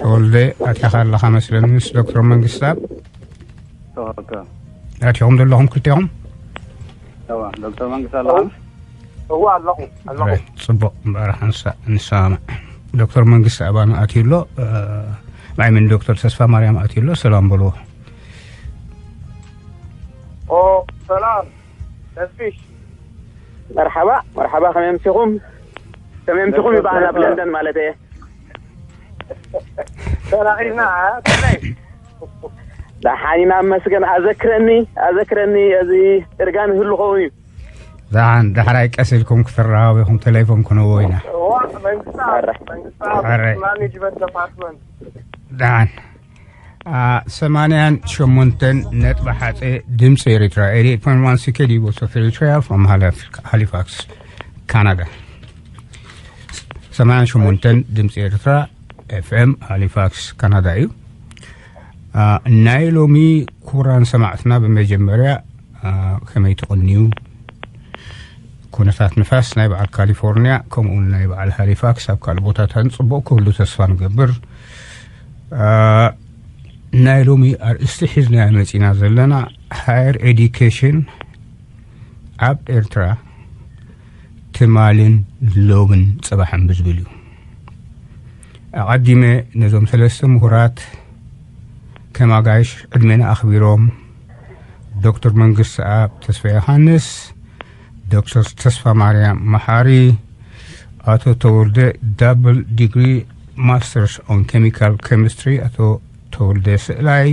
ተወልደ፣ ኣቲኻ ኣለኻ መስለኒ ምስ ዶክተር መንግስትኣብ። ኣቲኹም ዘለኹም ክልቲኹም? ዶክተር መንግስት ኣለኹም? እዋ ኣለኹ ኣለኹ። ጽቡቕ፣ እምበኣር ሓንሳ ንሰማማዕ። ዶክተር መንግስቲ ኣባኑ ኣትዩ ኣሎ። ማይምን ዶክተር ተስፋ ማርያም ኣትዩ ኣሎ። ሰላም በልዎ። ኦ ሰላም ተስፊሽ። መርሓባ መርሓባ፣ ከመይ ኣምሲኹም? ከመይ ኣምሲኹም ይበሃል ኣብ ለንደን ማለት እየ። ተራኺብና። ዳሓን ኢና መስገን። ኣዘክረኒ ኣዘክረኒ፣ እዚ እርጋን ይህሉ ኸውን እዩ። ዳሓን ዳሕራይ ቀስ ኢልኩም ክትራኸቡ ኢኹም፣ ቴሌፎን ክንህቦ ኢና። ዋ መንግስታ መንግስታ ኣረ። ማኔጅመንት ደፓርትመንት ዳሓን ሰማንያን ሸሞንተን ነጥቢ ሓፀ ድምፂ ኤሪትራ፣ ኤሪ ኤት ፖይንት ዋን ሲኬ ዲቦ ሶፍ ኤሪትራ from ሃሊፋክስ ካናዳ። ሰማንያን ሸሞንተን ድምፂ ኤሪትራ ኤፍኤም ሃሊፋክስ ካናዳ እዩ። ናይ ሎሚ ክቡራን ሰማዕትና፣ ብመጀመርያ ከመይ ትቕንዩ? ኩነታት ንፋስ ናይ በዓል ካሊፎርኒያ ከምኡውን ናይ በዓል ሃሊፋክስ ኣብ ካልእ ቦታታን ጽቡቕ ክህሉ ተስፋ ንገብር። ናይ ሎሚ ኣርእስቲ ሒዝናዮ መጺና ዘለና ሃየር ኤዲኬሽን ኣብ ኤርትራ ትማልን ሎምን ጽባሕን ብዝብል እዩ። ኣቐዲመ ነዞም ሰለስተ ምሁራት ከም ኣጋይሽ ዕድሜና ኣኽቢሮም ዶክተር መንግስቲ ኣብ ተስፋ ዮሃንስ፣ ዶክተር ተስፋ ማርያም መሓሪ፣ ኣቶ ተወልደ ዳብል ዲግሪ ማስተርስ ኦን ኬሚካል ኬሚስትሪ፣ ኣቶ ተወልደ ስእላይ፣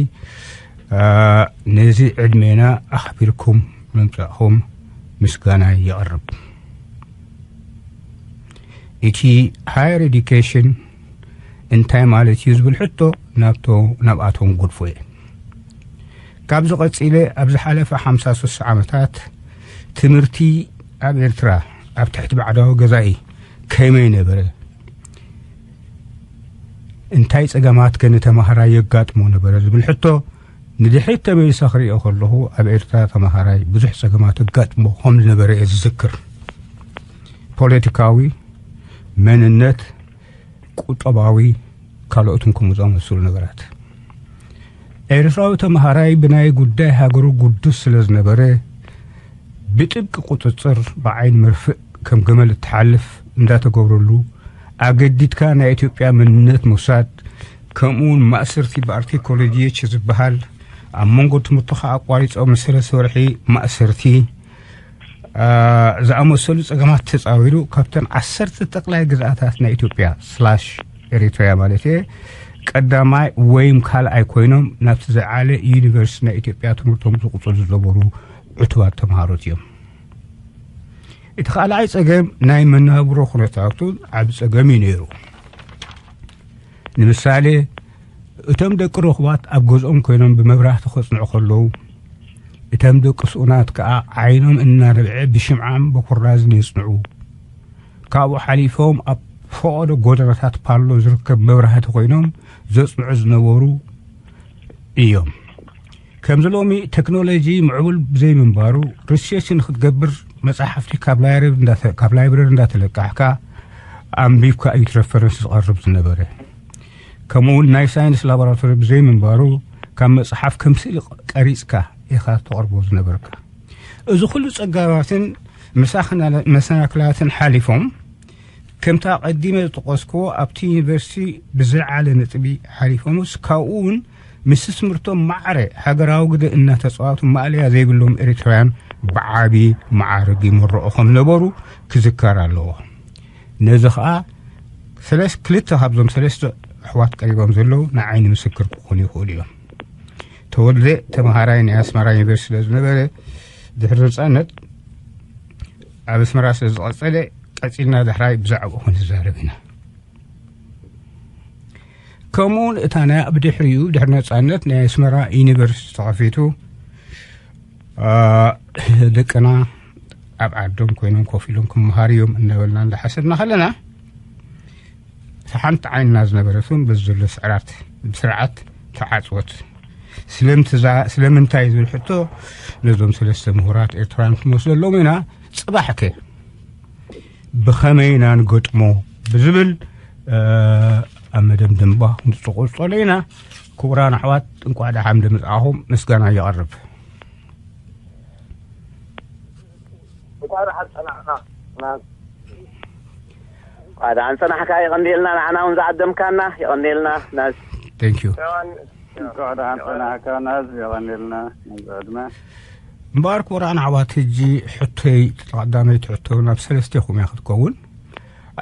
ነዚ ዕድሜና ኣኽቢርኩም ምምጻእኹም ምስጋና የቕርብ። እቲ ሃየር ኤዲኬሽን እንታይ ማለት እዩ ዝብል ሕቶ ናብቶ ናብኣቶም ጉድፎ እየ። ካብዚ ቀጺለ ኣብ ዝሓለፈ ሓምሳ ሱሳ ዓመታት ትምህርቲ ኣብ ኤርትራ ኣብ ትሕቲ ባዕዳዊ ገዛኢ ከመይ ነበረ? እንታይ ጸገማት ከ ንተማሃራይ የጋጥሞ ነበረ ዝብል ሕቶ ንድሕሪት ተመሊሰ ክሪኦ ከለኹ ኣብ ኤርትራ ተማሃራይ ብዙሕ ጸገማት የጋጥሞ ከም ዝነበረ እየ ዝዝክር። ፖለቲካዊ፣ መንነት፣ ቁጠባዊ፣ ካልኦትን ከምኡ ዝኣመሰሉ ነገራት። ኤርትራዊ ተማሃራይ ብናይ ጉዳይ ሃገሩ ጉዱስ ስለ ዝነበረ ብጥብቂ ቁጽጽር ብዓይኒ መርፍእ ከም ገመል እትሓልፍ እንዳተገብረሉ ኣገዲድካ ናይ ኢትዮጵያ መንነት ምውሳድ ከምኡውን ማእሰርቲ ብኣርቲኮሎጂ ዝበሃል ኣብ መንጎ ትምህርትኻ ኣቋሪጾም ንሰለስተ ወርሒ ማእሰርቲ ዝኣመሰሉ ጸገማት ተጻዊሩ ካብተን ዓሰርተ ጠቕላይ ግዝኣታት ናይ ኢትዮጵያ ስላሽ ኤሪትሪያ ማለት እየ ቀዳማይ ወይም ካልኣይ ኮይኖም ናብቲ ዝዓለ ዩኒቨርሲቲ ናይ ኢትዮጵያ ትምህርቶም ዝቕጽሉ ዝነበሩ ዕቱባት ተምሃሮት እዮም። እቲ ካልኣይ ጸገም ናይ መናብሮ ኩነታቱ ዓቢ ጸገም እዩ ነይሩ። ንምሳሌ እቶም ደቂ ርኹባት ኣብ ገዝኦም ኮይኖም ብመብራህቲ ከጽንዑ ከለዉ እቶም ደቂ ስኡናት ከኣ ዓይኖም እናረብዐ ብሽምዓን ብኩራዝን የጽንዑ። ካብኡ ሓሊፎም ኣብ ፈቐዶ ጎደናታት ፓሎ ዝርከብ መብራህቲ ኮይኖም ዘጽንዑ ዝነበሩ እዮም። ከምዚ ሎሚ ቴክኖሎጂ ምዕቡል ብዘይምንባሩ ሪሰርች ንክትገብር መጻሕፍቲ ካብ ላይብረሪ እንዳተለቃሕካ ኣንቢብካ እዩ ቲ ረፈረንስ ዝቐርብ ዝነበረ። ከምኡውን ናይ ሳይንስ ላቦራቶሪ ብዘይምንባሩ ካብ መጽሓፍ ከም ስእሊ ቀሪጽካ ኢኻ ተቕርቦ ዝነበርካ። እዚ ኩሉ ጸጋባትን መሰናክላትን ሓሊፎም ከምታ ቀዲመ ዝጠቐስክዎ ኣብቲ ዩኒቨርሲቲ ብዝለዓለ ነጥቢ ሓሊፎምስ ካብኡ እውን ምስ ትምህርቶም ማዕረ ሃገራዊ ግደ እናተጻወቱ ማእለያ ዘይብሎም ኤሪትራውያን ብዓቢ መዓርግ ይምረቑ ከም ነበሩ ክዝከር ኣለዎ። ነዚ ኸኣ ሰለስ ክልተ ካብዞም ሰለስተ ኣሕዋት ቀሪቦም ዘለዉ ንዓይኒ ምስክር ክኾኑ ይኽእሉ እዮም። ተወልደ ተምሃራይ ናይ ኣስመራ ዩኒቨርሲቲ ስለ ዝነበረ ድሕሪ ነጻነት ኣብ ኣስመራ ስለ ዝቐጸለ ቀጺልና ዳሕራይ ብዛዕባኡ ክንዛረብ ኢና። ከምኡውን እታ ናይ ብድሕሪኡ ድሕሪ ነጻነት ናይ ኣስመራ ዩኒቨርሲቲ ተኸፊቱ ደቅና ኣብ ዓዶም ኮይኖም ኮፍ ኢሎም ክመሃሩ እዮም እናበልና እንዳሓሰብና ከለና እታ ሓንቲ ዓይንና ዝነበረት እውን በዚ ዘሎ ስዕራት ብስርዓት ተዓፅወት። ስለምንታይ ዝብል ሕቶ ነዞም ሰለስተ ምሁራት ኤርትራውያን ክንወስደሎም ኢና። ፅባሕከ ብኸመይ ኢና ንገጥሞ ብዝብል ኣብ መደምደምባ ክንጽቆጸሎ ኢና። ክቡራን ኣሕዋት፣ እንቋዕ ደሓን ደመጻኹም ምስጋና የቐርብ። እንኳዕ ደሓን ጸናሕካ። እንኳዕ ደሓን ጸናሕካ። የቐንዴልና፣ ንዓና እውን ዝዓደምካና የቐንዴልና። ናዝ Thank you። እንኳዕ ደሓን ጸናሕካ ናዝ፣ የቐንዴልና። ናዝ ዕድመ እምበኣር ክቡራን ኣሕዋት፣ ሕጂ ሕቶይ፣ ቀዳመይቲ ሕቶ ናብ ሰለስቴኹም እያ ክትከውን።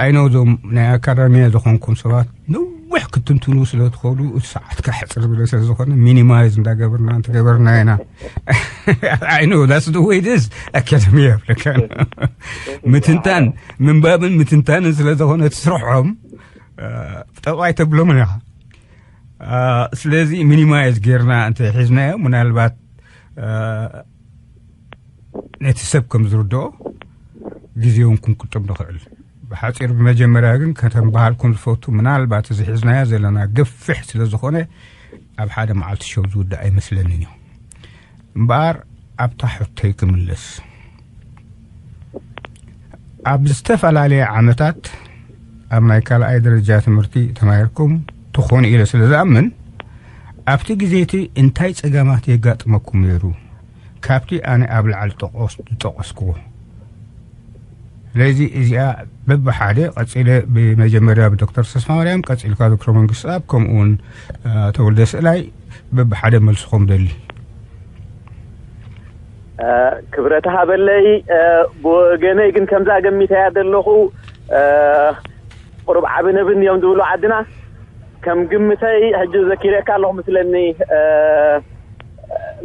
ኣይነው፣ እዞም ናይ ኣካዳሚያ ዝኾንኩም ሰባት ነዊሕ ክትንትኑ ስለ ትኸዱ፣ እቲ ሰዓት ካሕፅር ብለ ስለ ዝኾነ፣ ሚኒማይዝ እንዳገበርና እንትገበርና ኢና። I know that's the way it is። ኣካዳሚያ ይብለካ። ምትንታን፣ ምንባብን ምትንታንን ስለ ዝኾነ እቲ ስርሖም፣ ጠባይ ተብሎምን ኢኻ። ስለዚ ሚኒማይዝ ጌርና እንተ ሒዝናዮ፣ ምናልባት ነቲ ሰብ ከም ዝርድኦ ግዜ እውን ክንቁጥብ ንኽእል። ብሓፂር፣ ብመጀመርያ ግን ከተንበሃልኩም ዝፈቱ፣ ምናልባት እዚ ሒዝናዮ ዘለና ገፊሕ ስለ ዝኾነ፣ ኣብ ሓደ መዓልቲ ሸው ዝውዳእ ኣይመስለንን እዩ። እምበኣር፣ ኣብታ ሕቶይ ክምለስ፣ ኣብ ዝተፈላለየ ዓመታት ኣብ ናይ ካልኣይ ደረጃ ትምህርቲ ተማሂርኩም ትኾኑ ኢለ ስለ ዝኣምን፣ ኣብቲ ግዜ እቲ እንታይ ጸገማት የጋጥመኩም ነይሩ? ካብቲ ኣነ ኣብ ላዕሊ ጠቐስ-፣ ዝጠቐስክዎ። ስለዚ እዚኣ በብሓደ ቀጺለ፣ ብመጀመርያ ብዶክተር ተስፋማርያም፣ ቀጺልካ ዶክተር መንግስትኣብ፣ ከምኡ እውን፣ እ፣ ተወልደ ስእላይ በብሓደ መልስኹም ደሊ። እ፣ ክብረት ሃበለይ። እ፣ ብወገነይ ግን ከምዛ ገሚተያ ዘለኹ፣ እ፣ ቁሩብ ዓቢ ነብን እዮም ዝብሉ ዓድና። ከም ግምተይ ሕጂ ዘኪረካ ኣለኹ ምስለኒ፣ እ፣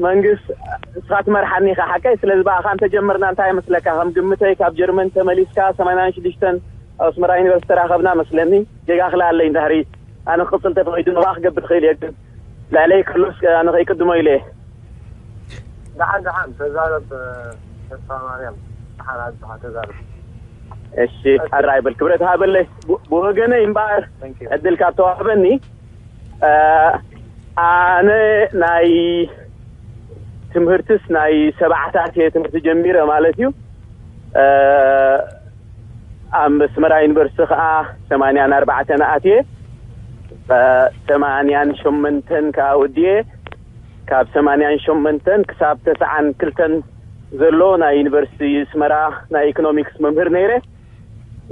መንግስት፣ ንስኻ ትመርሓኒ ኢኻ ሓቀይ። ስለዚ ብኣኻ እንተጀመርና እንታይ ይመስለካ? ከም ግምተይ ካብ ጀርመን ተመሊስካ ሰማንያን ሽዱሽተን ኣብ ኣስመራ ዩኒቨርሲቲ ተራኸብና መስለኒ። ጌጋ ክልኣለይ እንድሕሪ ኣነ ክቕጽል ተፈቒዱ ንባኣ ክገብር ትኽእል እየ፣ ግን ልዕለይ ክህሉስ ኣነ ከይቅድሞ ኢለ እየ። ደሓን ደሓን ተዛረብ ተስፋ ማርያም፣ ደሓን ኣጆኻ ተዛረብ። እሺ፣ ሕራይ በል፣ ክብረት ሃበለይ። ብ-፣ ብወገነይ እምበኣር ዕድል ካብ ተዋህበኒ፣ እ፣ ኣነ ናይ ትምህርትስ ናይ ሰብዓታት እየ ትምህርቲ ጀሚረ ማለት እዩ። እ፣ ኣብ ኣስመራ ዩኒቨርሲቲ ኸዓ ሰማንያን ኣርባዕተን ኣትየ፣ እ፣ ሰማንያን ሸሞንተን ከኣ ወዲኤ፣ ካብ ሰማንያን ሸሞንተን ክሳብ ተስዓን ክልተን ዘሎ ናይ ዩኒቨርሲቲ ኣስመራ ናይ ኢኮኖሚክስ መምህር ነይረ።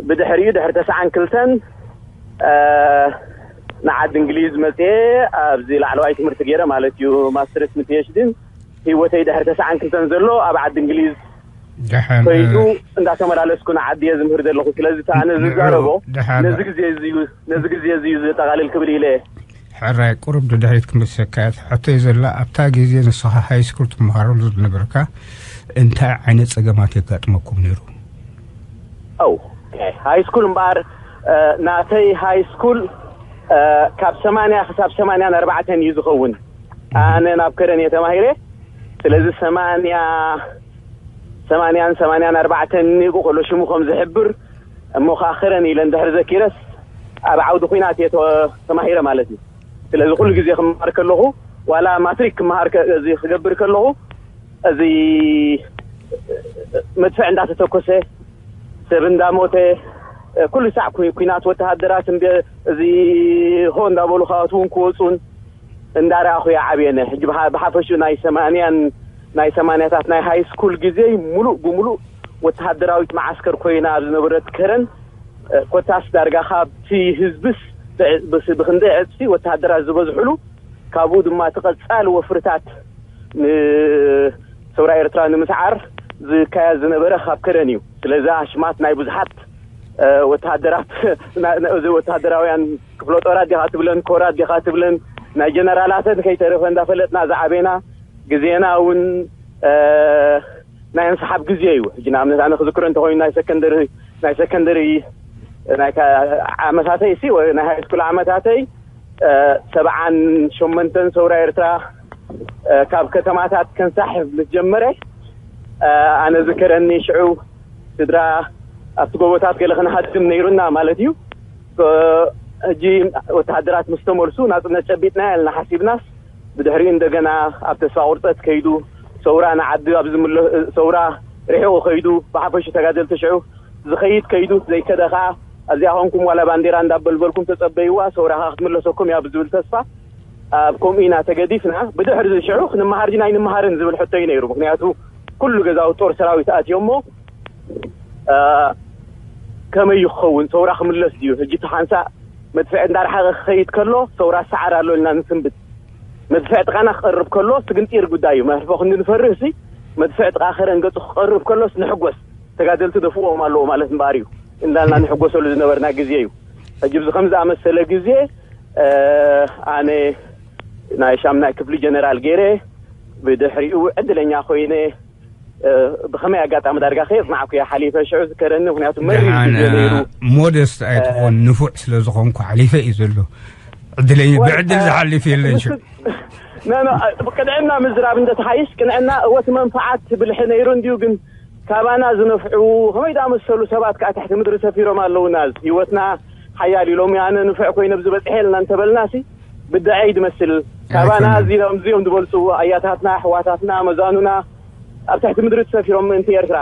ብድሕሪኡ ድሕሪ ተስዓን ክልተን፣ እ፣ ንዓዲ እንግሊዝ መፅየ፣ ኣብዚ ላዕለዋይ ትምህርቲ ገይረ ማለት እዩ፣ ማስተርስ ንፒኤችዲን። ህይወተይ ድሕሪ ተስዓን ክልተን ዘሎ ኣብ ዓዲ እንግሊዝ ደሓን፣ ከይዱ እ፣ እንዳተመላለስኩ ንዓዲ እየ ዝምህር ዘለኹ። ስለዚ እቲ ኣነ ንዑ ዝዛረቦ ደሓን። ነዚ ግዜ እዚ እዩ፣ ነዚ ግዜ እዚ እዩ ዘጠቓልል ክብል ኢለ እየ። ሕራይ፣ ቁሩብ ንድሕሪት ክምልሰካ እያ። ሕቶይ ዘላ፣ ኣብታ ግዜ ንስኻ ሃይ ስኩል ትመሃረሉ ዝነበርካ እንታይ ዓይነት ጸገማት የጋጥመኩም ነይሩ? ኦኬ፣ ሃይ ስኩል እምበኣር፣ እ፣ ናተይ ሃይ ስኩል፣ እ፣ ካብ ሰማንያ ክሳብ ሰማንያን ኣርባዕተን እዩ ዝኸውን። ኣነ ናብ ከረን እየ ተማሂረ። ስለዚ ሰማንያ፣ ሰማንያን ሰማንያን ኣርባዕተን ኒቁ ከሎ ሽሙ ከም ዝሕብር፣ እሞ ከኣ ከረን ኢለ እንድሕር ዘኪረስ፣ ኣብ ዓውዲ ኲናት እየ ተ-፣ ተማሂረ ማለት እዩ። ስለዚ ኩሉ ግዜ ክመሃር ከለኹ፣ ዋላ ማትሪክ ክመሃር ከ-፣ እዚ ክገብር ከለኹ፣ እዚ መድፍዕ እንዳተተኮሰ፣ ሰብ እንዳሞተ፣ ኩሉ ሳዕ ኩ-፣ ኲናት፣ ወተሃደራት እንደ-፣ እዚ ሆ እንዳበሉ ክኣትዉን ክወፁን እንዳረኣኹ እየ ዓብየ። ሕጂ ብሓ-፣ ብሓፈሽኡ ናይ ሰማንያን፣ ናይ ሰማንያታት ናይ ሃይ ስኩል ግዜይ ሙሉእ ብሙሉእ ወተሃደራዊት መዓስከር ኮይና ኣብ ዝነበረት ከረን፣ ኮታስ ዳርጋ ካብቲ ህዝብስ ብዕ-፣ ብስ-፣ ብክንደይ ዕፅፊ ወተሃደራት ዝበዝሕሉ፣ ካብኡ ድማ እቲ ቀፃሊ ወፍርታት ንሰውራ ኤርትራ ንምስዓር ዝካየድ ዝነበረ ካብ ከረን እዩ። ስለዚ ኣሽማት ናይ ብዙሓት፣ እ፣ ወተሃደራት፣ ና-፣ ና-፣ እዚ ወተሃደራውያን ክፍለ ጦራት ዲኻ ትብለን፣ ኮራት ዲኻ ትብለን፣ ናይ ጀነራላተን ከይተረፈ እንዳፈለጥና ዝዓበና፣ ግዜና እውን፣ እ፣ ናይ ምስሓብ ግዜ እዩ። ሕጂ ንኣብነት ኣነ ክዝክሮ እንተኾይኑ ናይ ሰከንደሪ፣ ናይ ሰከንደሪ ናይ ካ-፣ ዓመታተይ እሲ፣ ወይ ናይ ሃይ ስኩል ዓመታተይ፣ እ፣ ሰብዓን ሸሞንተን ሰውራ ኤርትራ፣ እ፣ ካብ ከተማታት ከንሳሕብ ምስ ጀመረ፣ እ፣ ኣነ ዝከረኒ ሽዑ ስድራ ኣብቲ ጎቦታት ገለ ክንሃድም ነይሩና ማለት እዩ። እ፣ ሕጂ ወተሃደራት ምስ ተመልሱ ናጽነት ጨቢጥና ኢልና ሓሲብናስ፣ ብድሕሪኡ እንደገና ኣብ ተስፋ ቁርጸት ከይዱ፣ ሰውራ ንዓዲ ኣብ ዝምለ-፣ ሰውራ ርሒቑ ከይዱ፣ ብሓፈሹ ተጋደልቲ ሽዑ ዝኸይድ ከይዱ፣ ዘይከደ ኸኣ ኣዚኣ ኾንኩም ዋላ ባንዴራ እንዳበልበልኩም ተጸበይዋ፣ ሰውራ ኸኣ ክትምለሰኩም እያ ብዝብል ተስፋ ኣብ ከምኡ ኢና ተገዲፍና። ብድሕሪ እዚ ሽዑ ክንመሃር ዲና ኣይንመሃርን ዝብል ሕቶ እዩ ነይሩ። ምኽንያቱ ኩሉ ገዛውቲ ጦር ሰራዊት ኣትዮ እሞ፣ እ፣ ከመይ ይኸውን? ሰውራ ክምለስ ድዩ? ሕጂ እቲ ሓንሳእ መድፍዕ እንዳርሓቐ ክኸይድ ከሎ ሰውራ ሰዓር ኣሎ ኢልና ንስንብድ። መድፍዕ ጥቓና ክቐርብ ከሎ ስግንጢር ጉዳይ እዩ። መሕርፎ ክንዲ ንፈርህ ሲ መድፍዕ ጥቓ ከረን ገጹ ክቐርብ ከሎስ ንሕጎስ። ተጋደልቲ ደፍዎም ኣለዎ ማለት እምበኣር እዩ እንዳልና ንሕጎሰሉ ዝነበርና ግዜ እዩ። ሕጂ ብዚ ከም ዝኣመሰለ ግዜ፣ እ፣ ኣነ ናይ ሻምናይ ክፍሊ ጀነራል ገይረ፣ ብድሕሪኡ ዕድለኛ ኮይነ፣ እ፣ ብኸመይ ኣጋጣሚ ዳርጋ ከየጽናዕኩ እየ ሓሊፈ። ሽዑ ዝከረኒ፣ ምኽንያቱ መሪር ደሓን፣ ግዜ ነይሩ። ሞደስት ኣይትኾን፣ ንፉዕ ስለ ዝኾንኩ ሓሊፈ እዩ ዘሎ። ዕድለኛ፣ ወ-፣ ብዕድል እ፣ ዝሓልፍ የለን ሽዑ። ኖ፣ ኖ፣ እ፣ ቅንዕና ምዝራብ እንተተሓይሽ፣ ቅንዕና እወ እቲ መንፍዓት ብልሒ ነይሩ እንድዩ፣ ግን ካባና ዝነፍዑ ከመይ ዝኣመሰሉ ሰባት ከኣ ትሕቲ ምድሪ ሰፊሮም ኣለውና። ህይወትና ሓያል እዩ። ሎሚ ኣነ ንፉዕ ኮይነ ኣብዚ በጺሐ ኢልና እንተበልናሲ ብድዐ እዩ ዝመስል። ካባና ኣይኮነን። እዚኦም፣ እዚኦም ዝበልጹ ኣያታትና፣ ኣሕዋታትና፣ መዛኑና ኣብ ትሕቲ ምድሪ ተሰፊሮም ምእንቲ ኤርትራ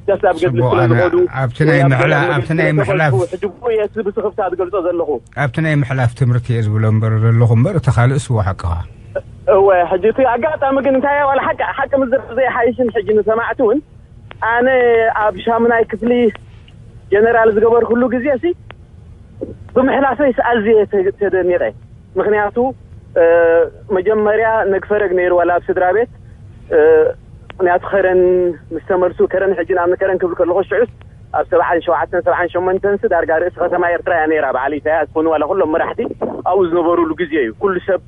ደስ ኣብ ገድሊ ጽቡቕ፣ ስለ ኣነ ዝኸዱ ኣብቲ ናይ ወይ ኣብ ምሕላ-፣ ገዳም ኣብቲ ናይ ምድሪ ስለ ምሕላፍ፣ ተኾልፉ፣ ሕጂ ብኡ እየ እቲ ብስኽፍታ ዝገልጾ ዘለኹ። ኣብቲ ናይ ምሕላፍ ትምህርቲ እየ ዝብሎ እምበር ዘለኹ እምበር፣ እቲ ካልእስ እዎ ሓቅኻ። እወ፣ ሕጂ እቲ ኣጋጣሚ ግን እንታይ እያ፣ ዋላ ሓቂ፣ ሓቂ ምዝራብ ዘይሓይሽን፣ ሕጂ ንሰማዕቲ እውን ኣነ ኣብ ሻሙናይ ክፍሊ ጀነራል ዝገበርኩሉ ግዜ ሲ ብምሕላፈይስ ኣዝየ ተ-፣ ተደኒቐ። ምኽንያቱ፣ እ፣ መጀመርያ ነግፈረግ ነይሩ ዋላ ኣብ ስድራ ቤት፣ እ፣ ምኽንያቱ ከረን ምስ ተመልሱ፣ ከረን ሕጂ ንኣብነት ከረን ክብል ከለኹ ሽዑስ ኣብ ሰብዓን ሸውዓተን ሰብዓን ሸሞንተን ሲ ዳርጋ ርእሲ ከተማ ኤርትራ እያ ነይራ። በዓል ኢሳያስ ኮኑ ዋላ ኩሎም መራሕቲ ኣብኡ ዝነበሩሉ ግዜ እዩ። ኩሉ ሰብ፣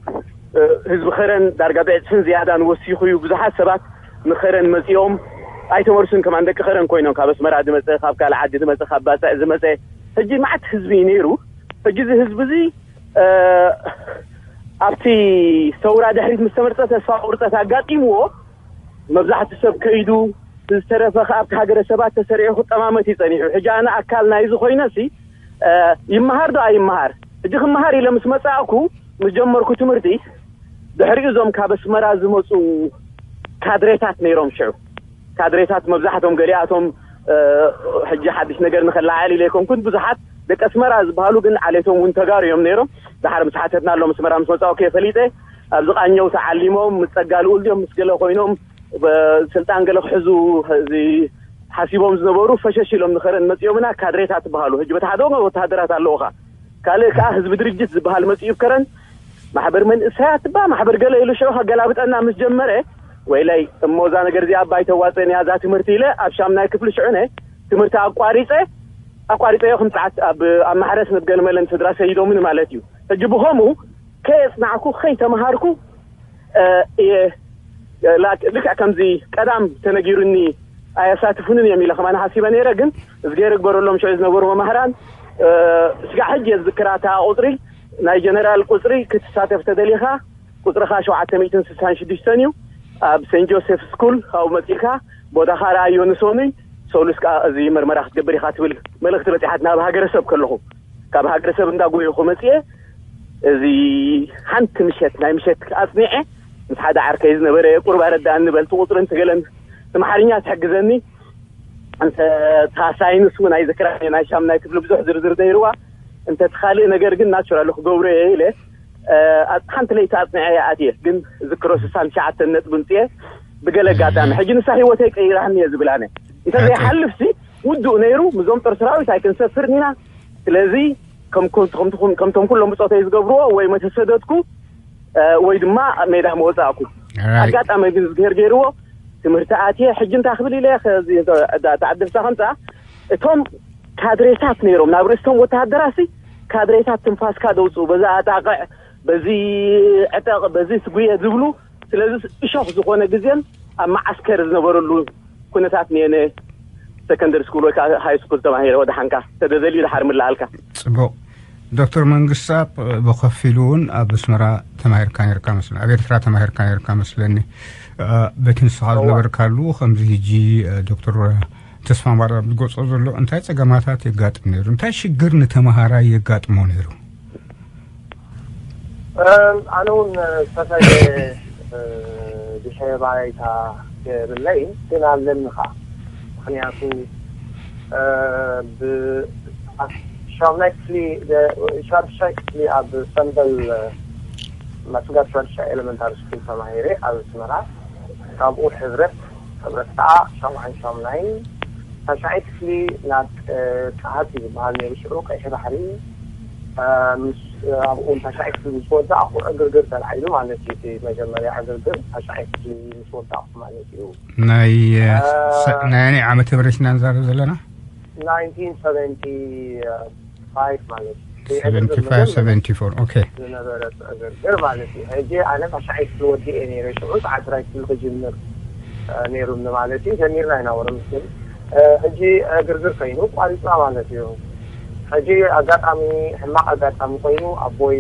እ፣ ህዝቢ ከረን ዳርጋ ብዕጽፍን ዝያዳን ወሲኹ እዩ። ብዙሓት ሰባት ንኸረን መጺኦም ኣይተመልሱን። ከማን ደቂ ከረን ኮይኖም ካብ ኣስመራ ዝመጸ፣ ካብ ካልእ ዓዲ ዝመጸ፣ ካብ ባጽዕ ዝመጸ፣ ሕጂ መዓት ህዝቢ እዩ ነይሩ። ሕጂ እዚ ህዝቢ እዚ፣ እ፣ ኣብቲ ሰውራ ድሕሪት ምስ ተመርጸ ተስፋ ቁርጸት ኣጋጢምዎ፣ መብዛሕትኡ ሰብ ከይዱ፣ ዝተረፈ ከኣ ኣብቲ ሃገረ ሰባት ተሰሪዑ ክጠማመት እዩ ጸኒሑ። ሕጂ ኣነ ኣካል ናይዚ ኮይነሲ፣ እ፣ ይመሃር ዶ ኣይመሃር? ሕጂ ክመሃር ኢለ ምስ መጻእኩ፣ ምስ ጀመርኩ ትምህርቲ፣ ድሕሪኡ እዞም ካብ ኣስመራ ዝመጹ ካድሬታት ነይሮም ሽዑ። ካድሬታት መብዛሕቶም፣ ገሊኣቶም፣ እ፣ ሕጂ ሓድሽ ነገር ንኸለዓዕል ኢለ ኣይኮንኩን፣ ብዙሓት ደቂ ኣስመራ ዝበሃሉ ግን ዓሌቶም እውን ተጋሩ እዮም ነይሮም። ድሓር ምስ ሓተትናሎም ኣስመራ ምስ መጻኡ ከየ ፈሊጠ፣ ኣብዚ ቃኘው ተዓሊሞም፣ ምስ ጸጋ ልኡል ድዮም ምስ ገለ ኮይኖም፣ ብ-፣ ስልጣን ገለ ክሕዙ እዚ ሓሲቦም ዝነበሩ ፈሸሽ ኢሎም ንኸረን መጺኦምና። ካድሬታት ዝበሃሉ ሕጂ በቲ ሓደ ወገን ወተሃደራት ኣለዉኻ፣ ካልእ ከኣ ህዝቢ ድርጅት ዝበሃል መጺኡ ከረን ማሕበር መንእሰያት እባ ማሕበር ገለ ኢሉ ሽዑ ከገላብጠና ምስ ጀመረ፣ ወይለይ እሞ እዛ ነገር እዚኣ እባ ኣይተዋጽእን እያ እዛ ትምህርቲ ኢለ ኣብ ሻምናይ ክፍሊ ሽዑ ነ ትምህርቲ ኣቋሪጸ። ኣቋሪጸዮ ክምጽዓት ኣብ፣ ኣብ ማሕረስ ንብገል መለን ስድራ ሰይዶምን ማለት እዩ። ሕጂ ብኸምኡ ከየጽናዕኩ ከይተምሃርኩ፣ እ፣ እየ፣ እ፣ ላክ-፣ ልክዕ ከምዚ ቀዳም ተነጊሩኒ ኣየሳትፉንን እዮም ኢለ ከማን ሓሲበ ነይረ። ግን እዝጌር ግበረሎም ሽዑ ዝነበሩ መማህራን፣ እ፣ ስጋዕ ሕጂ እየ ዝዝክራ እታ ቁጽሪ፣ ናይ ጀነራል ቁጽሪ ክትሳተፍ ተደሊኻ ቁጽርኻ ሸውዓተ ሚእትን ስሳን ሽዱሽተን እዩ። ኣብ ሴንት ጆሴፍ ስኩል ካብኡ መጺእካ ቦታኻ ረኣዮ ንሶኑይ፣ ሰሉስ ከኣ እዚ መርመራ ክትገብር ኢኻ ትብል መልእኽቲ በጺሓትና ኣብ ሃገረሰብ ከለኹ። ካብ ሃገረሰብ እንዳጎየኹ መጺኤ፣ እዚ ሓንቲ ምሸት፣ ናይ ምሸት ኣጽኒዐ፣ ምስ ሓደ ዓርከይ ዝነበረ ቁሩብ ኣረድኣኒ በል፣ እቲ ቁጽሪ እንተገለን ትምሓርኛ ትሕግዘኒ፣ እንተ እታ ሳይንስ እውን ኣይዝክራን እየ፣ ናይ ሻምናይ ክፍሊ ብዙሕ ዝርዝር ዘይርዋ፣ እንተ እቲ ካልእ ነገር ግን ናቹራሊ ክገብሮ እየ ኢለ፣ እ፣ ኣጽ-፣ ሓንቲ ለይቲ ኣጽኒዐ እየ ኣትየ፣ ግን ዝክሮ ስሳን ትሽዓተን ነጥቢ ምጽኤ ብገለ ኣጋጣሚ። ሕጂ ንሳ ህይወተይ ቀይራኒ እየ ዝብል ኣነ። እንተ ዘይሓልፍሲ ውዱእ ነይሩ፣ ምስዞም ጦር ሰራዊት ኣይክንሰፍርን ኢና። ስለዚ ከም፣ ከም፣ ከም፣ ከምቶም ኩሎም ብጾተይ ዝገብርዎ ወይ መተሰደድኩ፣ እ፣ ወይ ድማ ኣብ ሜዳ መወጻእኩ። ኣጋጣሚ ግን ዝገር ገይርዎ ትምህርቲ ኣትየ፣ ሕጂ እንታይ ክብል ኢለ፣ ከዚ እዛ፣ እዛ ተዓደልሳ ከምጻ፣ እቶም ካድሬታት ነይሮም፣ ናብ ርእስቶም ወተሃደራሲ ካድሬታት ትንፋስካ ደውጽኡ፣ በዚ ኣጣቕዕ፣ በዚ ዕጠቕ፣ በዚ ስጉየ ዝብሉ። ስለዚ እሾኽ ዝኾነ ግዜን ኣብ መዓስከር ዝነበረሉ ኩነታት ነየነ ሰከንደሪ ስኩል ወይ ከዓ ሃይ ስኩል ተማሂረ ወደ ሓንካ ተደደልዩ ድሓር ምልኣልካ። ጽቡቕ። ዶክተር መንግስታብ፣ ብኸፊሉ እውን ኣብ ኣስመራ ተማሂርካ ነርካ መስለኒ፣ ኣብ ኤርትራ ተማሂርካ ነርካ መስለኒ። እ፣ በቲ ንስኻ ዝነበርካሉ ከምዚ ሕጂ፣ እ፣ ዶክተር ተስፋ ማርያም ዝገልጾ ዘሎ እንታይ ጸገማታት የጋጥም ነይሩ? እንታይ ሽግር ንተማሃራይ የጋጥሞ ነይሩ? እም፣ ኣነ እውን ዝተፈለየ፣ እ፣ ድሕረ ባይታ የብለይን፣ ግን ኣለኒ ኸዓ። ምኽንያቱ፣ እ፣ ብ-፣ ሻምናይ ክፍሊ ሻድሻይ ክፍሊ ኣብ ሰምበል መስጋድ ሻድሻይ ኤሌመንታሪ ስኩል ተማሂረ ኣብ ኣስመራ። ካብኡ ሕብረት ሕብረት ከዓ ሻውዓን ሻምናይን ታሻዒ ክፍሊ ናብ ጣሃት እዩ ዝበሃል ነይሩ ሽዑ ቀይሕ ባሕሪ። ምስ ኣብኡ ታሻዒ ክፍሊ ምስ ወዳእኩ ዕግርግር ተላዒሉ ማለት እዩ። እቲ መጀመርያ ዕግርግር ታሻዒ ክፍሊ ምስ ወዳእኩ ማለት እዩ። ናይ ናይ ኣየናይ ዓመተ ምህረት ኢና ንዛረብ ዘለና? ናይንቲን ሰቨንቲ ፋይቭ ማለት እዩ። ሰቨንቲ ፋይቭ፣ ሰቨንቲ ፎር። ኦኬ። ዝነበረ ዕግርግር ማለት እዩ። ሕጂ ኣነ ታሻዒ ክፍሊ ወዲኤ ነይረ። ሽዑ ጻዕት ራይ ክፍሊ ክጅምር ነይሩኒ ማለት እዩ። ጀሚርና ኢና ወረ ምስል ሕጂ ዕግርግር ኮይኑ ቋሪፅና ማለት እዩ። ሕጂ ኣጋጣሚ ሕማቕ ኣጋጣሚ ኮይኑ ኣቦይ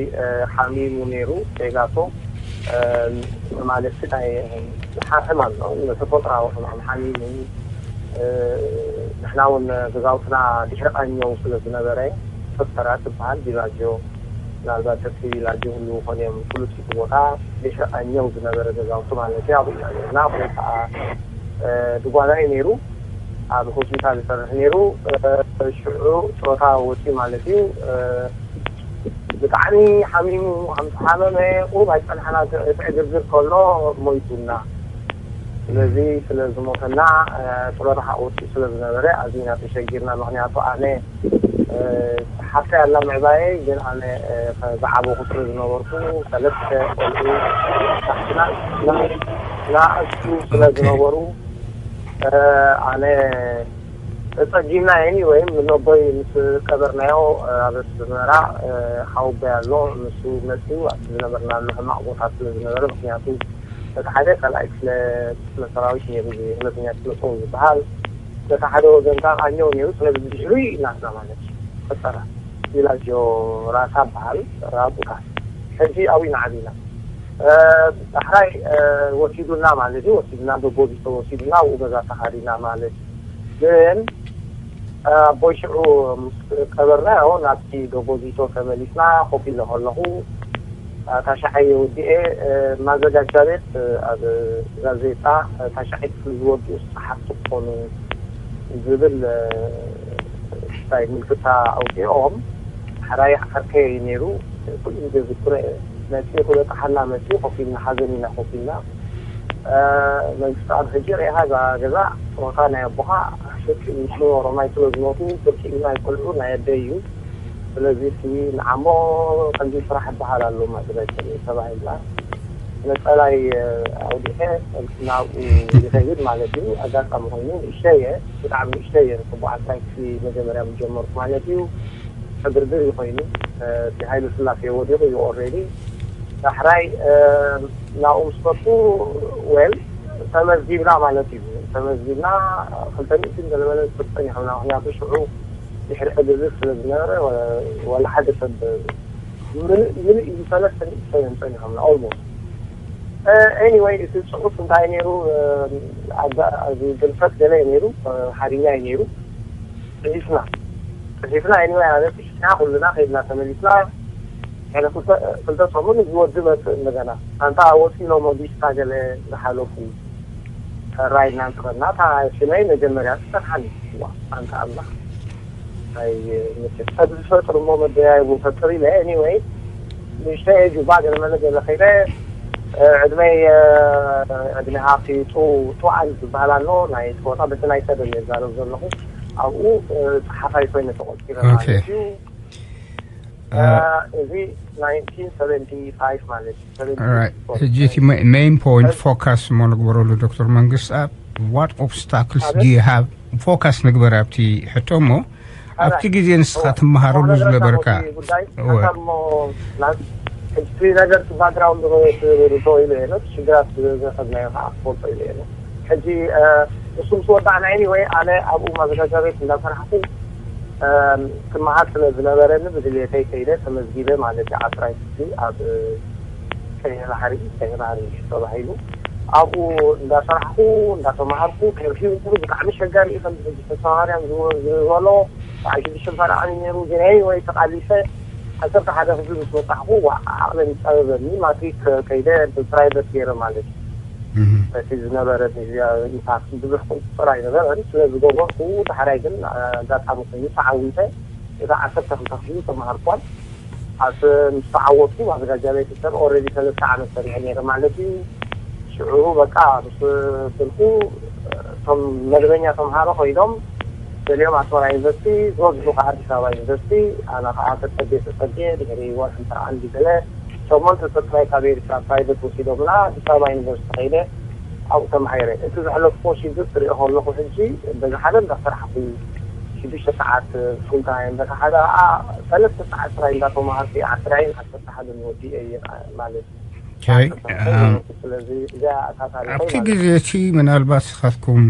ሓሚሙ ነይሩ። ቴጋቶ ማለት ናይ ሓሕም ኣሎ ተፈጥራዊ ሕማም ሓሚሙ። ንሕና እውን ገዛውትና ድሕሪ ቃኘው ስለ ዝነበረ ፈጠራ ትበሃል ቢላጆ ምናልባት ደቂ ቢላጆ ህሉ ኾን እዮም ፍሉጥ ቦታ ድሕሪ ቃኘው ዝነበረ ገዛውቲ ማለት እዩ። ኣብኡ ኢና ነርና። ኣቦይ ከዓ ድጓና እዩ ነይሩ። ኣብ ሆስፒታል ይሰርሕ ነይሩ። ሽዑ ጥሮታ ወፂኡ ማለት እዩ። ብጣዕሚ ሓሚሙ ከም ዝሓመመ ቁሩብ ኣይፀንሓና። እቲ ዕግርግር ከሎ ሞይቱና። ስለዚ ስለ ዝሞተና ጥሮታ ከዓ ወፂኡ ስለ ዝነበረ ኣዚና ተሸጊርና። ምክንያቱ ኣነ ሓፍተይ ኣላ ምዕባየ ግን ኣነ ዝዓበኹ ስለ ዝነበርኩ ሰለስተ ቆልዑ ናእሽቱ ስለ ዝነበሩ ኣነ ተጸጊምና። ኤኒ ወይም ነቦይ ምስ ቀበርናዮ ኣብ ኣስመራ ሓወቦይ ኣሎ። ንሱ መፅኡ ኣብቲ ዝነበርናሉ ሕማቕ ቦታ ስለ ዝነበረ ምክንያቱ በቲ ሓደ ካልኣይ ክፍለ ክፍለ ሰራዊት ነይሩ። እዚ ሁለተኛ ክፍለ ጦር ዝበሃል በቲ ሓደ ወገን ከዓ ቃኘው ነይሩ። ስለዚ ብድሕሪ ናትና ማለት እዩ ፈጠራ ቪላጆ ራሳ በሃል ራቡካ ሕጂ ኣብኡ ኢና ዓቢና። ዳሕራይ ወሲዱና ማለት እዩ። ወሲዱና በቦቢቶ ወሲዱና ኣብኡ ገዛ ተኻሪና ማለት እዩ። ግን ኣቦይ ሽዑ ምስ ቀበርናዮ ናብቲ ደቦዚቶ ተመሊስና ኮፍ ኢለ ከለኹ ታሻዓይ የወዲኤ ማዘጋጃ ቤት ኣብ ጋዜጣ ታሻዓይ ክፍሊ ዝወድኡ ጸሓፍቲ ክኾኑ ዝብል እንታይ ምልክታ ኣውፂኦም። ሓራይ ዓርከይ እዩ ነይሩ። ኩሉ ግዜ ዝክሮ እየ። መፂኡ ክበፅሓና መፂኡ ኮፍ ኢልና ሓዘን ኢና ኮፍ ኢልና። መንግስቲ ኣብ ሕጂ ርኢኻ እዛ ገዛ ጥሮታ ናይ ኣቦኻ ሽቅ ምስ ኦሮማይ ስለ ዝሞቱ ብርቂ ኢልና ይቆልዑ ናይ ኣደይ እዩ። ስለዚ እቲ ንዓሞ ከምዚ ስራሕ ይበሃል ኣሎ ማእገዳይ ተባሂልና ነፀላይ ኣውዲሐ ናብኡ ይኸይድ ማለት እዩ። ኣጋጣሚ ኮይኑ ንእሽተየ ብጣዕሚ ንእሽተየ ጽቡቅ ዓስራይ ክፍሊ መጀመርያ ምጀመርኩ ማለት እዩ። ሕድርድር እዩ ኮይኑ እቲ ሃይለ ስላሴ ወዲቑ እዩ ኦልሬዲ። ዳሕራይ ናብኡ ምስ ከድኩ ዌል ተመዝጊብና ማለት እዩ። ተመዝጊብና ክልተ ሚእቲ ገለመለ ሰብ ጸኒሖምና። ምክንያቱ ሽዑ ድሕሪ ዕግርግር ስለ ዝነበረ ወላ ሓደ ሰብ ምልእ ምልእ እዩ ሰለስተ ሚእቲ ሰብ እዮም ጸኒሖምና ኦልሞስት። ኤኒወይ እቲ ጽሑፍ እንታይ ነይሩ? ግልፈት ገለ ነይሩ፣ ሓርኛ እዩ ነይሩ። ጥሒፍና ጥሒፍና ኤኒወይ ኣነ ጥሒፍና ኩልና ከይድና ተመሊስና። ሕነ ክልተ ሰሙን እዚ ወዲ መፅእ እንደገና ኣንታ ወፂ ኢሎም ቢስታ ገለ ዝሓለፉ ራይና እንተኸድና እታ ሽመይ መጀመርያ ትሰርሓኒ። ዋ ኣንታ ኣምላኽ ናይ መቸም ሰብ ዝፈጥር እሞ መደያየቡ ፈጥር ኢለ ኤኒወይ ንእሽተይ ጁባ ገለ መለ ገለ ከይደ ዕድመይ ዕድሜ ሃፍቲ ጡ ጡዓን ዝበሃል ኣሎ ናይ ጦጣ በቲ ናይ ሰብ የዛረብ ዘለኹ ኣብኡ ጸሓፋይ ኮይነ ተቆፂረ ማለት እዩ። እዚ ናይንቲን ሰቨንቲ ፋይቭ ማለት እዩ። ሕጂ እቲ ሜይን ፖይንት ፎካስ እሞ ንግበረሉ ዶክተር መንግስት ኣብ what obstacles do you have? ፎካስ ንግበር ኣብቲ ሕቶ እሞ ኣብቲ ግዜ ንስኻ ትመሃረሉ ዝነበርካ እቲ ነገር ባክግራውንድ ርቶ ኢለ ሽግራት ዘኸድናዮ ከዓ ክፈልጦ ኢለ ሕጂ እሱ ምስ ወዳዕና ወይ ኣነ ኣብኡ ማዘጋጃ ቤት እንዳሰራሕኩ ክመሃር ስለ ዝነበረኒ ብድልየተይ ከይደ ተመዝጊበ ማለት እዩ። ዓስራይ ክፍሊ ኣብ ቀይሕ ባሕሪ ቀይሕ ባሕሪ ተባሂሉ ኣብኡ እንዳሰራሕኩ እንዳተማሃርኩ ከርፊው ብጣዕሚ ሸጋሪ እዩ። ከም ተስተማሃርያን ዝበሎ በዓል ሽዱሽተ ፈራዕኒ ነይሩ ግን ወይ ተቃሊሰ ዓሰርተ ሓደ ክፍሊ ምስ በጻሕኩ ዓቕለይ ይጻበበኒ። ማትሪክ ከይደ ብፕራይቨት ገይረ ማለት እዩ። እቲ ዝነበረ ኢምፓክት ብዙሕ ቁፅፅር ኣይነበረን ስለ ዝገበርኩ ዳሕራይ ግን ኣጋጣሚ ኮይኑ ተዓዊተ እታ ዓሰርተ ክልተ ክፍሊ ተማሃርኳን። ኣብ ምስ ተዓወትኩ ማዘጋጃ ቤት ሰብ ኦልሬዲ ሰለስተ ዓመት ሰሪሐ ነይረ ማለት እዩ። ሽዑ በቃ ምስ ስልኩ እቶም መደበኛ ተምሃሮ ኮይዶም ገሊኦም ኣስመራ ዩኒቨርሲቲ፣ ዝበዝሑ ከዓ ኣዲስ ኣበባ ዩኒቨርሲቲ። ኣነ ከዓ ተፀጌ ተፀጌ ድሕሪ ወርሒ ተረኣንዲ ገለ ሸሞንተ ሰብስክራይ ካብ ኤርትራ ፕራይቬት ወሲዶምና ኣዲስ ኣበባ ዩኒቨርሲቲ ከይደ ኣብኡ ተማሂረ። እቲ ዘሕለፍኩዎ ሽግር ክሪኦ ከለኹ ሕጂ በዚ ሓደ እንዳሰራሕኩ ሽዱሽተ ሰዓት ፉል ታይም በታ ሓደ ከዓ ሰለስተ ሰዓት ጥራይ እንዳተማሃርኩ ዓስራይን ዓሰርተ ሓደን ወዲኤ እየ ማለት እዩ። ኦኬ። ስለዚ እዚኣ እታ ታሪኸይ ኣብቲ ማለት ግዜ እቲ ምናልባት ስኻትኩም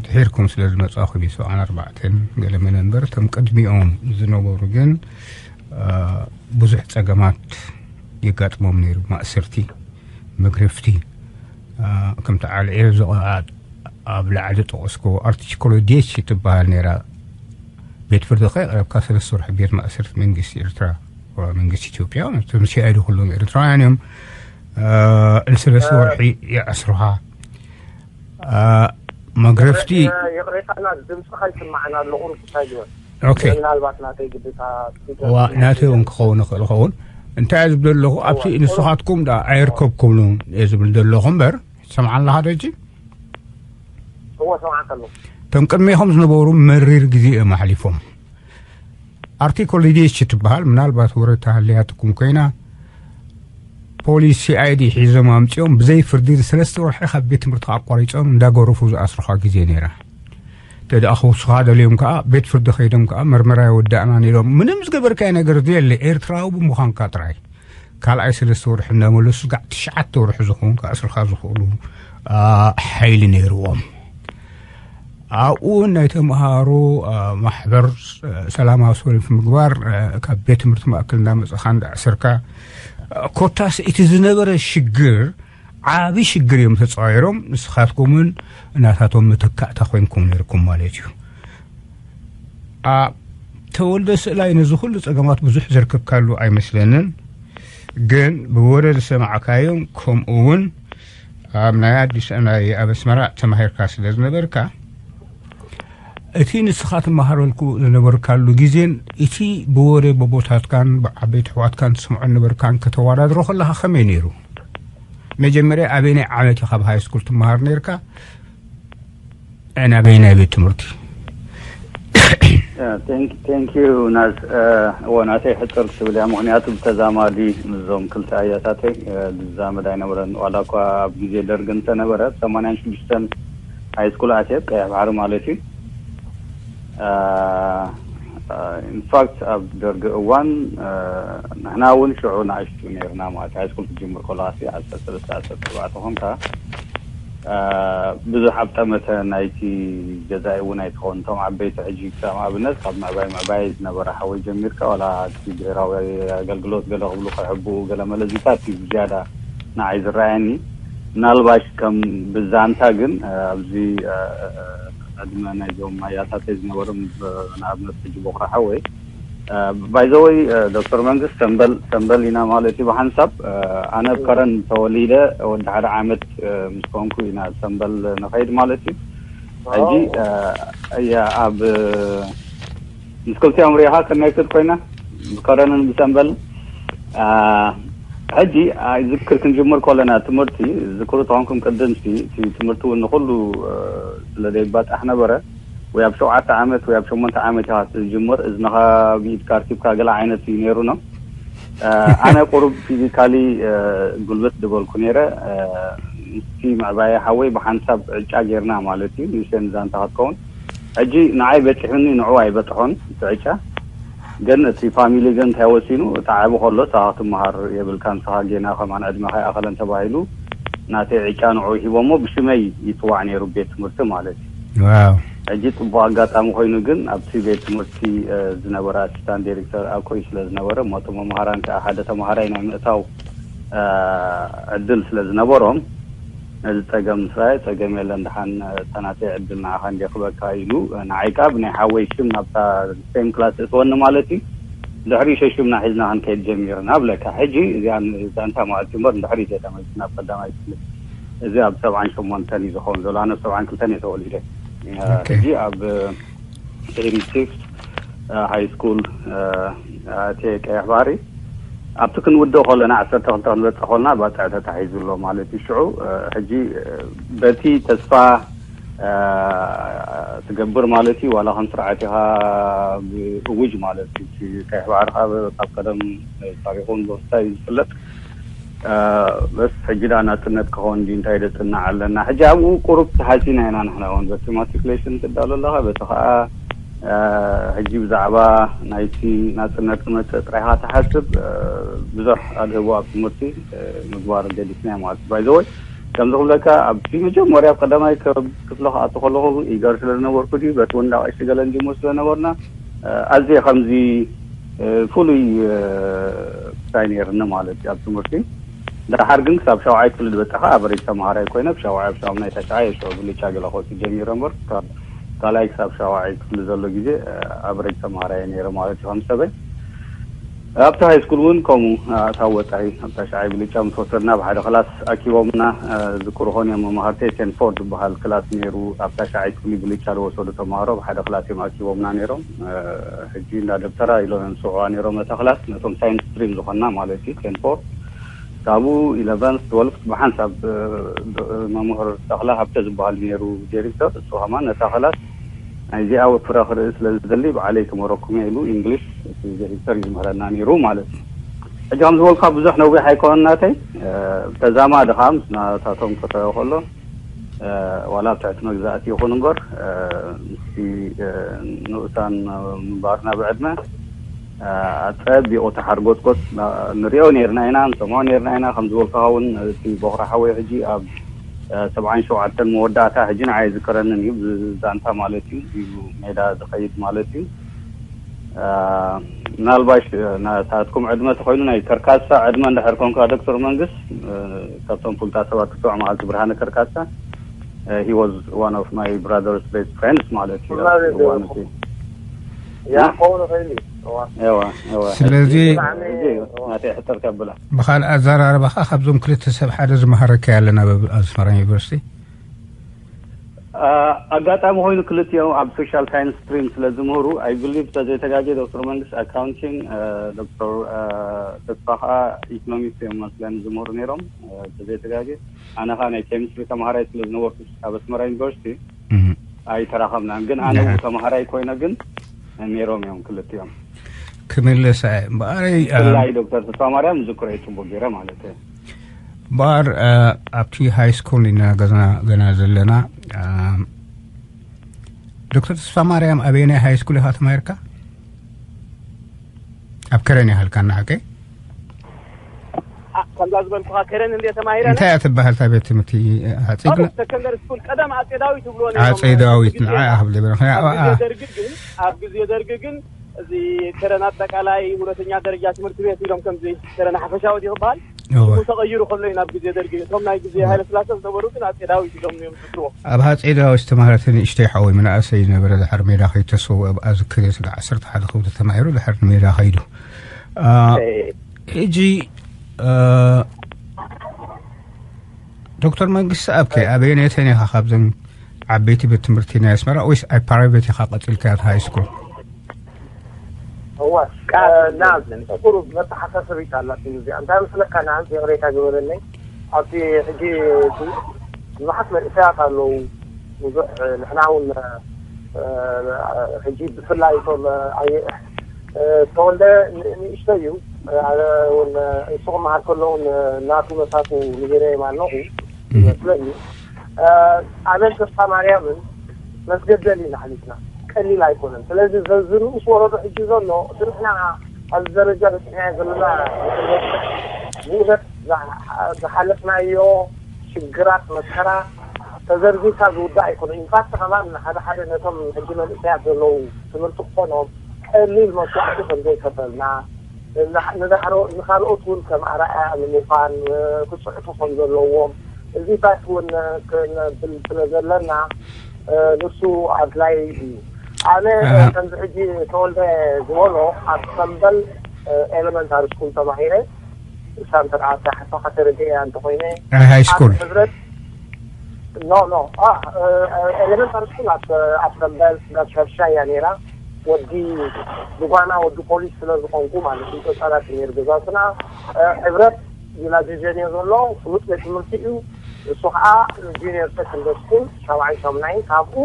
ድሒርኩም ስለ ዝመጻኹም እዩ ሰብዓን ኣርባዕተን ገለ መነንበር እቶም ቅድሚኦም ዝነበሩ ግን ብዙሕ ጸገማት የጋጥሞም ነይሩ። ማእስርቲ፣ መግረፍቲ፣ ከምቲ ዓልዒ ዝቐዓ ኣብ ላዕሊ ጠቐስኩ ኣርቲኮሎ ዴች ትበሃል ነይራ። ቤት ፍርዲ ከይቐረብካ ሰለስተ ወርሒ ቤት ማእሰርቲ መንግስቲ ኤርትራ፣ መንግስቲ ኢትዮጵያ፣ እቶም ሲኣይዲ ኩሎም ኤርትራውያን እዮም። ንሰለስተ ወርሒ የኣስሩኻ። መግረፍቲ ይቕሬታና ድምፅኻ ይስማዕና ኣለኹ እንታይ ይበል ኦኬ ምናልባት ናተይ ግዴታ ዋ ናተይ እውን ክኸውን ይኽእል ይኸውን። እንታይ ዝብል ኣለኹ ኣብቲ ንስኻትኩም ዳ ኣይርከብኩምሉን እየ ዝብል ዘለኹ እምበር ሰምዓን ኣለኻ ዶ ሕጂ? እወ ሰምዓካ ኣለኹ እቶም ቅድሜኹም ዝነበሩ መሪር ግዜ እዮም ኣሕሊፎም። ኣርቲኮል ዲኤች ትበሃል ምናልባት ወረ ተሃልያትኩም ኮይና ፖሊስ ሲኣይዲ ሒዞም ኣምፂኦም ብዘይ ፍርዲ ንሰለስተ ወርሒ ካብ ቤት ትምህርቲ ኣቋሪፆም እንዳገረፉ ዝኣስሩኻ ግዜ ነይራ። ተደኣ ክውስኻ ደልዮም ከዓ ቤት ፍርዲ ከይዶም ከዓ መርመራ የወዳእናን ኢሎም ምንም ዝገበርካዮ ነገር ዘየለ ኤርትራዊ ብምዃንካ ጥራይ ካልኣይ ሰለስተ ወርሒ እንዳመለሱ ጋዕ ትሽዓተ ወርሒ ዝኾኑ ክኣስርኻ ዝኽእሉ ሓይሊ ነይርዎም። ኣብኡ ናይ ተምሃሮ ማሕበር ሰላማዊ ሰልፊ ምግባር ካብ ቤት ትምህርቲ ማእከል እንዳመፅኻ እንዳዕሰርካ ኮታስ እቲ ዝነበረ ሽግር ዓቢ ሽግር እዮም ተፃዊሮም። ንስኻትኩምን እናታቶም መተካእታ ኮይንኩም ነርኩም ማለት እዩ። ተወልደ ስእላይ ነዚ ኩሉ ፀገማት ብዙሕ ዘርከብካሉ ኣይመስለንን። ግን ብወረ ዝሰማዕካዮም ከምኡ እውን ኣብ ናይ ኣዲስ ናይ ኣብ ኣስመራ ተማሂርካ ስለ ዝነበርካ እቲ ንስኻ ትመሃረልኩ ዝነበርካሉ ግዜን እቲ ብወረ በቦታትካን ብዓበይቲ ኣሕዋትካን ትስምዖ ነበርካን ከተወዳድሮ ከለኻ ከመይ ነይሩ? መጀመርያ ኣበየናይ ዓመት ኢኻ ኣብ ሃይ ስኩል ትመሃር ነርካ? ናበየናይ ቤት ትምህርቲ? ቴንክ ዩ ናስ እዎ ናተይ ሕፅር ክትብል እያ ምክንያቱ ብተዛማዲ ምስዞም ክልተ ኣያታተይ ዝዛመድ ኣይነበረን ዋላ እኳ ኣብ ግዜ ደርግ እንተነበረ ሰማንያን ሽዱሽተን ሃይ ስኩል ኣትየ ቀይሕ ባሕሪ ማለት እዩ። ኢንፋክት ኣብ ደርጊ እዋን ንሕና እውን ሽዑ ንኣሽቱ ነይርና ማለት ሃይ ስኩል ክትጅምር ከለካ ዓሰርተ ሰለስተ ዓሰርተ ኣርባዕተ ኮንካ ብዙሕ ኣብ ጠመተ ናይቲ ገዛኢ እውን ኣይትኸውን እቶም ዓበይቲ ሕጂ ከም ኣብነት ካብ ምዕባይ ምዕባይ ዝነበረ ሓወይ ጀሚርካ ዋላ እቲ ብሄራዊ ኣገልግሎት ገለ ክብሉ ክሕብኡ ገለ መለዚታት እዩ ዝያዳ ንዓይ ዝረኣየኒ ምናልባሽ ከም ብዛንታ ግን ኣብዚ ዕድመ ናይዞም ኣያታተይ ዝነበሮም ንኣብነት ሕጂ ቦኽራ ሓወይ ባይዘወይ ዶክተር መንግስት ሰንበል ሰንበል ኢና ማለት እዩ ብሓንሳብ ኣነ ከረን ተወሊደ ወዲ ሓደ ዓመት ምስ ኮንኩ ኢና ሰንበል ንኸይድ ማለት እዩ ሕጂ እያ ኣብ ምስ ክልቲኦም ሪኢኻ ከናይክድ ኮይና ብከረንን ብሰንበል ሕጂ ዝክር ክንጅምር ከለና ትምህርቲ ዝክሩ ተኾንኩም ቅድም ትምህርቲ እውን ንኩሉ ስለ ዘይባጣሕ ነበረ ወይ ኣብ ሸውዓተ ዓመት ወይ ኣብ ሸሞንተ ዓመት ኢኻ ትጅምር እዝንኻ ብኢድካ ኣርኪብካ ገለ ዓይነት እዩ ነይሩ ነው ኣነ ቁሩብ ፊዚካሊ ጉልበት ዝበልኩ ነይረ ምስቲ ምዕባየ ሓወይ ብሓንሳብ ዕጫ ጌርና ማለት እዩ ንሸን ዛንታ ክትከውን ሕጂ ንዓይ በፂሑኒ ንዑ ኣይበፅሖን እቲ ዕጫ ግን እቲ ፋሚሊ ግን እንታይ ወሲኑ እቲ ዓቢ ከሎ ሳኻ ክትመሃር የብልካ ንስኻ ጌና ከማን ዕድመኻ ይኣኸለን ተባሂሉ ናተይ ዕጫ ንዑ ሂቦሞ ብሽመይ ይፅዋዕ ነይሩ ቤት ትምህርቲ ማለት እዩ ሕጂ ፅቡቅ ኣጋጣሚ ኮይኑ ግን ኣብቲ ቤት ትምህርቲ ዝነበረ ኣሲስታንት ዲሬክተር ኣኮይ ስለ ዝነበረ ሞቶ መምሃራን ከዓ ሓደ ተምሃራይ ናይ ምእታው ዕድል ስለ ዝነበሮም ነዚ ፀገም ምስራየ ፀገም የለን ድሓን እታ ናተይ ዕድል ንዓኻ እንዲየ ክበካ ኢሉ ንዓይ ከዓ ብናይ ሓወይ ሽም ናብታ ሴም ክላስ እትወኒ ማለት እዩ ድሕሪ ሸሽምና ሒዝና ክንከይድ ጀሚርና ብለካ ሕጂ እዚኣ ዛንታ ማለት እዩ እምበር ድሕሪ እዚኣ ተመልስና ኣብ ቀዳማይ ክፍሊ እዚ ኣብ ሰብዓን ሸሞንተን እዩ ዝኸውን ዘሎ ኣነ ኣብ ሰብዓን ክልተን እየ ተወሊደ ሕጂ ኣብ ኤሪ ሲክስ ሃይ ስኩል ኣትየ ቀይሕ ባሕሪ ኣብቲ ክንውድእ ከለና ዓሰርተ ክልተ ክንበፅእ ከለና ባፅዕ ተታሒዙ ኣሎ ማለት እዩ። ሽዑ ሕጂ በቲ ተስፋ ትገብር ማለት እዩ። ዋላ ከም ስርዓት ኢኻ ብእውጅ ማለት እዩ። ቀይሕ ባሕሪ ካብ ቀደም ታሪኹን ብክስታይ ዝፍለጥ በስ ሕጂ ዳ ናፅነት ክኸውን ዲ እንታይ ደፅናዕ ኣለና። ሕጂ ኣብኡ ቁሩብ ተሓሲና ኢና ንሕና እውን በቲ ማትሪኩሌሽን ትዳሎ ኣለኻ በቲ ከዓ ሕጂ ብዛዕባ ናይቲ ናፅነት ክመፅእ ጥራይካ ትሓስብ ብዙሕ ኣድህቦ ኣብ ትምህርቲ ምግባር ገዲፍና ማለት ባይዘወይ ከምዚ ክብለካ ኣብቲ መጀመርያ ቀዳማይ ክፍለ ክኣቱ ከለኹ ኢገር ስለዝነበርኩ ድዩ በቲ ወንዳ ቀሽቲ ገለ እንዲሞ ስለነበርና ኣዝየ ከምዚ ፍሉይ ክታይ ነይርኒ ማለት እዩ ኣብ ትምህርቲ። ደሓር ግን ክሳብ ሻውዓይ ክፍሊ ዝበፅኻ ኣቨሬጅ ተምሃራይ ኮይነ ብሻውዓይ ኣብ ሻምናይ ተሽዓይ ሽዑ ብልጫ ገለ ክወፅእ ጀሚረ እምበር ካብ ካልኣይ ክሳብ ሻውዓይ ክፍሊ ዘሎ ግዜ ኣቨሬጅ ተምሃራይ ነይረ ማለት እዩ ከም ሰበይ። ኣብቲ ሃይ ስኩል እውን ከምኡ ኣታዊ ወፃኢ ኣብ ታሽዓይ ብልጫ ምስ ወሰድና ብሓደ ክላስ ኣኪቦምና ዝክሩ ኾን እዮም መማህርተይ ቴንፎርድ ዝበሃል ክላስ ነይሩ። ኣብ ታሽዓይ ክፍሊ ብልጫ ዝወሰዱ ተምሃሮ ብሓደ ክላስ እዮም ኣኪቦምና ነይሮም። ሕጂ እንዳ ደብተራ ኢሎም እዮም ዝስውዕዋ ነይሮም ነታ ክላስ ነቶም ሳይንስ ስትሪም ዝኾንና ማለት እዩ ቴንፎርድ ካብኡ ኢለቨንስ ትወልፍ ብሓንሳብ መምህር ተኽላ ሃብተ ዝበሃል ነይሩ ዲሬክተር እሱ ከማን ነታ ክላስ ናይዚኣ ወፍረ ክርኢ ስለ ዝደሊ ብዓለይ ክመረኩም እየ ኢሉ ኢንግሊሽ እቲ ዲሬክተር እዩ ዝምህረና ነይሩ ማለት እዩ። ሕጂ ከም ዝበልካ ብዙሕ ነዊሕ ኣይኮነን ናተይ ተዛማዲ ከዓ ምስ ናታቶም ክረኦ ከሎ ዋላ ኣብ ትሕቲ መግዛእቲ ይኹን እምበር ምስቲ ንኡሳን ምንባርና ብዕድመ ኣፀቢቑ ተሓርጎፅጎፅ ንሪኦ ነይርና ኢና ንሰምዖ ነይርና ኢና ከም ዝበልካኻ እውን እቲ ቦኽራ ሓወይ ሕጂ ኣብ ሰብዓን ሸውዓተን መወዳእታ ሕጂ ንዓይ ዝከረንን እዩ ብዛንታ ማለት እዩ እዩ ሜዳ ዝኸይድ ማለት እዩ። ምናልባሽ ናታትኩም ዕድመ ተኮይኑ ናይ ከርካሳ ዕድመ እንድሕር ኮንካ ዶክተር መንግስት ካብቶም ፍሉጣት ሰባት ክትሰምዖ መዓልቲ ብርሃነ ከርካሳ he was one of my brother's best friends ማለት እዩ። እዋን እቲ ያ ክኸውን ይኽእል እዩ። እዋ። እዋ እዋ ስለዚ እዚ ናተይ ሕተር ከብላ ብኻልእ ኣዘራርባኻ ካብዞም ክልተ ሰብ ሓደ ዝመሃረካ ያለ ናብ ኣስመራ ዩኒቨርሲቲ ኣጋጣሚ ኮይኑ ክልቲኦም ኣብ ሶሻል ሳይንስ ስትሪም ስለ ዝምህሩ ኣይ ብሊቭ ተዘይተጋጌ ዶክተር መንግስት ኣካውንቲንግ ዶክተር ተስፋ ከዓ ኢኮኖሚክስ እዮም መስለን ዝምህሩ ነይሮም ተዘይተጋጌ ኣነ ከዓ ናይ ኬሚስትሪ ተምሃራይ ስለ ዝነበርኩ ኣብ ኣስመራ ዩኒቨርሲቲ ኣይተራኸብናን ግን ኣነ ተምሃራይ ኮይነ ግን ነይሮም እዮም ክልቲኦም ክምልስ እምበኣረይ ብፍላይ ዶክተር ተስፋ ማርያም ዝክሮ ፅቡቅ ገይረ ማለት እዩ እምበኣር ኣብቲ ሃይ ስኩል ኢና ገና ዘለና ዶክተር ተስፋ ማርያም ኣበየናይ ሃይ ስኩል ኢኻ ተማሂርካ ኣብ ከረን ይሃልካ እናሓቀ ከምዛ ዝበልኩኻ ከረን እንደ ተማሂረን እንታይ እያ ትበሃል እታ ቤት ትምህርቲ ዓፂግና ሰከንደሪ ስኩል ቀደም ኣጼ ዳዊት ይብልዎ ነይሮም። ዓፂ ዳዊት ንዓ ኣብ ኣብ ግዜ ደርጊ ግን ኣብ ግዜ ደርጊ ግን እዚ ከረን ኣጠቃላይ ሁለተኛ ደረጃ ትምህርቲ ቤት ኢሎም ከምዚ ከረን ሓፈሻዊ ድዩ ክበሃል እወ። ስሙ ተቐይሩ ከሎ እዩ ናብ ግዜ ደርጊ እቶም ናይ ግዜ ሃይለ ስላሰ ዝነበሩ ግን ኣጼ ዳዊት ኢሎም እዮም ዝዝክርዎ። ኣብ ሃፀይ ዳዊት ዝተማህረትን ንእሽተይ ሓወይ ምንኣሰይ ዝነበረ ድሓር ሜዳ ከይተሰው ኣብ ኣዝክር ስለ ዓሰርተ ሓደ ክፍሊ ተማሂሩ ድሓር ንሜዳ ከይዱ ሕጂ ዶክተር መንግስቲ ኣብከ ኣበየነተን ኢኻ ካብዘን ዓበይቲ ቤት ትምህርቲ ናይ ኣስመራ ወይስ ኣብ ፕራይቬት ኢኻ ቀፂልካ ሃይ ስኩል እወ ና ቁሩብ መተሓሳሰቢት ኣላትኒ እዚኣ እንታይ መስለካ ንዓንቲ ይቕሬታ ግበረለይ ኣብቲ ሕጂ ብዙሓት መንእሰያት ኣለዉ ብዙሕ ንሕና እውን ሕጂ ብፍላይ እቶም ኣየ ተወልደ ንእሽቶ እዩ እሱ ክመሃር ከለውን ናቱ መሳቱ ንገረዮም ኣለኹ ይመስለኒ ኣበን ተስፋ ማርያምን መስገደል ኢና ሓሊፍና ቀሊል ኣይኮነን ስለዚ ዘዚ ንኡስ ወረዶ ሕጂ ዘሎ እቲ ንሕና ኣብዚ ደረጃ በፂሕናዮ ዘለና ውእለት ዝሓለፍናዮ ሽግራት መከራ ተዘርዚርካ ዝውዳእ ኣይኮነ ኢንፋክት ከማን ሓደ ሓደ ነቶም ሕጂ መንእሰያት ዘለዉ ትምህርቲ ክኾኖም ቀሊል መስዋዕቲ ከም ዘይከፈልና ንዳሕሮ ንካልኦት እውን ከም ኣርኣያ ንምዃን ክፅሕፉ ከም ዘለዎም እዚታት እውን ክነብል ስለ ዘለና ንሱ ኣድላይ እዩ ኣነ ከምዚ ሕጂ ተወልደ ዝበሎ ኣብ ሰምበል ኤለመንታሪ ስኩል ተማሂረ ሳምተን ኣርታ ሓፋ ከተረድእ እያ እንተኮይነ ናይ ሃይ ስኩል ህብረት ኖ ኖ ኤለመንታሪ ስኩል ኣብ ሰምበል ናብ ሸርሻ እያ ነይራ ወዲ ብጓና ወዲ ፖሊስ ስለ ዝኾንኩ ማለት እዩ ተጻራፊ ነይሩ። ገዛትና ሕብረት ቪላጅ ጀንዮ ዘሎ ፍሉጥ ቤት ትምህርቲ እዩ። እሱ ከዓ ጁኒየር ሰከንደሪ ስኩል ሻብዓይ ሻምናይ ካብኡ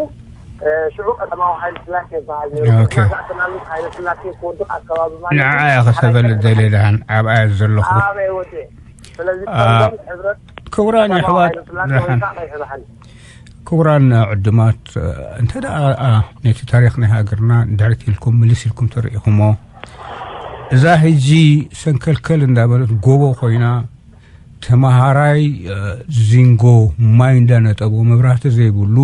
ሽዑ ቀዳማዊ ሃይለ ስላሴ ይበሃል ነይሩ። መዛእተናሉ ሃይለ ስላሴ ክወድቕ ኣከባቢ ማለት ንዓ እያ ክሰበል ደልየ ደሃን ኣብኣ ዘለኹ ኣበይ ወደ ስለዚ ሕብረት ክቡራን የሕዋት ደሃን ክቡራን ዕዱማት እንተ ደኣ ነቲ ታሪኽ ናይ ሃገርና ድሕሪት ኢልኩም ምልስ ኢልኩም ተርእኹሞ እዛ ሕጂ ሰንከልከል እንዳበለት ጎቦ ኮይና ተመሃራይ ዚንጎ ማይ እንዳነጠቦ መብራህቲ ዘይብሉ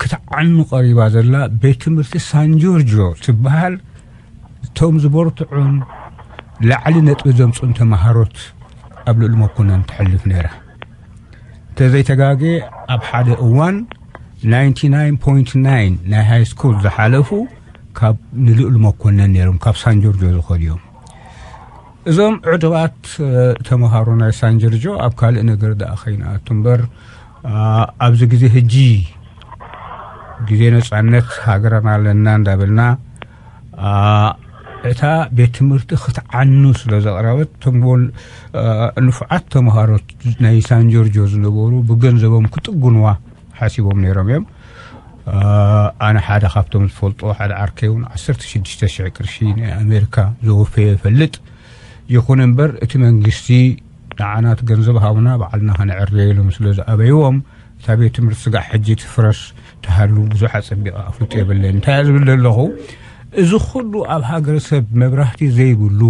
ክትዓኑ ቀሪባ ዘላ ቤት ትምህርቲ ሳን ጆርጆ ትበሃል እቶም ዝበርትዑን ላዕሊ ነጥቢ ዘምፅኡን ተመሃሮት ኣብ ልዕሊ መኮነን ትሕልፍ ነይራ። እንተዘይተጋጌ ኣብ ሓደ እዋን ናይንቲ ናይን ፖይንት ናይን ናይ ሃይ ስኩል ዝሓለፉ ካብ ንልኡል መኮነን ነይሮም ካብ ሳን ጆርጆ ዝኸዱ እዮም። እዞም ዕዱባት ተምሃሮ ናይ ሳን ጆርጆ ኣብ ካልእ ነገር ደኣ ከይንኣቱ እምበር ኣብዚ ግዜ ሕጂ ግዜ ነጻነት ሃገርና ኣለና እንዳበልና እታ ቤት ትምህርቲ ክትዓኑ ስለ ዘቕረበት እቶም ንፉዓት ተምሃሮ ናይ ሳን ጆርጆ ዝነበሩ ብገንዘቦም ክጥግንዋ ሓሲቦም ነይሮም እዮም። ኣነ ሓደ ካብቶም ዝፈልጦ ሓደ ዓርከይ እውን ዓሰርተ ሽዱሽተ ሽሕ ቅርሺ ናይ ኣሜሪካ ዘወፈየ ይፈልጥ። ይኹን እምበር እቲ መንግስቲ ንዓናት ገንዘብ ሃቡና ባዕልና ከነዕርዮ ኢሎም ስለ ዝኣበይዎም እታ ቤት ትምህርቲ ስጋዕ ሕጂ ትፍረስ ትሃሉ ብዙሕ ኣጸቢቐ ኣፍልጦ የብለይን። እንታይ እየ ዝብል ዘለኹ እዚ ኩሉ ኣብ ሃገረሰብ መብራህቲ ዘይብሉ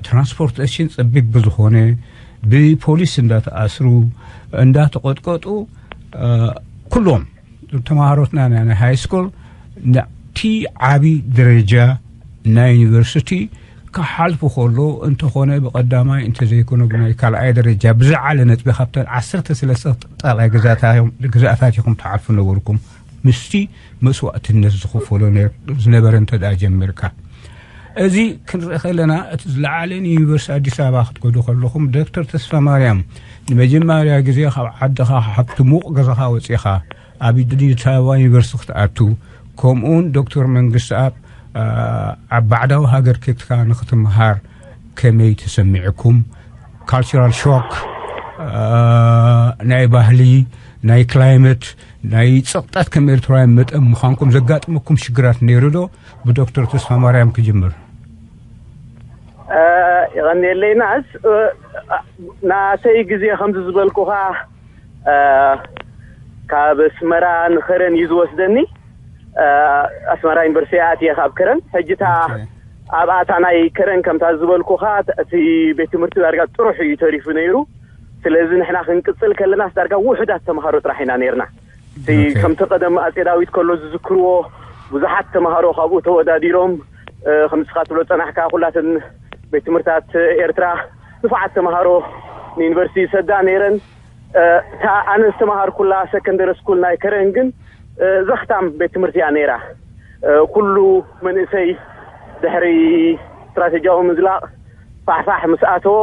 ትራንስፖርቴሽን ጸቢብ ብዝኾነ ብፖሊስ እንዳተኣስሩ እንዳተቐጥቀጡ ኩሎም ተምሃሮትና ናይ ሃይ ስኩል ናብቲ ዓቢ ደረጃ ናይ ዩኒቨርሲቲ ክሓልፉ ከሎ እንተኾነ ብቐዳማይ እንተዘይኮነ ብናይ ካልኣይ ደረጃ ብዝዓለ ነጥቢ ካብተን ዓሰርተ ሰለስተ ጣልቃይ ግዛታት ኢኹም ትሓልፉ ነበርኩም ምስቲ መስዋእትነት ዝኽፈሎ ዝነበረ እንተ ደኣ ጀሚርካ እዚ ክንርኢ ከለና እቲ ዝለዓለ ንዩኒቨርሲቲ ኣዲስ ኣበባ ክትከዱ ከለኹም ዶክተር ተስፋ ማርያም ንመጀመርያ ግዜ ካብ ዓድኻ ካብቲ ሙቕ ገዛኻ ወፂኻ ኣብ ኣዲስ ኣበባ ዩኒቨርሲቲ ክትኣቱ ከምኡውን ዶክተር መንግስቲ ኣብ ኣብ ባዕዳዊ ሃገር ከይትካ ንክትምሃር ከመይ ተሰሚዕኩም ካልቸራል ሾክ ናይ ባህሊ ናይ ክላይመት ናይ ፀቕጣት ከም ኤርትራውያን መጠን ምዃንኩም ዘጋጥመኩም ሽግራት ነይሩ ዶ ብዶክተር ተስፋ ማርያም ክጅምር የቐንየለይ ናስ ናተይ ግዜ ከምዚ ዝበልኩኻ ካብ ኣስመራ ንኸረን እዩ ዝወስደኒ ኣስመራ ዩኒቨርሲቲ ኣትየ ካብ ከረን ሕጂ እታ ኣብኣ እታ ናይ ከረን ከምታ ዝበልኩኻ እቲ ቤት ትምህርቲ ዳርጋ ጥሩሕ እዩ ተሪፉ ነይሩ ስለዚ ንሕና ክንቅፅል ከለናስ ዳርጋ ውሑዳት ተምሃሮ ጥራሕ ኢና ነይርና እቲ ከምቲ ቀደም ኣጼ ዳዊት ከሎ ዝዝክርዎ ብዙሓት ተምሃሮ ካብኡ ተወዳዲሮም ከምስኻ ትብሎ ፀናሕካ ኩላተን ቤት ትምህርታት ኤርትራ ንፉዓት ተምሃሮ ንዩኒቨርሲቲ ይሰዳ ነይረን እታ ኣነ ዝተምሃርኩላ ሰከንደሪ ስኩል ናይ ከረን ግን ዘኽታም ቤት ትምህርቲ እያ ነይራ ኩሉ መንእሰይ ድሕሪ ስትራቴጂያዊ ምዝላቕ ፋሕፋሕ ምስ ኣተዎ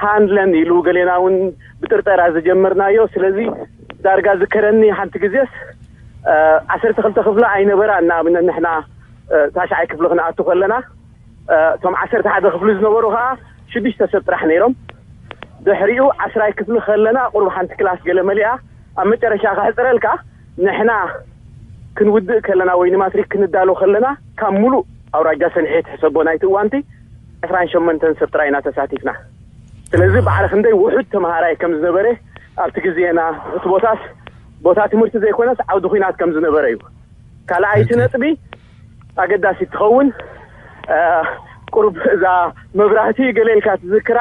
ሃንድለን ኢሉ ገሌና እውን ብጥርጠራ ዝጀመርናዮ ስለዚ ዳርጋ ዝከረኒ ሓንቲ ግዜስ ዓሰርተ ክልተ ክፍሊ ኣይነበራን ንኣብነት ንሕና ታሽዓይ ክፍሊ ክንኣቱ ከለና እቶም ዓሰርተ ሓደ ክፍሊ ዝነበሩ ከዓ ሽዱሽተ ሰብ ጥራሕ ነይሮም ድሕሪኡ ዓስራይ ክፍሊ ከለና ቁሩብ ሓንቲ ክላስ ገለ መሊኣ ኣብ መጨረሻ ከሕፅረልካ ንሕና ክንውድእ ከለና ወይ ንማትሪክ ክንዳሎ ከለና ካብ ሙሉእ ኣውራጃ ሰንሒት ሕሰቦ ናይቲ እዋንቲ ዕስራን ሸመንተን ሰብ ጥራይ ኢና ተሳቲፍና ስለዚ ባዕሪ ክንደይ ውሑድ ተምሃራይ ከም ዝነበረ ኣብቲ ግዜና እቲ ቦታስ ቦታ ትምህርቲ ዘይኮነስ ዓውዲ ኩናት ከም ዝነበረ እዩ ካልኣይቲ ነጥቢ ኣገዳሲ ትኸውን ቁሩብ እዛ መብራህቲ ገሌልካ ትዝክራ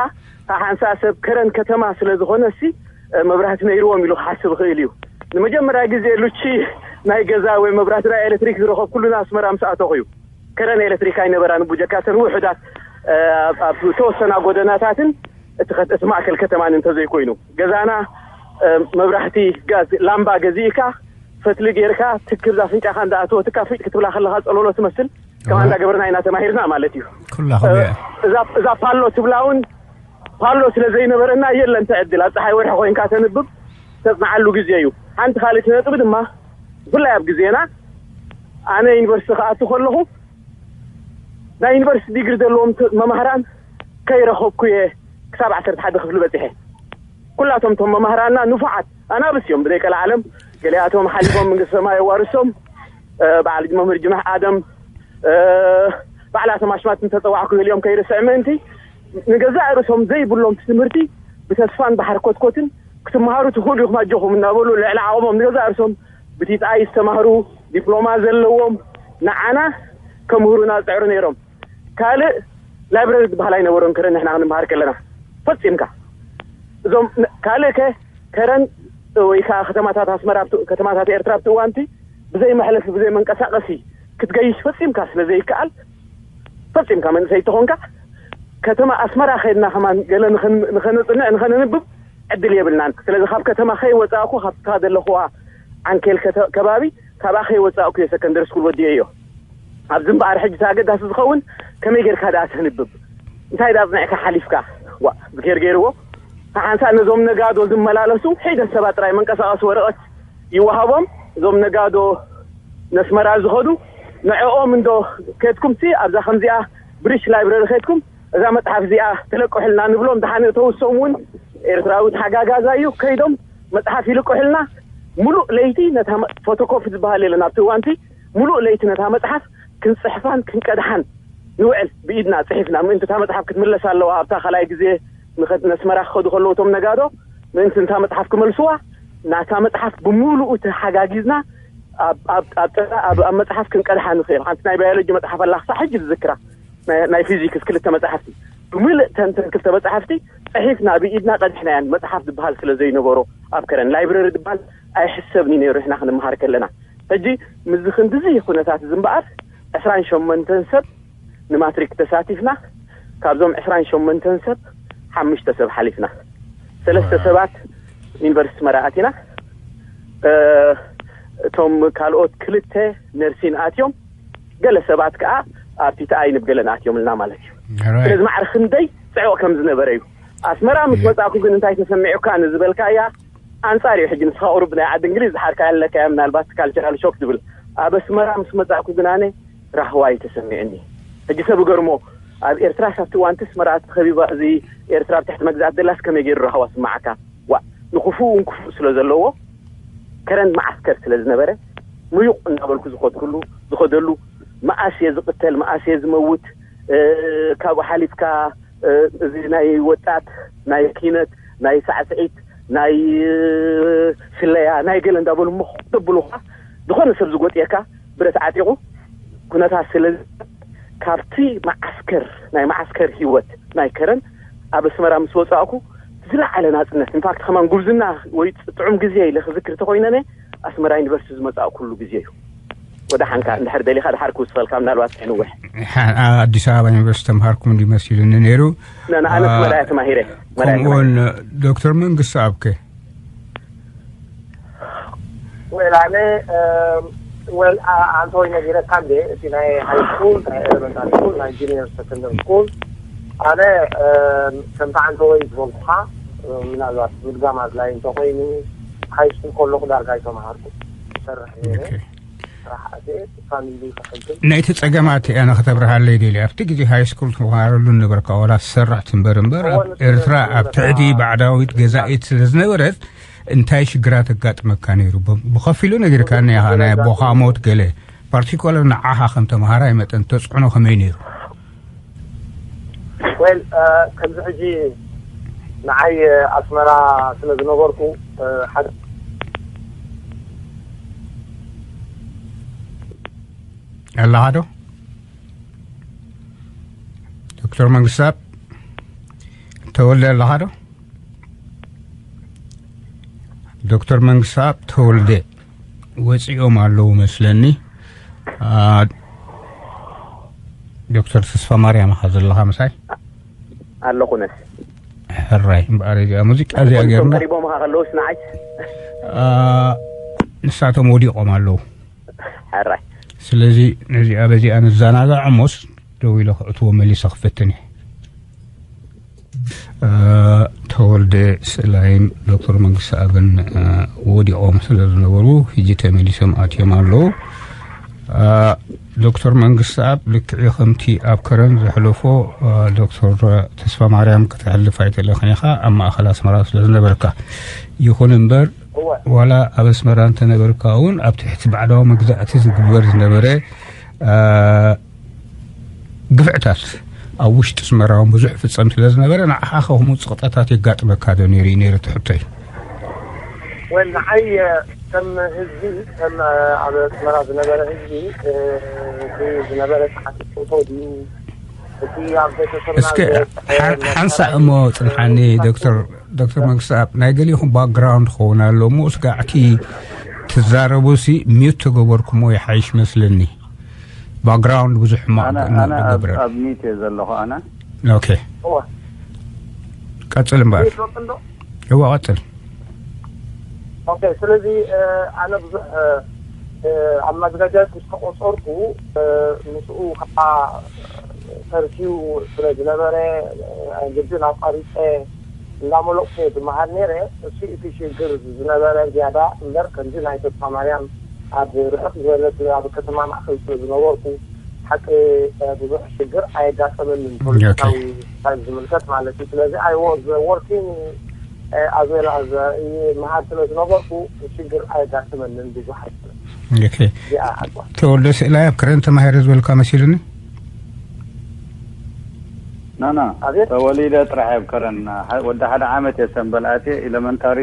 ሓንሳ ሰብ ከረን ከተማ ስለ ዝኾነ ሲ መብራህቲ ነይርዎም ኢሉ ክሓስብ ይኽእል እዩ ንመጀመርያ ግዜ ሉቺ ናይ ገዛ ወይ መብራህቲ ናይ ኤሌክትሪክ ዝረኸብኩሉ ኣስመራ ምስ ኣተኹ እዩ ከረን ኤሌክትሪክ ኣይነበራን ብጀካ ተን ውሑዳት ኣብ ተወሰና ጎደናታትን እቲ ማእከል ከተማን እንተዘይኮይኑ ገዛና መብራህቲ ጋዝ ላምባ ገዚእካ ፈትሊ ጌርካ ትክብ ዛፍንጫኻ እንዳኣተወትካ ፍጭ ክትብላ ከለኻ ፀለሎ ትመስል ከማ እንዳገበርና ኢና ተማሂርና ማለት እዩ ኩላ ከምኡ እያ። እዛ እዛ ፓሎ ትብላ እውን ፓሎ ስለ ዘይነበረና የለን ትዕድል ኣብ ፀሓይ ወርሒ ኮይንካ ተንብብ ተፅናዓሉ ግዜ እዩ ሓንቲ ካልእቲ ነጥቢ ድማ ብፍላይ ኣብ ግዜና ኣነ ዩኒቨርሲቲ ክኣቱ ከለኹ ናይ ዩኒቨርሲቲ ዲግሪ ዘለዎም መማህራን ከይረኸብኩ እየ ክሳብ ዓሰርተ ሓደ ክፍሊ በፂሐ። ኩላቶም እቶም መማህራና ንፉዓት ኣናብስ እዮም ብዘይ ቀልዓለም። ገሊኣቶም ሓሊፎም መንግስቲ ሰማይ የዋርሶም። በዓል መምህር ጅማሕ ኣደም፣ በዓላቶም ኣሽማት እንተፀዋዕኩ ገሊኦም ከይርስዕ ምእንቲ፣ ንገዛእ ርእሶም ዘይብሎም ትምህርቲ ብተስፋን ብሓርኮትኮትን ክትመሃሩ ትኽእሉ ኢኹም ኣጆኹም እናበሉ ልዕሊ ዓቕሞም ንገዛእ ርእሶም ብቲፃይ ዝተማህሩ፣ ዲፕሎማ ዘለዎም፣ ንዓና ከምህሩና ዝፅዕሩ ነይሮም። ካልእ ላይብረሪ ዝበሃል ኣይነበሮን ከረን ንሕና ክንመሃር ከለና። ፈፂምካ እዞም ካልእ ከ ከረን ወይ ከዓ ከተማታት ኣስመራ፣ ከተማታት ኤርትራ ኣብቲ እዋንቲ ብዘይ መሕለፊ ብዘይ መንቀሳቀሲ ክትገይሽ ፈፂምካ ስለ ዘይከኣል፣ ፈፂምካ መንእሰይ ተኾንካ ከተማ ኣስመራ ከይድና ከማን ገለ ንኸነፅንዕ ንኸነንብብ ዕድል የብልናን። ስለዚ ካብ ከተማ ከይወፃእኩ ካብታ ዘለኹዋ ዓንኬል ከባቢ ካብኣ ከይወፃእኩ እየ ሰከንደሪ ስኩል ወዲኤዮ። ኣብዚ እምበኣር ሕጂ ኣገዳሲ ዝኸውን ከመይ ጌርካ ደኣ ተንብብ፣ እንታይ ደኣ ኣፅኒዕካ ሓሊፍካ። ዋ ዝጌር ገይርዎ ሓንሳ ነዞም ነጋዶ ዝመላለሱ ሒደት ሰባት ጥራይ መንቀሳቐሲ ወረቐት ይወሃቦም። እዞም ነጋዶ ነስመራ ዝኸዱ ንዕኦም እንዶ ከድኩም ሲ ኣብዛ ከምዚኣ ብሪሽ ላይብረሪ ከድኩም እዛ መፅሓፍ እዚኣ ትለቅሑልና ንብሎም። ደሓን እተውሶም እውን ኤርትራዊ ተሓጋጋዛ እዩ። ከይዶም መፅሓፍ ይልቅሑልና። ሙሉእ ለይቲ ነታ ፎቶኮፒ ዝበሃል የለን ኣብቲ እዋንቲ። ሙሉእ ለይቲ ነታ መፅሓፍ ክንፅሕፋን ክንቀድሓን ንውዕል። ብኢድና ፅሒፍና ምእንቲ እታ መፅሓፍ ክትምለስ ኣለዋ ኣብታ ካልኣይ ግዜ ነስመራ ክኸዱ ከለዉ እቶም ነጋዶ ምእንቲ እታ መፅሓፍ ክመልስዋ ናታ መፅሓፍ ብምሉኡ ተሓጋጊዝና ኣብ መፅሓፍ ክንቀድሓ ንኽእል። ሓንቲ ናይ ባዮሎጂ መፅሓፍ ኣላ ክሳብ ሕጂ ዝዝክራ፣ ናይ ፊዚክስ ክልተ መፅሓፍቲ ብምልእ ተንተን ክልተ መፅሓፍቲ ፅሒፍና ብኢድና ቀድሕናያን። መፅሓፍ ዝበሃል ስለ ዘይነበሮ ኣብ ከረን ላይብረሪ ዝበሃል ኣይሕሰብኒ ነይሩ ንሕና ክንመሃር ከለና። ሕጂ ምስዚ ክንድዚ ኩነታት እዚ እምበኣር ዕስራን ሸሞንተን ሰብ ንማትሪክ ተሳቲፍና። ካብዞም ዕስራን ሸሞንተን ሰብ ሓሙሽተ ሰብ ሓሊፍና። ሰለስተ ሰባት ዩኒቨርሲቲ ኣስመራ ኣቲና። እቶም ካልኦት ክልተ ነርሲን ኣትዮም። ገለ ሰባት ከዓ ኣብ ቲቲኣይ ንብገለን ኣትዮም እልና ማለት እዩ። ስለዚ ማዕረ ክንደይ ፅዕቕ ከም ዝነበረ እዩ። ኣስመራ ምስ መፃእኩ ግን እንታይ ተሰሚዑካ ንዝበልካያ ኣንፃር እዩ። ሕጂ ንስኻ ቁሩብ ናይ ዓዲ እንግሊዝ ዝሓርካ ኣለካያ ምናልባት ካልቸራል ሾክ ዝብል። ኣብ ኣስመራ ምስ መፃእኩ ግን ኣነ ራህዋ እዩ ተሰሚዑኒ። ሕጂ ሰብ ገርሞ ኣብ ኤርትራ ሳብቲ እዋንቲ ኣስመራ ተኸቢባ እዚ ኤርትራ ኣብ ትሕቲ መግዛእት ደላስ ከመይ ገይሩ ራህዋ ስማዓካ? ዋ ንክፉእ እውን ክፉእ ስለ ዘለዎ ከረን መዓስከር ስለ ዝነበረ ምዩቕ እናበልኩ ዝኸድኩሉ ዝኸደሉ መኣስ እየ ዝቕተል መኣስ እየ ዝመውት ካብኡ ሓሊፍካ እዚ ናይ ወጣት ናይ ኪነት ናይ ሳዕስዒት ናይ ስለያ ናይ ገለ እንዳበሉ ሞኽ ተብሉኻ ዝኾነ ሰብ ዝጎጥየካ ብረት ዓጢቑ ኩነታት ስለ ካብቲ መዓስከር ናይ መዓስከር ህይወት ናይ ከረን ኣብ ኣስመራ ምስ ወፃእኩ ዝለዓለ ናፅነት ኢንፋክት ከማን ጉብዝና ወይ ጥዑም ግዜ ኢለ ክዝክር ተኮይነነ ኣስመራ ዩኒቨርሲቲ ዝመፃእኩሉ ግዜ እዩ። ወደ ሓንካ እንድሕር ደሊኻ ድሓር ክውስኸልካ ምናልባት ኣይንውሕ። ኣዲስ ኣበባ ዩኒቨርሲቲ ተምሃርኩም እንዲ መሲሉኒ ነይሩ። ንኣነስ መዳያ ተማሂረ። ከምኡውን ዶክተር መንግስቲ ኣብከ ወላነ ወል ኣንተ ወይ ነጊረካ እንዴ እቲ ናይ ሃይ ስኩል ናይ ኤሌመንታሪ ስኩል ናይ ጁኒየር ሰከንደሪ ስኩል ኣነ ከምቲ ኣንተ ወይ ዝበልኩኻ ምናልባት ምድጋም ኣድላይ እንተኮይኑ ሃይ ስኩል ከለኹ ዳርጋ ኣይተምሃርኩ ሰርሕ ነይረ ስራሕ ኣትየ ፋሚሊ ከሕግዝ ናይቲ ጸገማት ኣነ ከተብርሃለይ ደልየ ኣብቲ ግዜ ሃይ ስኩል ትምሃረሉ ነበርካ ዋላ ትሰርሕ ትንበር እምበር ኣብ ኤርትራ ኣብ ትሕቲ ባዕዳዊት ገዛኢት ስለ ዝነበረት እንታይ ሽግራት ኣጋጥመካ ነይሩ? ብኸፊሉ ነጊርካኒ ኢኻ፣ ናይ ኣቦኻ ሞት ገለ። ፓርቲኮለር ንዓኻ ከም ተምሃራይ መጠን ተፅዕኖ ከመይ ነይሩ? ወል ከምዚ ሕጂ ንዓይ ኣስመራ ስለ ዝነበርኩ ሓደ ኣለኻ ዶ ዶክተር መንግስታብ ተወልደ ኣለኻ ዶ? ዶክተር መንግስታብ ተወልደ ወፂኦም ኣለዉ መስለኒ። ዶክተር ተስፋ ማርያም ኢኻ ዘለኻ ምሳይ ኣለኹ ነስ ሕራይ እምበኣር እዚኣ ሙዚቃ እዚኣ ጌርና ቀሪቦም ኢኻ ከለውስ ንዓይ ንሳቶም ወዲቖም ኣለዉ። ሕራይ ስለዚ ነዚኣ በዚኣ ንዘናጋዕ እሞስ ደው ኢለ ክእትዎ መሊሰ ክፍትን እየ። ተወልደ ስእላይን ዶክተር መንግስቲ ኣብን ወዲቖም ስለ ዝነበሩ ሕጂ ተመሊሶም ኣትዮም ኣለዉ። ዶክተር መንግስቲ ኣብ ልክዕ ከምቲ ኣብ ከረን ዘሕለፎ ዶክተር ተስፋ ማርያም ከተሕልፍ ኣይተለኽን ኢኻ ኣብ ማእኸል ኣስመራ ስለ ዝነበርካ። ይኹን እምበር ዋላ ኣብ ኣስመራ እንተነበርካ እውን ኣብ ትሕቲ ባዕዳዊ መግዛእቲ ዝግበር ዝነበረ ግፍዕታት ኣብ ውሽጢ ኣስመራ እውን ብዙሕ ፍጸም ስለ ዝነበረ ንዓኻ ከምኡ ጽቕጠታት የጋጥመካ ዶ ነይሩ እዩ ነይሩ ትሕቶይ? ወይ ንዓይ ከም ህዝቢ ከም ኣብ ኣስመራ ዝነበረ ህዝቢ እቲ ዝነበረ ጸዓት ፎቶ ድዩ እቲ ኣብ ቤተሰብና እስከ ሓንሳእ እሞ ጽንሓኒ ዶክተር ዶክተር መንግስቲ ኣብ ናይ ገሊኹም ባክግራውንድ ክኸውን ኣሎ እሞ ስጋዕቲ ትዛረቡ ሲ ሚዩት ተገበርኩሞ ይሓይሽ መስለኒ። ባክግራውንድ ብዙሕ ሕማቕ ኣነ ኣነ ኣብ ገብረ ኣብ ሚት እየ ዘለኹ ኣነ ኦኬ እዋ ቀጽል እምበኣር ይፈቅዶ እዋ ቀጽል ኦኬ ስለዚ እ፣ ኣነ ብዙሕ እ፣ እ፣ ኣብ ማዘጋጃት ምስ ተቆጸርኩ እ፣ ምስኡ ከዓ ተርፊው ስለ ዝነበረ እ፣ ግድን ኣቋሪፀ እንዳመለቕኩ እየ ዝመሃር ነይረ። እሱ እቲ ሽግር ዝነበረ ዝያዳ እምበር ከምዚ ናይ ተስፋ ማርያም ኣብ ርሕቕ ዝበለት ኣብ ከተማ ማእኸል ስለ ዝነበርኩ ሓቂ ብዙሕ ሽግር ኣየጋጠመንን። ፖለቲካዊ ስታይ ዝምልከት ማለት እዩ። ስለዚ ኣይ ወዝ ወርኪንግ ኣዝ ዌል ኣዝ መሃር ስለ ዝነበርኩ ሽግር ኣየጋጠመንን ብዙሕ ኣይኮነን። ኦኬ። ተወልደ ስእላይ ኣብ ክረን ተማሂረ ዝበልካ መሲሉኒ። ናና ኣቤት። ተወሊደ ጥራሕ እየ ኣብ ከረን። ወዲ ሓደ ዓመት እየ ሰንበል ኣትየ ኤለመንታሪ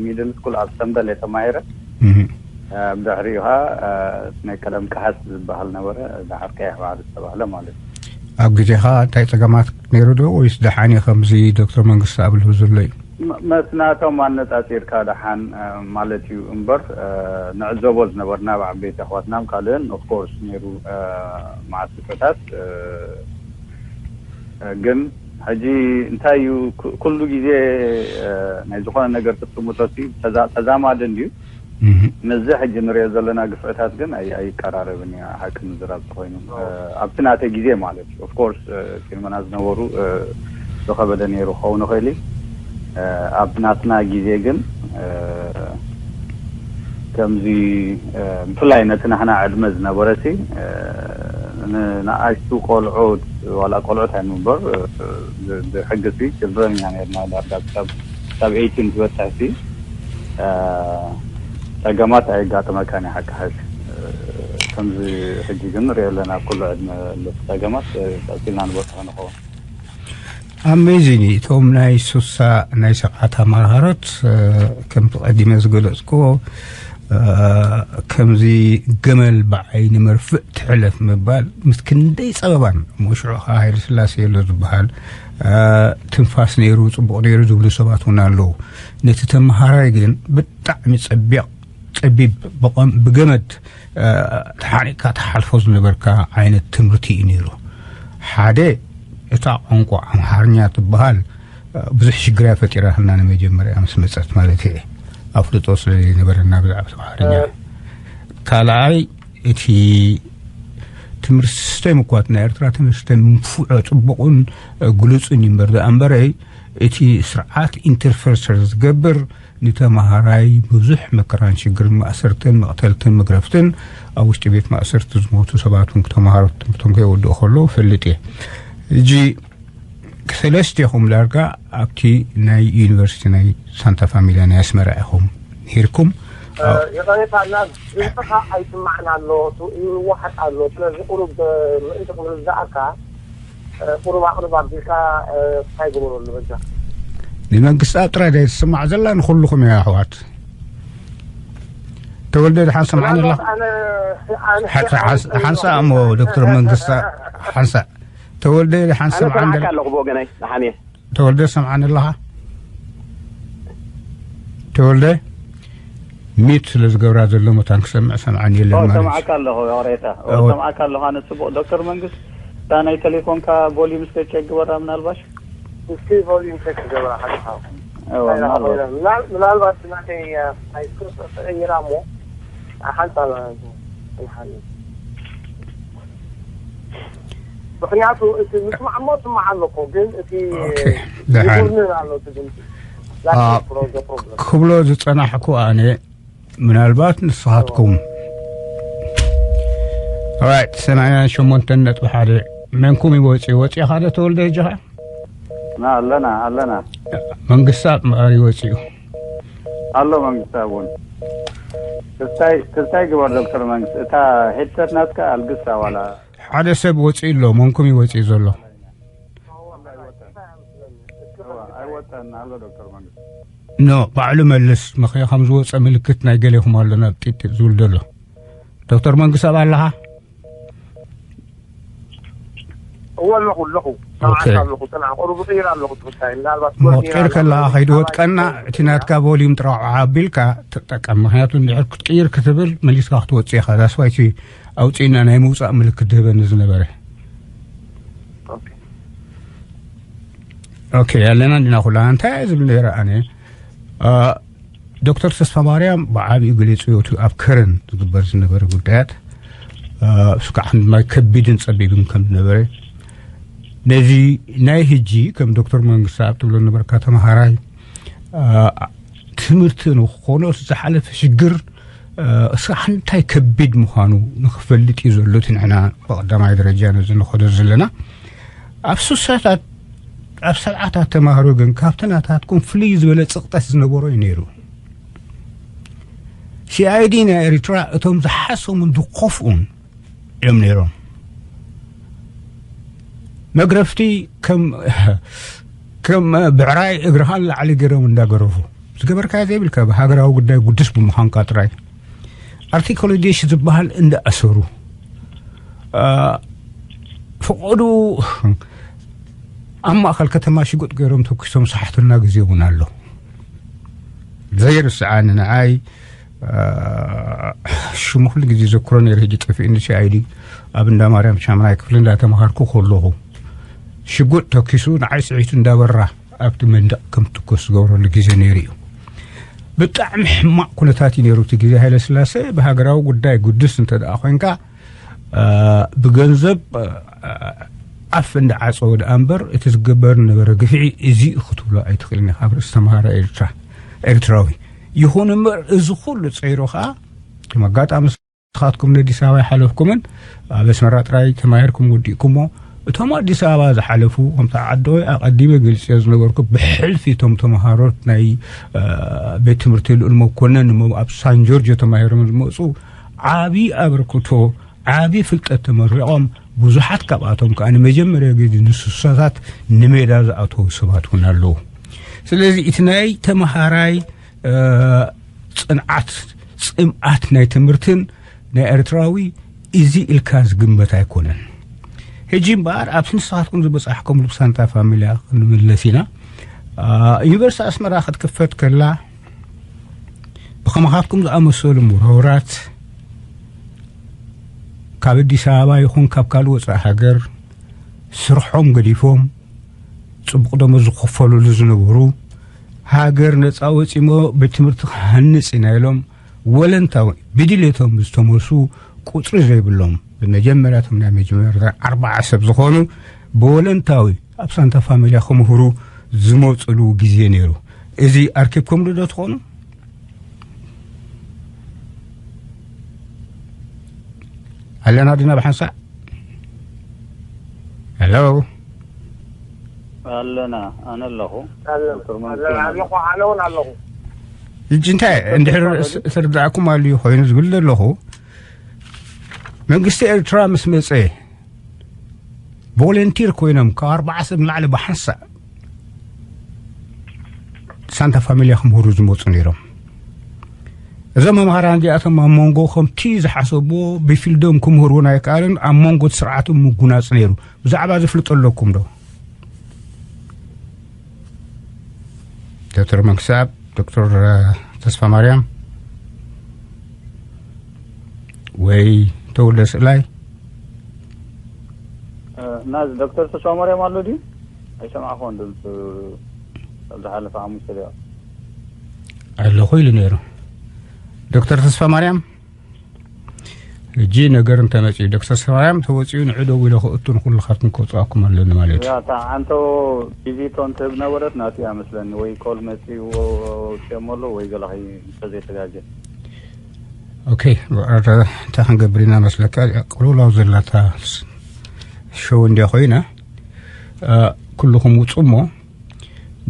ሚድል ስኩል ኣብ ሰንበል እየ ተማሂረ። ኣብ ድሕሪኡ ኸዓ ናይ ቀለም ቀሓስ ዝበሃል ነበረ፣ ደሓር ቀይሕ ባሕሪ ዝተባህለ ማለት እዩ። ኣብ ግዜኻ እንታይ ጸገማት ነይሩ ዶ ወይስ ደሓን እዩ ከምዚ ዶክተር መንግስቲ ኣብሉ ዘሎ እዩ? መ- መስ ናቶም ኣነጻጺርካ ደሓን ማለት እዩ እምበር ንዕዘቦ ዝነበርና ብዓበይቲ ኣሕዋትና ካልእን ኦፍኮርስ ነይሩ። መዓት ግፍዕታት ግን ሕጂ እንታይ እዩ ኩሉ ግዜ ናይ ዝኾነ ነገር ክትጥምቶ ተዛማዲ እንድዩ። ምስዚ ሕጂ ንሪኦ ዘለና ግፍዕታት ግን ኣይቀራረብን እዩ ሓቂ ምዝራብ ተኮይኑ ኣብቲ ናተይ ግዜ ማለት እዩ። ኦፍኮርስ ቅድመና ዝነበሩ ዝኸበደ ነይሩ ክኸውን ይኽእል እዩ። ኣብ ናትና ግዜ ግን ከምዚ ብፍላይ ነቲ ናህና ዕድመ ዝነበረ ሲ ንኣሽቱ ቆልዑት ዋላ ቆልዑት ኣይንበር ብሕጊ ሲ ችልድረን ኢና ነርና ዳርጋ ክሳብ ክሳብ ኤይቲን ዝበፅሕ ሲ ፀገማት ኣየጋጥመካን እዩ ሓቂ ሓቂ ከምዚ ሕጂ ግን ንሪኦ ኣለና ኩሉ ዕድመ ለቲ ፀገማት ቀፂልና ንበፅሖ ንኸውን። ኣሜዚን እዩ እቶም ናይ ሱሳ ናይ ሰብዓት ኣመራሃሮት ከምቲ ቀዲመ ዝገለፅክዎ ከምዚ ገመል ብዓይኒ መርፍእ ትሕለፍ ምባል ምስ ክንደይ ፀበባን እሞ ሽዑ ከዓ ሃይለ ስላሴ የሎ ዝበሃል ትንፋስ ነይሩ ፅቡቕ ነይሩ ዝብሉ ሰባት እውን ኣለዉ። ነቲ ተምሃራይ ግን ብጣዕሚ ፀቢቕ ፀቢብ ብቐም ብገመድ ተሓኒቕካ ትሓልፎ ዝነበርካ ዓይነት ትምህርቲ እዩ ነይሩ። ሓደ እታ ቋንቋ ኣምሓርኛ ትበሃል ብዙሕ ሽግር እያ ፈጢራትና ንመጀመርያ ምስ መፀት ማለት እየ። ኣፍልጦ ስለ ዘይነበረና ብዛዕባ ኣምሓርኛ። ካልኣይ እቲ ትምህርቲ ሲስተም እኳ ናይ ኤርትራ ትምህርቲ ሲስተም ምንፉዖ ፅቡቕን ግሉፅን እዩ እምበር ደኣ እምበረይ እቲ ስርዓት ኢንተርፌር ስለ ዝገብር ንተምሃራይ ብዙሕ መከራን ሽግርን ማእሰርትን መቕተልትን መግረፍትን ኣብ ውሽጢ ቤት ማእሰርቲ ዝሞቱ ሰባት እውን ተምሃሮ ትምህርቶም ከይወድኡ ከለዉ ፈልጥ እየ። ሕጂ ሰለስቴኹም ዳርጋ ኣብቲ ናይ ዩኒቨርሲቲ ናይ ሳንታ ፋሚልያ ናይ ኣስመራ ኢኹም ነይርኩም። ይቕሬታ እና ድምፅኻ ኣይስማዕን ኣሎ ይዋሓጥ ኣሎ ስለዚ ቁሩብ ምእንቲ ክርዳእካ ቁሩብ ኣቕርብ ኣቢልካ እንታይ ግበረሉ በጃ። ንመንግስቲ ኣብ ጥራይ ዶ ትስማዕ ዘላ ንኹልኹም እያ ኣሕዋት። ተወልደ ድሓን ሰምዓኒ ኣለኻ? ሓንሳ እሞ ዶክተር መንግስታ ሓንሳ ተወልደ ድሓን ሰምዓኒ ኣለኹ ብወገነይ ደሓን እየ። ተወልደ ሰምዓኒ ኣለኻ? ተወልደ ሚት ስለ ዝገብራ ዘሎ መታን ክሰምዕ ሰምዓኒ የለን ማለት ሰማዕካ ኣለኹ። ሬታ ሰማዕካ ኣለኹ። ኣነ ፅቡቅ ዶክተር መንግስት እታ ናይ ቴሌፎንካ ቮሊዩም እስከ ቸክ ግበራ ምናልባሽ እስኪ ቮሊዩም ቸክ ግበራ ሓደኻ ምናልባት ናተይ ናይ ስክሪፕት ተቀይራ እሞ ሓንሳ ምሓኒ ምክንያቱ እቲ ምስማዕ እሞ ስማዕ ኣለኩ ግን እቲ ይጉርንን ኣሎ እቲ ድምፂ ክብሎ ዝፀናሕኩ ኣነ ምናልባት ንስኻትኩም ኦራይት፣ ሰማንያን ሸሞንተን ነጥቢ ሓደ። መንኩም ይወፅእ? ወፂእኻ ዶ ተወልደ? ሄጅኻ? ና ኣለና ኣለና። መንግስቲ ኣብ መቐር ይወፅኡ? ኣሎ መንግስቲ እውን። ክስታይ ክስታይ ግበር ዶክተር መንግስቲ፣ እታ ሄድሰት ናትካ ኣልግሳ ዋላ። ሓደ ሰብ ወፂኡ ኣሎ። መንኩም ይወፅኡ ዘሎ? ኣይወጣን ኣሎ ዶክተር መንግስቲ። ኖ፣ ባዕሉ መልስ። ምኽንያት ከም ዝወፀ ምልክት ናይ ገሌኹም ኣሎ ናብ ጢጢ ዝብል ዘሎ። ዶክተር መንግስቲ ኣብ ኣለኻ? እወ ኣለኹ ኣለኹ። ኦኬ። ሰማዕካ ኣለኹ። ጽናዕ፣ ቁሩብ ቂር ኣለኹ። ትኽታይ ምናልባት ሞቂር ከለኻ ከይድወጥቀና፣ እቲ ናትካ ቮሊዩም ጥራዕ ዓቢልካ ትጠቀም። ምኽንያቱ እንድሕር ክትቅይር ክትብል መሊስካ ክትወፅእ ኢኻ። ዳስዋይቲ ኣውፅእና ናይ ምውፃእ ምልክት ድህበኒ ዝነበረ። ኦኬ። ኦኬ፣ ኣለና እንዲና ኩላ። እንታይ እየ ዝብል ነይረ ኣነ? ዶክተር ተስፋ ማርያም ብዓብዩ ገሊፅዮ እቲ ኣብ ከረን ዝግበር ዝነበረ ጉዳያት። እሱ ከዓ ማይ ከቢድን ፀቢብን ከም ዝነበረ፣ ነዚ ናይ ህጂ ከም ዶክተር መንግስቲ ኣብ ትብሎ ነበርካ ተምሃራይ ትምህርቲ ንክኾኖ ዝሓለፈ ሽግር እሱ እንታይ ከቢድ ምዃኑ ንክፈልጥ እዩ ዘሎ። እቲ ንሕና ብቀዳማይ ደረጃ ነዚ ንኸዶ ዘለና ኣብ ሱሳታት፣ ኣብ ሰብዓታት ተማሃሮ ግን ካብቲ ናታትኩም ፍልይ ዝበለ ጽቕጠት ዝነበሮ እዩ ነይሩ። ሲኣይዲ ናይ ኤርትራ እቶም ዝሓሰሙን ዝኸፍኡን እዮም ነይሮም። መግረፍቲ ከም ከም ብዕራይ እግርኻ ንላዕሊ ገይሮም እንዳገረፉ ዝገበርካዮ ዘይብልካ ብሃገራዊ ጉዳይ ጉዱስ ብምዃንካ ጥራይ ኣርቲኮሎጂሽ ዝበሃል እንዳኣሰሩ ፈቐዱ ኣብ ማእኸል ከተማ ሽጉጥ ገይሮም ተኩሶም ሰሓቱልና ግዜ እውን ኣሎ። ዘይርስዓኒ ንዓይ ሽሙ ኩሉ ግዜ ዘክሮ ነይሩ። ሕጂ ጠፊእኒ። ሲኣይዲ ኣብ እንዳ ማርያም ሻምናይ ክፍሊ እንዳተምሃርኩ ከለኹ ሽጉጥ ተኪሱ ንዓይ ስዒቱ እንዳበራ ኣብቲ መንደቕ ከም ትኮስ ዝገብረሉ ግዜ ነይሩ እዩ። ብጣዕሚ ሕማቕ ኩነታት እዩ ነይሩ እቲ ግዜ ሃይለ ስላሴ። ብሃገራዊ ጉዳይ ጉዱስ እንተ ደኣ ኮይንካ ብገንዘብ ኣፍ እንዳዓፀወ ደኣ እምበር እቲ ዝግበር ነበረ ግፍዒ እዚ እዩ ክትብሎ ኣይትኽእልን ኢኻ። ኣብ ርእሲ ተምሃራይ ኤርትራ ኤርትራዊ ይኹን እምበር እዚ ኩሉ ፀይሩ ከዓ ከም ኣጋጣሚ ንስኻትኩም ንኣዲስ ኣበባ ይሓለፍኩምን ኣብ ኣስመራ ጥራይ ተማሂርኩም ወዲእኩሞ። እቶም ኣዲስ ኣበባ ዝሓለፉ ከምቲ ዓዶይ ኣቐዲመ ገልፅዮ ዝነበርኩ ብሕልፊ እቶም ተምሃሮት ናይ ቤት ትምህርቲ ልኡል መኮነን ኣብ ሳን ጆርጆ ተማሂሮም ዝመፁ ዓብዪ ኣበርክቶ ዓቢ ፍልጠት ተመሪቖም ብዙሓት ካብኣቶም ከኣ ንመጀመርያ ግዜ ንሱሳታት ንሜዳ ዝኣተዉ ሰባት እውን ኣለዉ። ስለዚ እቲ ናይ ተምሃራይ ጽንዓት ጽምኣት ናይ ትምህርትን ናይ ኤርትራዊ እዚ ኢልካ ዝግመት ኣይኮነን። ሕጂ እምበኣር ኣብቲ ንስኻትኩም ዝበጻሕኩም ልብሳንታ ፋሚልያ ክንምለስ ኢና። ዩኒቨርሲቲ ኣስመራ ክትክፈት ከላ ብኸማኻትኩም ዝኣመሰሉ ምሁራት ካብ ኣዲስ ኣበባ ይኹን ካብ ካልእ ወፃኢ ሃገር ስርሖም ገዲፎም ፅቡቕ ደሞዝ ዝኸፈሉሉ ዝነበሩ ሃገር ነፃ ወፂሞ ቤት ትምህርቲ ክሃንፅ ኢና ኢሎም ወለንታዊ ብድሌቶም ዝተመልሱ ቁፅሪ ዘይብሎም ብመጀመርያቶም ናይ መጀመርያ ኣርባዓ ሰብ ዝኾኑ ብወለንታዊ ኣብ ሳንታ ፋሚልያ ክምህሩ ዝመፅሉ ግዜ ነይሩ። እዚ ኣርኪብኩም ዶ ትኾኑ? ኣለና ድና ብሓንሳእ? ሄሎ ኣለና። ኣነ ኣለኹ። ኣለኹ ኣነ እውን ኣለኹ። ሕጂ እንታይ እንድሕር ስርዳእኩም ኣልዩ ኮይኑ ዝብል ዘለኹ መንግስቲ ኤርትራ ምስ መፀ ቮለንቲር ኮይኖም ካብ ኣርባዓ ሰብ ንላዕሊ ብሓንሳእ ሳንታ ፋሚልያ ክምህሩ ዝመፁ ነይሮም። እዞም መምሃራን እዚኣቶም ኣብ መንጎ ከምቲ ዝሓሰብዎ ብፊልዶም ክምህሩ እውን ኣይከኣልን። ኣብ መንጎ እቲ ስርዓት ምጉናፅ ነይሩ። ብዛዕባ ዝፍልጦ ኣለኩም ዶ? ዶክተር መንግስኣብ፣ ዶክተር ተስፋ ማርያም ወይ ተወልደ ስእላይ ናዚ ዶክተር ተስፋ ማርያም ኣሎ ድዩ? ኣይሰማዕኹን ድምፁ ኣብ ዝሓለፈ ሓሙሽተ ደቂቃ ኣለኹ ኢሉ ነይሩ። ዶክተር ተስፋ ማርያም ሕጂ ነገር እንተመፅኡ ዶክተር ተስፋ ማርያም ተወፂኡ ንዑ ደው ኢለ ክእቱ ንኩልኻትኩም ከውፅኣኩም ኣለኒ ማለት እዩ። እታ ዓንቶ ቪዚቶ እንትህብ ነበረት ናቲያ መስለኒ ወይ ኮል መፂዎ ወፅኦም ኣለዉ ወይ ገለ ከይተዘይተጋጀ ኦኬ፣ ብቐረዳ እንታይ ክንገብር ኢና መስለካ? ቅልውላው ዘላታ ሸው እንድያ ኮይና፣ እ፣ ኩልኹም ውጹ እሞ፣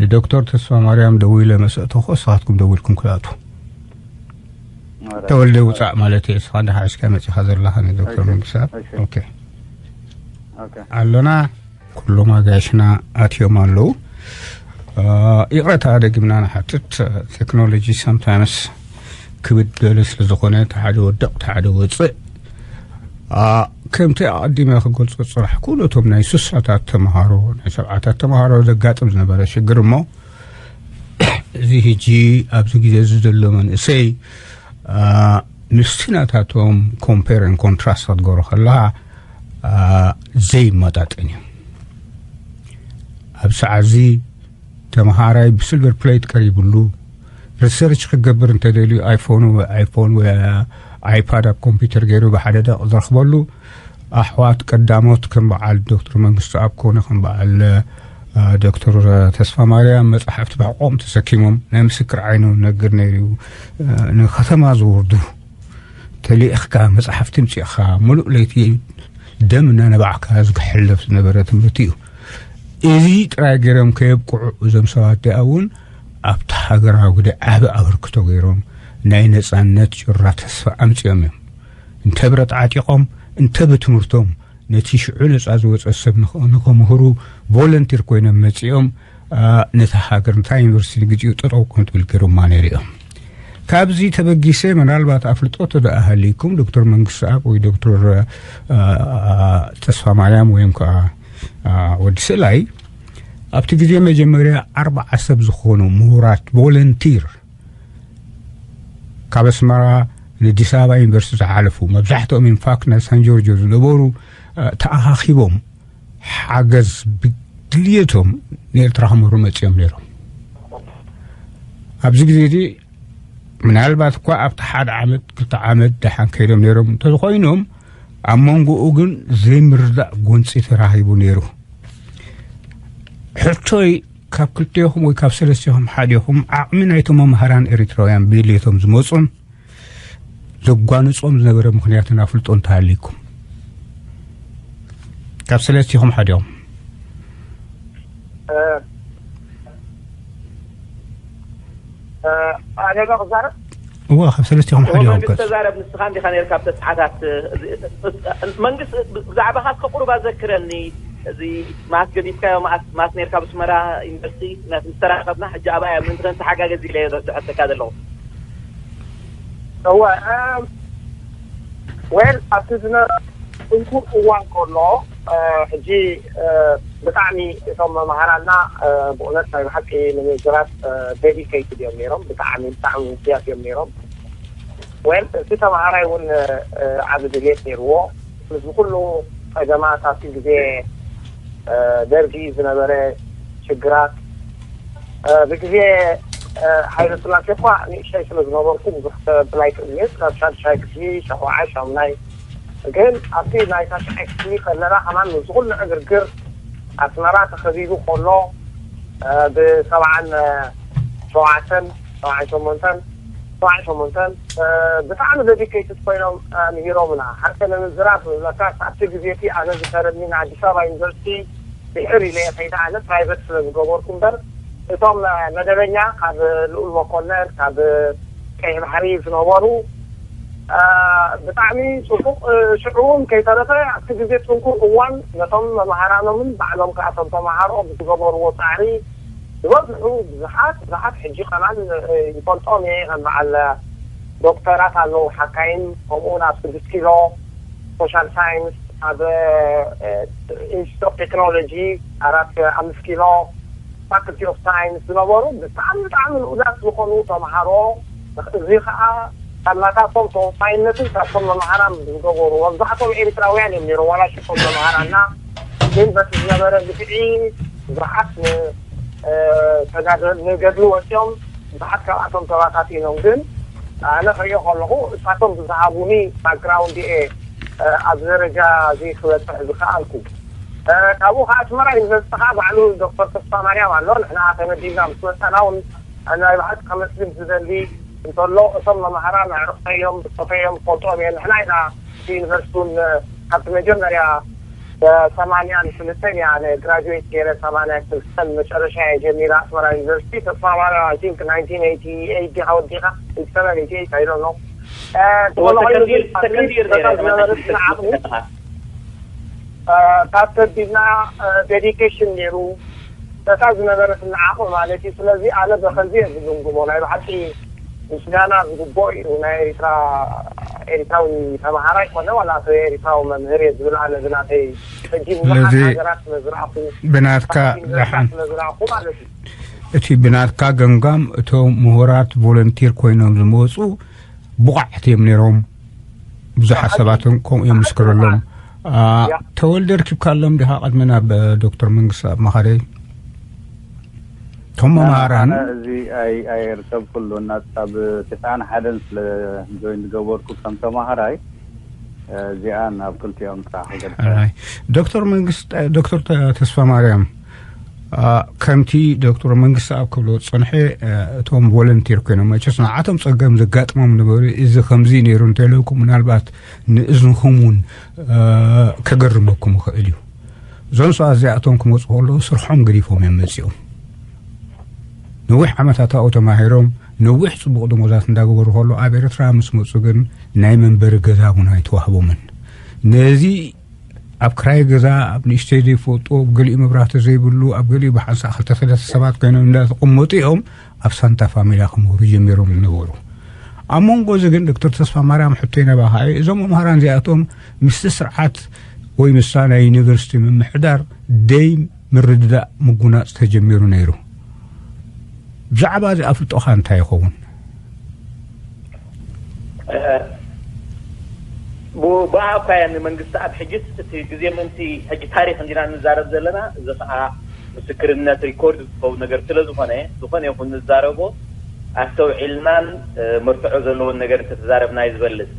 ንዶክተር ተስፋ ማርያም ደዊለ መሰእተኹ፣ ንስኻትኩም ደዊልኩም ክትኣቱ። ተወልደ ውጻእ ማለት እየ፣ ንስኻ እንዳ ሓሽካ መጺኻ ዘለኻ ንዶክተር እሺ፣ መንግስታት። እሺ። ኦኬ። ኦኬ። ኣሎና፣ ኩሎም ኣጋይሽና ኣትዮም ኣለዉ። እ፣ ይቕረታ፣ ደጊምና ንሓትት፣ ቴክኖሎጂ sometimes ክብድ ዝበለ ስለ ዝኾነ፣ እቲ ሓደ ወድቕ፣ እቲ ሓደ ወፅእ። እ፣ ከምቲ ኣቐዲመ ክገልጾ ዝጸናሕኩ፣ ነቶም ናይ ስሳታት ተምሃሮ፣ ናይ ሰብዓታት ተምሃሮ ዘጋጥም ዝነበረ ሽግር እሞ፣ እዚ ሕጂ ኣብዚ ግዜ እዚ ዘሎ መንእሰይ፣ እ፣ ምስቲ ናታቶም compare and contrast ክትገብሮ ከለኻ፣ እ፣ ዘይመጣጠን እዩ። ኣብ ሰዓት እዚ ተምሃራይ ብሲልቨር ፕሌት ቀሪብሉ፣ ሪሰርች ክገብር እንተደልዩ፣ ኣይፎን ወይ፣ ኣይፎን ወይ ኣይፓድ ኣብ ኮምፒውተር ገይሩ ብሓደ ደቂቕ ዝረኽበሉ፣ ኣሕዋት ቀዳሞት ከም በዓል ዶክተር መንግስቱ ኣብ ኮነ ከም በዓል፣ እ፣ ዶክተር ተስፋ ማርያም መጻሕፍቲ ብሕቖም ተሰኪሞም፣ ናይ ምስክር ዓይኑ ነግር ነይሩ እዩ። እ፣ ንከተማ ዝወርዱ፣ ተሊእኽካ መጻሕፍቲ ምጺእኻ፣ ሙሉእ ለይቲ ደም እናነባዕካ ዝሕለፍ ዝነበረ ትምህርቲ እዩ። እዚ ጥራይ ገይሮም ከየብቅዑ፣ እዞም ሰባት እዚኣ እውን ኣብቲ ሃገራዊ ግደ ዓቢ ኣበርክቶ ገይሮም፣ ናይ ነጻነት ጩራ ተስፋ ኣምጺኦም እዮም። እንተ ብረት ዓጢቖም፣ እንተ ብትምህርቶም፣ ነቲ ሽዑ ነጻ ዝወጸ ሰብ ንኸ-፣ ንኸምህሩ ቮለንቲር ኮይኖም መጺኦም፣ ኣ፣ ነታ ሃገር፣ ነታ ዩኒቨርሲቲ ንግዚኡ ጠጠው ከም ትብል ገይሮማ ነይሩ እዮም። ካብዚ ተበጊሰ፣ ምናልባት ኣፍልጦ ተደኣ ሃልይኩም፣ ዶክተር መንግስቱ ኣብ ወይ ዶክተር፣ ኣ፣ ተስፋ ማርያም ወይም ከዓ፣ ኣ፣ ወዲ ስእላይ፣ ኣብቲ ግዜ መጀመርያ ኣርባዓ ሰብ ዝኾኑ ምሁራት ቮለንቲር ካብ ኣስመራ ንኣዲስ ኣበባ ዩኒቨርሲቲ ዝሓለፉ፣ መብዛሕትኦም ኢንፋክት ናይ ሳን ጆርጆ ዝነበሩ፣ እ፣ ተኣኻኺቦም ሓገዝ ብድልየቶም ንኤርትራ ክምህሩ መጺኦም ነይሮም። ኣብዚ ግዜ እዚ ምናልባት እኳ ኣብቲ ሓደ ዓመት፣ ክልተ ዓመት ደሓን ከይዶም ነይሮም እንተዝኾይኖም፣ ኣብ መንጎኡ ግን ዘይምርዳእ ጎንጺ ተራኺቡ ነይሩ። ሕቶይ፣ ካብ ክልቴኹም ወይ ካብ ሰለስቴኹም ሓዴኹም ዓቕሚ ናይቶም መምሃራን ኤሪትራውያን ብድልየቶም ዝመጹን ዘጓንጾም ዝነበረ ምኽንያትን ኣፍልጦ እንተሃልይኩም? ካብ ሰለስቴኹም ሓዴኹም። እ፣ እ፣ ኣነ ዶ ክዛረብ? እወ፣ ካብ ሰለስቴኹም እወ፣ ሓዴኹም መንግስቲ ቀጽ- ተዛረብ፣ ንስኻ እንዲኻ ነይርካ ኣብቲ ሰዓታት፣ እ፣ እዚ፣ እ፣ መንግስቲ፣ ብ-፣ ብዛዕባኻ እስከ ቁሩብ ኣዘክረኒ። እዚ ማስ ገዲፍካዮ፣ ማስ፣ ማስ ነይርካ ኣብ ኣስመራ ዩኒቨርሲቲ፣ ናት ምስ ተራኸብና፣ ሕጂ ኣብኣ እያ፣ ምእንቲ ከንተሓጋገዝ ኢለ እየ ዘሕተካ ዘለኹ። እወ፣ እም፣ ዌል፣ ኣብቲ ዝነ-፣ ጽንኩር እዋን ከሎ፣ እ፣ ሕጂ፣ እ፣ ብጣዕሚ እቶም መምሃራንና፣ እ፣ ብእውነት ናይ ብሓቂ ንምዝራብ፣ እ፣ ዴዲኬትድ እዮም ነይሮም። ብጣዕሚ፣ ብጣዕሚ ውፉያት እዮም ነይሮም። ዌል፣ እቲ ተምሃራይ እውን፣ እ፣ ዓቢ ድልየት ነይርዎ። ምስዚ ኩሉ ጸገማት ኣብቲ ግዜ፣ እ፣ ደርጊ ዝነበረ ሽግራት፣ እ፣ ብግዜ፣ እ፣ ሃይለ ስላሴ እኳ ንእሽተይ ስለ ዝነበርኩ ብዙሕ ከብል ኣይክእልን እየ። ክሳብ ሻድሻይ ክፍሊ፣ ሻውዓይ፣ ሻሙናይ። ግን ኣብቲ ናይ ታሽዓይ ክፍሊ ከለና ከማን ምስዚ ኩሉ ዕግርግር ኣስመራ ተኸቢቡ ከሎ፣ እ፣ ብሰብዓን ሸውዓተን፣ ሰብዓን ሸሞንተን፣ ሰብዓን ሸሞንተን፣ እ፣ ብጣዕሚ ዴዲኬትድ ኮይኖም፣ እ፣ ምሂሮምና። ሓቂ ንምዝራብ ዝብለካ፣ ኣብቲ ግዜ እቲ ኣነ ዝፈረድኒ ንኣዲስ ኣበባ ዩኒቨርሲቲ ድሕር ኢለ እየ ከይደ፣ ኣነ ፕራይቬት ስለ ዝገበርኩ እምበር፣ እቶም፣ እ፣ መደበኛ ካብ ልኡል መኮነን፣ ካብ ቀይሕ ባሕሪ ዝነበሩ፣ እ፣ ብጣዕሚ ጽቡቕ፣ እ፣ ሽዑ እውን ከይተረፈ ኣብቲ ግዜ ጽንኩር እዋን ነቶም መምሃራኖምን ባዕሎም ከኣ እቶም ተምሃሮ ብዝገበርዎ ጻዕሪ ዝበዝሑ ብዙሓት፣ ብዙሓት ሕጂ ከማን፣ እ፣ ይፈልጦም እየ። ከም በዓል ዶክተራት ኣለዉ፣ ሓካይም፣ ከምኡ እውን ኣብ ስድስት ኪሎ ሶሻል ሳይንስ፣ ኣብ፣ እ፣ ኢንስቲትዩት ኦፍ ቴክኖሎጂ፣ ኣራት፣ ኣምስት ኪሎ ፋክልቲ ኦፍ ሳይንስ ዝነበሩ ብጣዕሚ፣ ብጣዕሚ ልኡላት ዝኾኑ ተምሃሮ፣ እዚ ኸዓ ካብ ናታቶም ተወፋይነትን ካብቶም መምሃራን ዝገበሩ፣ መብዛሕቶም ኤሪትራውያን እዮም ነይሮም፣ ዋላ ሽቶም መምሃራንና፣ ግን በቲ ዝነበረ ግፍዒ ብዙሓት ን-፣ እ፣ ተጋደ-፣ ንገድሊ ወፂኦም፣ ብዙሓት ካብኣቶም ተባታቲኖም። ግን ኣነ ክሪኦ ከለኹ፣ እሳቶም ብዝሃቡኒ ባክግራውንድ እየ፣ እ፣ ኣብዚ ደረጃ እዚ ክበፅሕ ዝኸኣልኩ። እ፣ ካብኡ ከዓ ኣስመራ ዩኒቨርሲቲ ከዓ ባዕሉ ዶክተር ተስፋ ማርያም ኣሎ። ንሕና ተመዲብና ምስ መፃና እውን ናይ ብሓቂ ከመስግን ዝደሊ፣ እንተሎ፣ እቶም መማህራን ኣዕሩኽተዮም ብጾተዮም ትፈልጦም እየ። ንሕና ኢና እቲ ዩኒቨርሲቲ እውን ካብቲ መጀመርያ ሰማንያን ክልተን እያ ኣነ ግራጁዌት ገይረ፣ ሰማንያ ክልተን መጨረሻ እየ ጀሚረ ኣስመራ ዩኒቨርሲቲ። ተስፋ ማርያም፣ I think, ናይንቲን ኤይቲ ኤይት ዲኻ ወዲኻ? ኤይቲ ሰቨን፣ ኤይቲ ኤይት፣ I don't know። እ፣ እወ፣ ተኾነ ኮይኑ ሰከንድ ይር፣ ግን ሰከንድ ይር ነይረ፣ በታ ዝነበረት ሰማንያ ክልተ ዓቕሚ፣ እ፣ ካብ ተቢልና፣ እ፣ ዴዲኬሽን ነይሩ። በታ ዝነበረት ዓቕሚ ማለት እዩ። ስለዚ ኣነ በኸዚ እየ ዝግምግሞ። ናይ ብሓቂ ምስጋና ዝግብኦ እዩ። ናይ ኤርትራ፣ ኤርትራዊ ተምሃራይ ኮነ ዋላ ኣቶ ኤርትራዊ መምህር እየ ዝብል ኣነ ብናተይ። ሕጂ ብዙሓት ስለዚ ሃገራት ስለ ዝረኣኹ፣ ብናትካ ኣብቲ ዩኒቨርሲቲ ደሓን ስለ ዝረኣኹ ማለት እዩ። እቲ ብናትካ ገምጋም እቶም ምሁራት ቮለንቲር ኮይኖም ዝመፁ ብቑዓት እዮም ነይሮም። ብዙሓት ሰባት እውን ከምኡ እዮም ምስክረሎም። ያ። ተወልደ ርኪብካሎም ዲኻ? ቅድሚ ናብ ዶክተር መንግስቱ ኣብ መኻሪ እቶም መምሃራን ኣነ እዚ ኣይ-፣ ኣየርከብኩሉን። ናጻብ ትስዓን ሓደን ስለ ጆይን ዝገበርኩ ከም ተማሃራይ፣ እዚኣ ናብ ክልቲኦም ጥራሕ ክገልጻ። ኣይ፣ ዶክተር መንግስት-፣ ዶክተር ተ-፣ ተስፋ ማርያም፣ አ፣ ከምቲ ዶክተር መንግስቲ ኣብ ክብሎ ዝጸንሐ፣ አ፣ እቶም ቮለንቲር ኮይኖም፣ መቸስ ንዓቶም ጸገም ዘጋጥሞም ነበሩ። እዚ ከምዚ ነይሩ እንተለኩም፣ ምናልባት ንእዝንኹም እውን፣ አ፣ ከገርመኩም ይኽእል እዩ። እዞም ሰባት እዚኣቶም ክመጹ ከለዉ ስርሖም ገዲፎም እዮም መጺኦም። ነዊሕ ዓመታት ኣብኡ ተማሂሮም፣ ነዊሕ ጽቡቕ ደሞዛት እንዳገበሩ ከለዉ፣ ኣብ ኤርትራ ምስ መጹ ግን ናይ መንበሪ ገዛ እውን ኣይተዋህቦምን። ነዚ ኣብ ክራይ ገዛ፣ ኣብ ንእሽተይ ዘይፈልጦ፣ ኣብ ገሊኡ መብራህቲ ዘይብሉ፣ ኣብ ገሊኡ ብሓንሳእ ክልተ ሰለስተ ሰባት ኮይኖም እንዳተቐመጡ እዮም ኣብ ሳንታ ፋሚልያ ክምህሩ ጀሚሮም ዝነበሩ። ኣብ መንጎ እዚ ግን ዶክተር ተስፋ ማርያም ሕቶይ ናባኻ እዩ። እዞም መምህራን እዚኣቶም ምስቲ ስርዓት ወይ ምስታ ናይ ዩኒቨርሲቲ ምምሕዳር ደይ ምርድዳእ ምጉናጽ ተጀሚሩ ነይሩ። ብዛዕባ እዚ ኣፍልጦኻ እንታይ ይኸውን? እ፣ ብ-፣ ብኣ እኳ እያ ንመንግስቲ ኣብ ሕጅስ እቲ ግዜ ምእንቲ ሕጂ ታሪኽ እንዲና ንዛረብ ዘለና፣ እዚ ኸዓ ምስክርነት ሪኮርድ ዝኸውን ነገር ስለ ዝኾነ፣ ዝኾነ ይኹን ንዛረቦ ኣስተውዒልናን፣ እ፣ መርትዖ ዘለዎን ነገር እንተተዛረብና እዩ ዝበልጽ።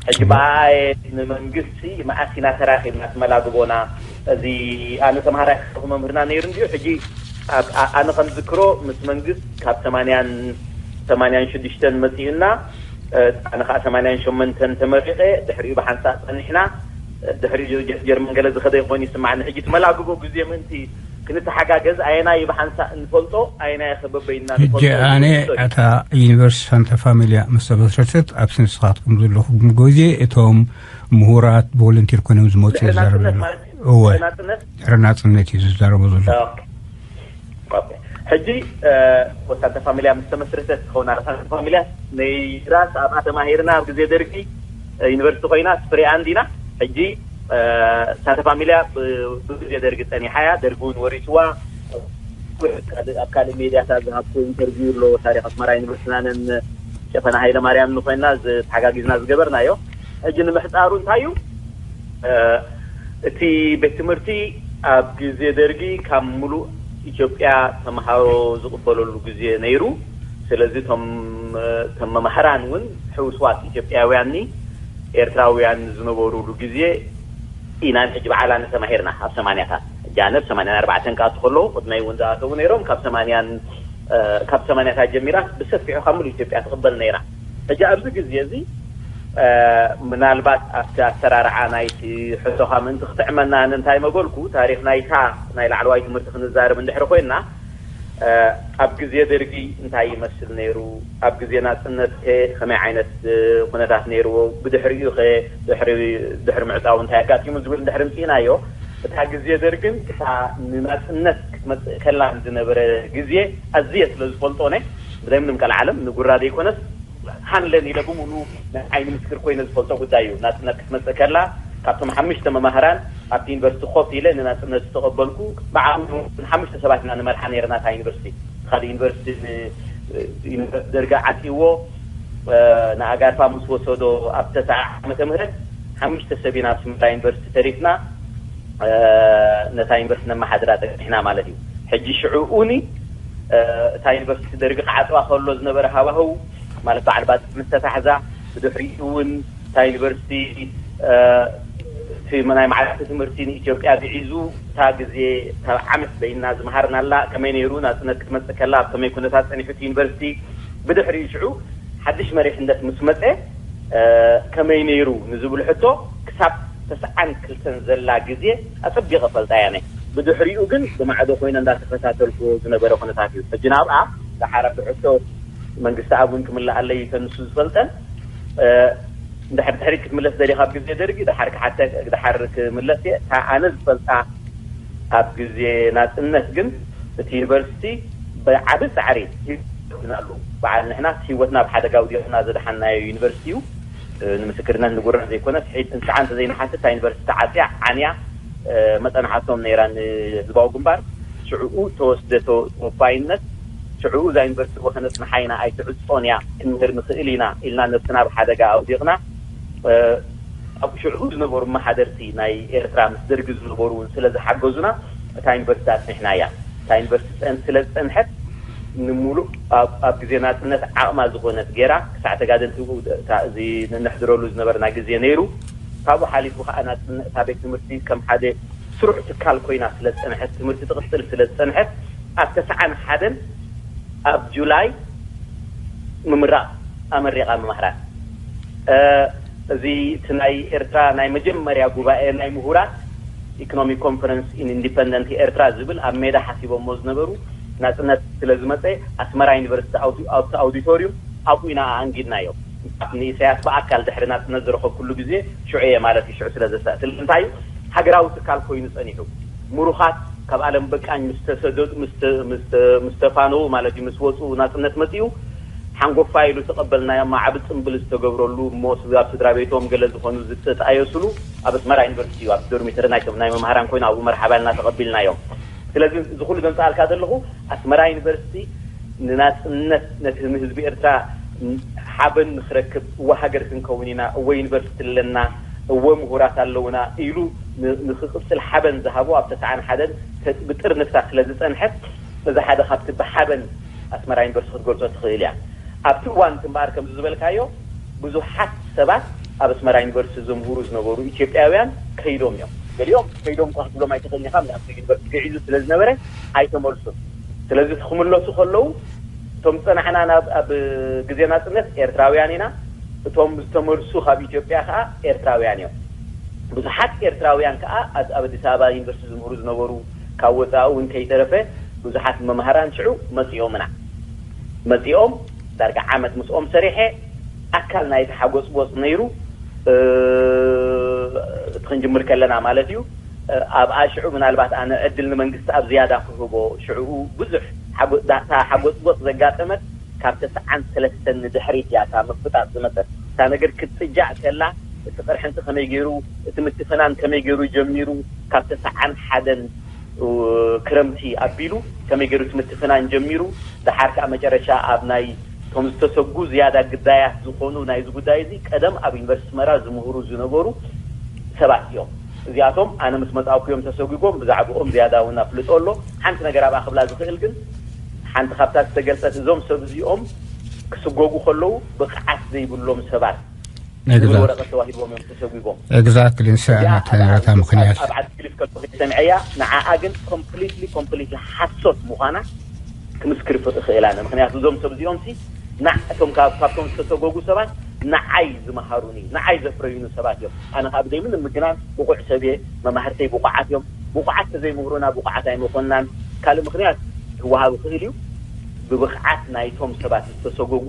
ሕጂ ጽቡቕ። ብኣየ ንመንግስቲ መዓስ ኢና ተራኺብና ትመላግቦና? እዚ ኣነ ተምሃራይ ከለኹ መምህርና ነይሩ እንድዩ። ሕጂ ኣብ-፣ ኣ-፣ ኣነ ከም ዝክሮ ምስ መንግስት ካብ ሰማንያን፣ ሰማንያን ሽዱሽተን መጺኡና፣ እ፣ ኣነ ኸዓ ሰማንያን ሸሞንተን ተመሪቐ፣ ድሕሪኡ ብሓንሳእ ጸኒሕና፣ እ፣ ድሕሪኡ ጀ-፣ ጀርመን ገለ ዝኸደ ይኾን ይስማዕኒ። ሕጂ ትመላግቦ ግዜ ምእንቲ ክንተሓጋገዝ ኣየናይ ብሓንሳእ እንፈልጦ፣ ኣየናይ ከበበይና ሕጂ ንፈልጦ ኣነ ዝብል እታ ዩኒቨርሲቲ ሳንታ ፋሚልያ ምስ ተመስረተት፣ ኣብ ንስኻትኩም ዘለኹም ግዜ እቶም ምሁራት ቮለንቲር ኮይኖም ዝመፁ ድሕሪ ይዛረብ ናፅነት ዘሎ። ማለት እዩ? እወ፣ ድሕሪ ናፅነት? ድሕሪ ናፅነት እዩ ዝዛረቦ ዘሎ። ኦኬ። ኦኬ። ሕጂ፣ እ፣ ሳንታ ፋሚልያ ምስ ተመስረተት ትኸውን ኣላ። ሳንታ ፋሚልያ ነይራስ ኣብኣ ተማሂርና ኣብ ግዜ ደርጊ፣ እ፣ ዩኒቨርሲቲ ኮይና ስፕሪያ እንዲና። ሕጂ፣ እ፣ ሳንታ ፋሚልያ ብ-፣ ብግዜ ደርጊ ጸኒሓ እያ። ደርጊ እውን ወሪስዋ። ኣብ ካልእ፣ ኣብ ካልእ ሜድያታት ዝሃብኩ ኢንተርቪው ኣሎ። ታሪኽ ኣስመራ ዩኒቨርሲቲናንን ጨፈና ሃይለ ማርያምን ኮይና ዝተሓጋጊዝና ዝገበርናዮ። ሕጂ ንምሕጻሩ እንታይ እዩ? እ፣ እቲ ቤት ትምህርቲ ኣብ ግዜ ደርጊ ካብ ምሉእ ኢትዮጵያ ተምሃሮ ዝቕበለሉ ግዜ ነይሩ። ስለዚ እቶም፣ እቶም መማህራን እውን ሕውስዋስ ኢትዮጵያውያንኒ ኤርትራውያን ዝነበሩሉ ግዜ ኢና ንሕጂ በዓል ኣነ ተማሂርና ኣብ ሰማንያታት። ሕጂ ኣነ ብ ሰማንያን ኣርባዕተን ክኣቱ ከለኹ፣ ቅድመይ እውን ዝኣተዉ ነይሮም። ካብ ሰማንያን፣ እ፣ ካብ ሰማንያታት ጀሚራ ብሰፊሑ ካብ ምሉእ ኢትዮጵያ ትቕበል ነይራ። ሕጂ ኣብዚ ግዜ እዚ፣ እ፣ ምናልባት ኣብቲ ኣሰራርዓ ናይቲ ሕቶኻ ምእንቲ ክጥዕመና፣ ኣነ እንታይ መበልኩ፣ ታሪኽ ናይታ ናይ ላዕለዋይ ትምህርቲ ክንዛረብ እንድሕሪ ኮይንና፣ እ፣ ኣብ ግዜ ደርጊ እንታይ ይመስል ነይሩ፣ ኣብ ግዜ ናጽነት ከ ከመይ ዓይነት፣ እ፣ ኩነታት ነይርዎ፣ ብድሕሪኡ ከ ድሕሪ፣ ድሕሪ ምዕጻው እንታይ ኣጋጢሙ ዝብል እንድሕሪ ምጽኢናዮ፣ እታ ግዜ ደርግን እታ ንናጽነት ክትመጽእ ከላን ዝነበረ ግዜ ኣዝየ ስለ ዝፈልጦ፣ ነ ብዘይ ምንም ቀልዓለም ንጉራ ዘይኮነስ፣ ሃንለን ኢለ ብምሉ ናይ ዓይኒ ምስክር ኮይነ ዝፈልጦ ጉዳይ እዩ። ናጽነት ክትመጽእ ከላ፣ ካብቶም ሓሙሽተ መማህራን ኣብቲ ዩኒቨርሲቲ ኮፍ ኢለ ንናጽነት ዝተቐበልኩ፣ ብዓቕሚ ሓሙሽተ ሰባት ኢና ንመርሓ ነይርና እታ ዩኒቨርሲቲ። ካልእ ዩኒቨርሲቲ ን-፣ ዩኒቨርሲቲ ደርጊ ዓጽይዎ፣ እ፣ ንኣጋርፋ ምስ ወሰዶ ኣብ ተስዓ ዓመተ ምህረት ሓሙሽተ ሰብ ኢና ኣብ ስምራ ዩኒቨርሲቲ ተሪፍና፣ እ፣ ነታ ዩኒቨርሲቲ ነመሓድራ ጸኒሕና ማለት እዩ። ሕጂ ሽዑ እውኒ፣ እ፣ እታ ዩኒቨርሲቲ ደርጊ ክዓጽዋ ከሎ ዝነበረ ሃዋህው፣ ማለት በዓል ባጽዕ ምስ ተታሕዛ፣ ብድሕሪኡ እውን እታ ዩኒቨርሲቲ፣ እ፣ እቲ ናይ መዓልቲ ትምህርቲ ንኢትዮጵያ ግዒዙ፣ እታ ግዜ፣ እታ ዓመት በይና ዝመሃርናላ፣ ከመይ ነይሩ፣ ናጽነት ክትመጽእ ከላ፣ ኣብ ከመይ ኩነታት ጸኒሑ እቲ ዩኒቨርሲቲ፣ ብድሕሪኡ ሽዑ ሓድሽ መሪሕነት ምስ መጸ ከመይ ነይሩ ንዝብል ሕቶ ክሳብ ተስዓን ክልተን ዘላ ግዜ ኣጸቢቐ ፈልጣ እያ። ብድሕሪኡ ግን ብማዕዶ ኮይነ እንዳተኸታተልኩ ዝነበረ ኩነታት እዩ። ሕጂ ናብኣ ደሓር ብሕቶ መንግስቲ ኣብ እውን ክምልኣለይ ተንሱ ዝፈልጠን እንድሕር ድሕሪት ክትምለስ ደሊኻ ኣብ ግዜ ደርጊ ደሓር ክሓተ ደሓር ክምለስ እየ። እታ ኣነ ዝፈልጣ ኣብ ግዜ ናጽነት ግን እቲ ዩኒቨርሲቲ ብዓቢ ጻዕሪ ይናሉ። በዓል ንሕና ህይወትና ብሓደጋ ውዲቕና ዘድሓናዮ ዩኒቨርሲቲ እዩ። ንምስክርነት ንጉርዕ ዘይኮነስ ሕጂ እንስዓ እንተዘይንሓትት እታ ዩኒቨርሲቲ ዓጽያ ዓንያ መጸናሓቶም ነይራ ንህዝባዊ ግንባር። ሽዕኡ ተወስደ ተወፋይነት ሽዕኡ እዛ ዩኒቨርሲቲ ወኸነጽንሓ ኢና ኣይትዕጾን እያ ክንምህር ንኽእል ኢና ኢልና ነብስና ብሓደጋ ኣውዲቕና። ኣብ ሽዕኡ ዝነበሩ መሓደርቲ ናይ ኤርትራ ምስ ደርጊ ዝነበሩ እውን ስለ ዝሓገዙና እታ ዩኒቨርሲቲ ኣጽኒሕና እያ። እታ ዩኒቨርሲቲ ጸን ስለ ዝጸንሐት ንምሉእ ኣብ ግዜ ናጽነት ዓቕማ ዝኾነት ገይራ ክሳዕ ተጋደልቲ እዚ ንሕድረሉ ዝነበርና ግዜ ነይሩ። ካብኡ ሓሊፉ ከዓ ናጽነት እታ ቤት ትምህርቲ ከም ሓደ ስሩዕ ትካል ኮይና ስለ ዝጸንሐት ትምህርቲ ትቕጽል ስለ ዝጸንሐት ኣብ ተስዓን ሓደን ኣብ ጁላይ ምምራቕ ኣመሪቓ ምምሕራን እዚ እቲ ናይ ኤርትራ ናይ መጀመርያ ጉባኤ ናይ ምሁራት ኢኮኖሚክ ኮንፈረንስ ኢን ኢንዲፐንደንት ኤርትራ ዝብል ኣብ ሜዳ ሓሲቦሞ ዝነበሩ ናጽነት ስለ ዝመጸ ኣስመራ ዩኒቨርሲቲ ኣብቲ ኣውዲቶሪዩም ኣብኡ ኢና ኣኣንጊድናዮ። ንኢሳያስ ብኣካል ድሕሪ ናጽነት ዝረኸብኩሉ ግዜ ሽዑ እየ ማለት እዩ። ሽዑ ስለ ዘሳእትል እንታይ እዩ ሃገራዊ ትካል ኮይኑ ጸኒሑ ምሩኻት ካብ ዓለም በቃኝ ምስ ተሰደዱ ምስ ተፋነዉ ማለት እዩ ምስ ወፁ ናፅነት መፅኡ ሓንጎፋ ኢሉ ተቐበልናዮም። ዓቢ ፅምብል ዝተገብረሉ እሞ ኣብ ስድራ ቤቶም ገለ ዝኾኑ ዝተጣየሱሉ ኣብ ኣስመራ ዩኒቨርሲቲ እዩ። ኣብ ዶርሚተሪ ናይ ናይ መምሃራን ኮይኑ ኣብኡ መርሓባ ኢልና ተቐቢልናዮም። ስለዚ እዚ ኩሉ ዘምፅኣልካ ዘለኹ ኣስመራ ዩኒቨርሲቲ ንናፅነት ነቲ ንህዝቢ ኤርትራ ሓበን ንክረክብ እወ ሃገር ክንከውን ኢና እወ ዩኒቨርሲቲ ኣለና እወ ምሁራት ኣለውና ኢሉ ንክቅፅል ሓበን ዝሃቦ ኣብ ተስዓን ሓደን ብጥርንፍታ ስለ ዝፀንሐት እዚ ሓደ ካብቲ ብሓበን ኣስመራ ዩኒቨርሲቲ ክትገልፆ ትኽእል እያ። ኣብቲ እዋን እቲ እምበኣር ከምዚ ዝበልካዮ ብዙሓት ሰባት ኣብ ኣስመራ ዩኒቨርሲቲ ዘምህሩ ዝነበሩ ኢትዮጵያውያን ከይዶም እዮም። ገሊኦም ከይዶም እኳ ክትብሎም ኣይትኽእልን ኢኻ። ምክንያቱ ዩኒቨርሲቲ ግዒዙ ስለ ዝነበረ ኣይተመልሱን። ስለዚ ክምለሱ ከለዉ እቶም ዝፀናሕና ኣብ ግዜ ናፅነት ኤርትራውያን ኢና። እቶም ዝተመልሱ ካብ ኢትዮጵያ ከዓ ኤርትራውያን እዮም። ብዙሓት ኤርትራውያን ከዓ ኣብ ኣዲስ ኣበባ ዩኒቨርሲቲ ዝምህሩ ዝነበሩ ካብ ወፃኢ እውን ከይተረፈ ብዙሓት መምሃራን ሽዑ መፂኦምና መፂኦም ዳርጋ ዓመት ምስኦም ሰሪሐ ኣካል ናይቲ ሓጎፅጎፅ ነይሩ። እቲ ክንጅምር ከለና ማለት እዩ። ኣብኣ ሽዑ ምናልባት ኣነ ዕድል ንመንግስቲ ኣብ ዝያዳ ክህቦ ሽዑኡ ብዙሕ ሓጎፅጎፅ ዘጋጠመት ካብ ተስዓን ሰለስተን ንድሕሪት እያ እታ ምፍጣጥ ዝመፀት። እታ ነገር ክትፅጃእ ከላ እቲ ቅርሕንቲ ከመይ ገይሩ እቲ ምትፍናን ከመይ ገይሩ ጀሚሩ ካብ ተስዓን ሓደን ክረምቲ ኣቢሉ ከመይ ገይሩ እቲ ምትፍናን ጀሚሩ ደሓር ከዓ መጨረሻ ኣብ ናይ እቶም ዝተሰጉ ዝያዳ ግዳያት ዝኾኑ ናይዚ ጉዳይ እዚ ቀደም ኣብ ዩኒቨርሲቲ ኣስመራ ዝምህሩ ዝነበሩ ሰባት እዮም። እዚኣቶም ኣነ ምስ መፃእኩ እዮም ተሰጒጎም። ብዛዕባኦም ዝያዳ እውን ኣፍልጦ ኣሎ። ሓንቲ ነገር ኣብኣ ክብላ ዝኽእል ግን ሓንቲ ካብታ ዝተገልፀት እዞም ሰብ እዚኦም ክስጎጉ ከለዉ ብቕዓት ዘይብሎም ሰባት ዝብል ወረቐት ተዋሂብዎም እዮም ተሰጒጎም። ኤግዛክትሊ ንሳ እያ ናታ ነረታ ምክንያት ኣብ ዓዲ እንግሊዝ ከለኹ ሰሚዐያ። ንዓኣ ግን ኮምፕሊትሊ ኮምፕሊትሊ ሓሶት ምዃና ክምስክር ይኽእል ኣነ። ምክንያቱ እዞም ሰብ እዚኦም ሲ ንዓቶም ካብ ካብቶም ዝተሰጎጉ ሰባት ንዓይ ዝመሃሩኒ ንዓይ ዘፍረዩኒ ሰባት እዮም። ኣነ ካብ ዘይምን ምግናን ብቑዕ ሰብ እየ። መማህርተይ ብቑዓት እዮም። ብቑዓት ተዘይምህሩና ብቑዓት ኣይመኾንናን። ካልእ ምክንያት ክወሃብ ይኽእል እዩ። ብብቕዓት ናይቶም ሰባት ዝተሰጎጉ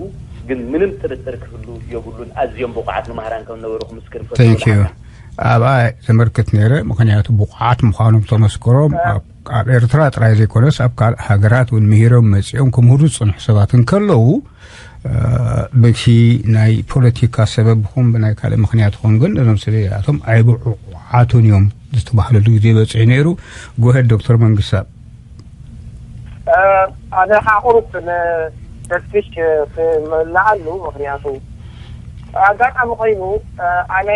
ግን ምንም ጥርጥር ክህሉ የብሉን። ኣዝዮም ብቑዓት መማህራን ከም ነበሩ ክምስክር ይፈቱ። Thank you። ኣብኣ ዘመልክት ነይረ። ምክንያቱ ብቑዓት ምዃኖም ተመስክሮም ኣብ ኤርትራ ጥራይ ዘይኮነስ ኣብ ካልእ ሃገራት እውን ምሂሮም መጺኦም ክምህሩ ዝጸንሑ ሰባት እንከለዉ በቲ ናይ ፖለቲካ ሰበብ ይኹን ብናይ ካልእ ምኽንያት ይኹን ግን እዞም ሰበ እዚኣቶም ኣይብቑዓቱን እዮም ዝተባህለሉ ግዜ በፂሑ ነይሩ። ጎሄድ ዶክተር መንግስታብ ኣነ ከዓ ቁሩብ ንተስፊሽ ክምልኣሉ ምክንያቱ ኣጋጣሚ ኮይኑ ኣነ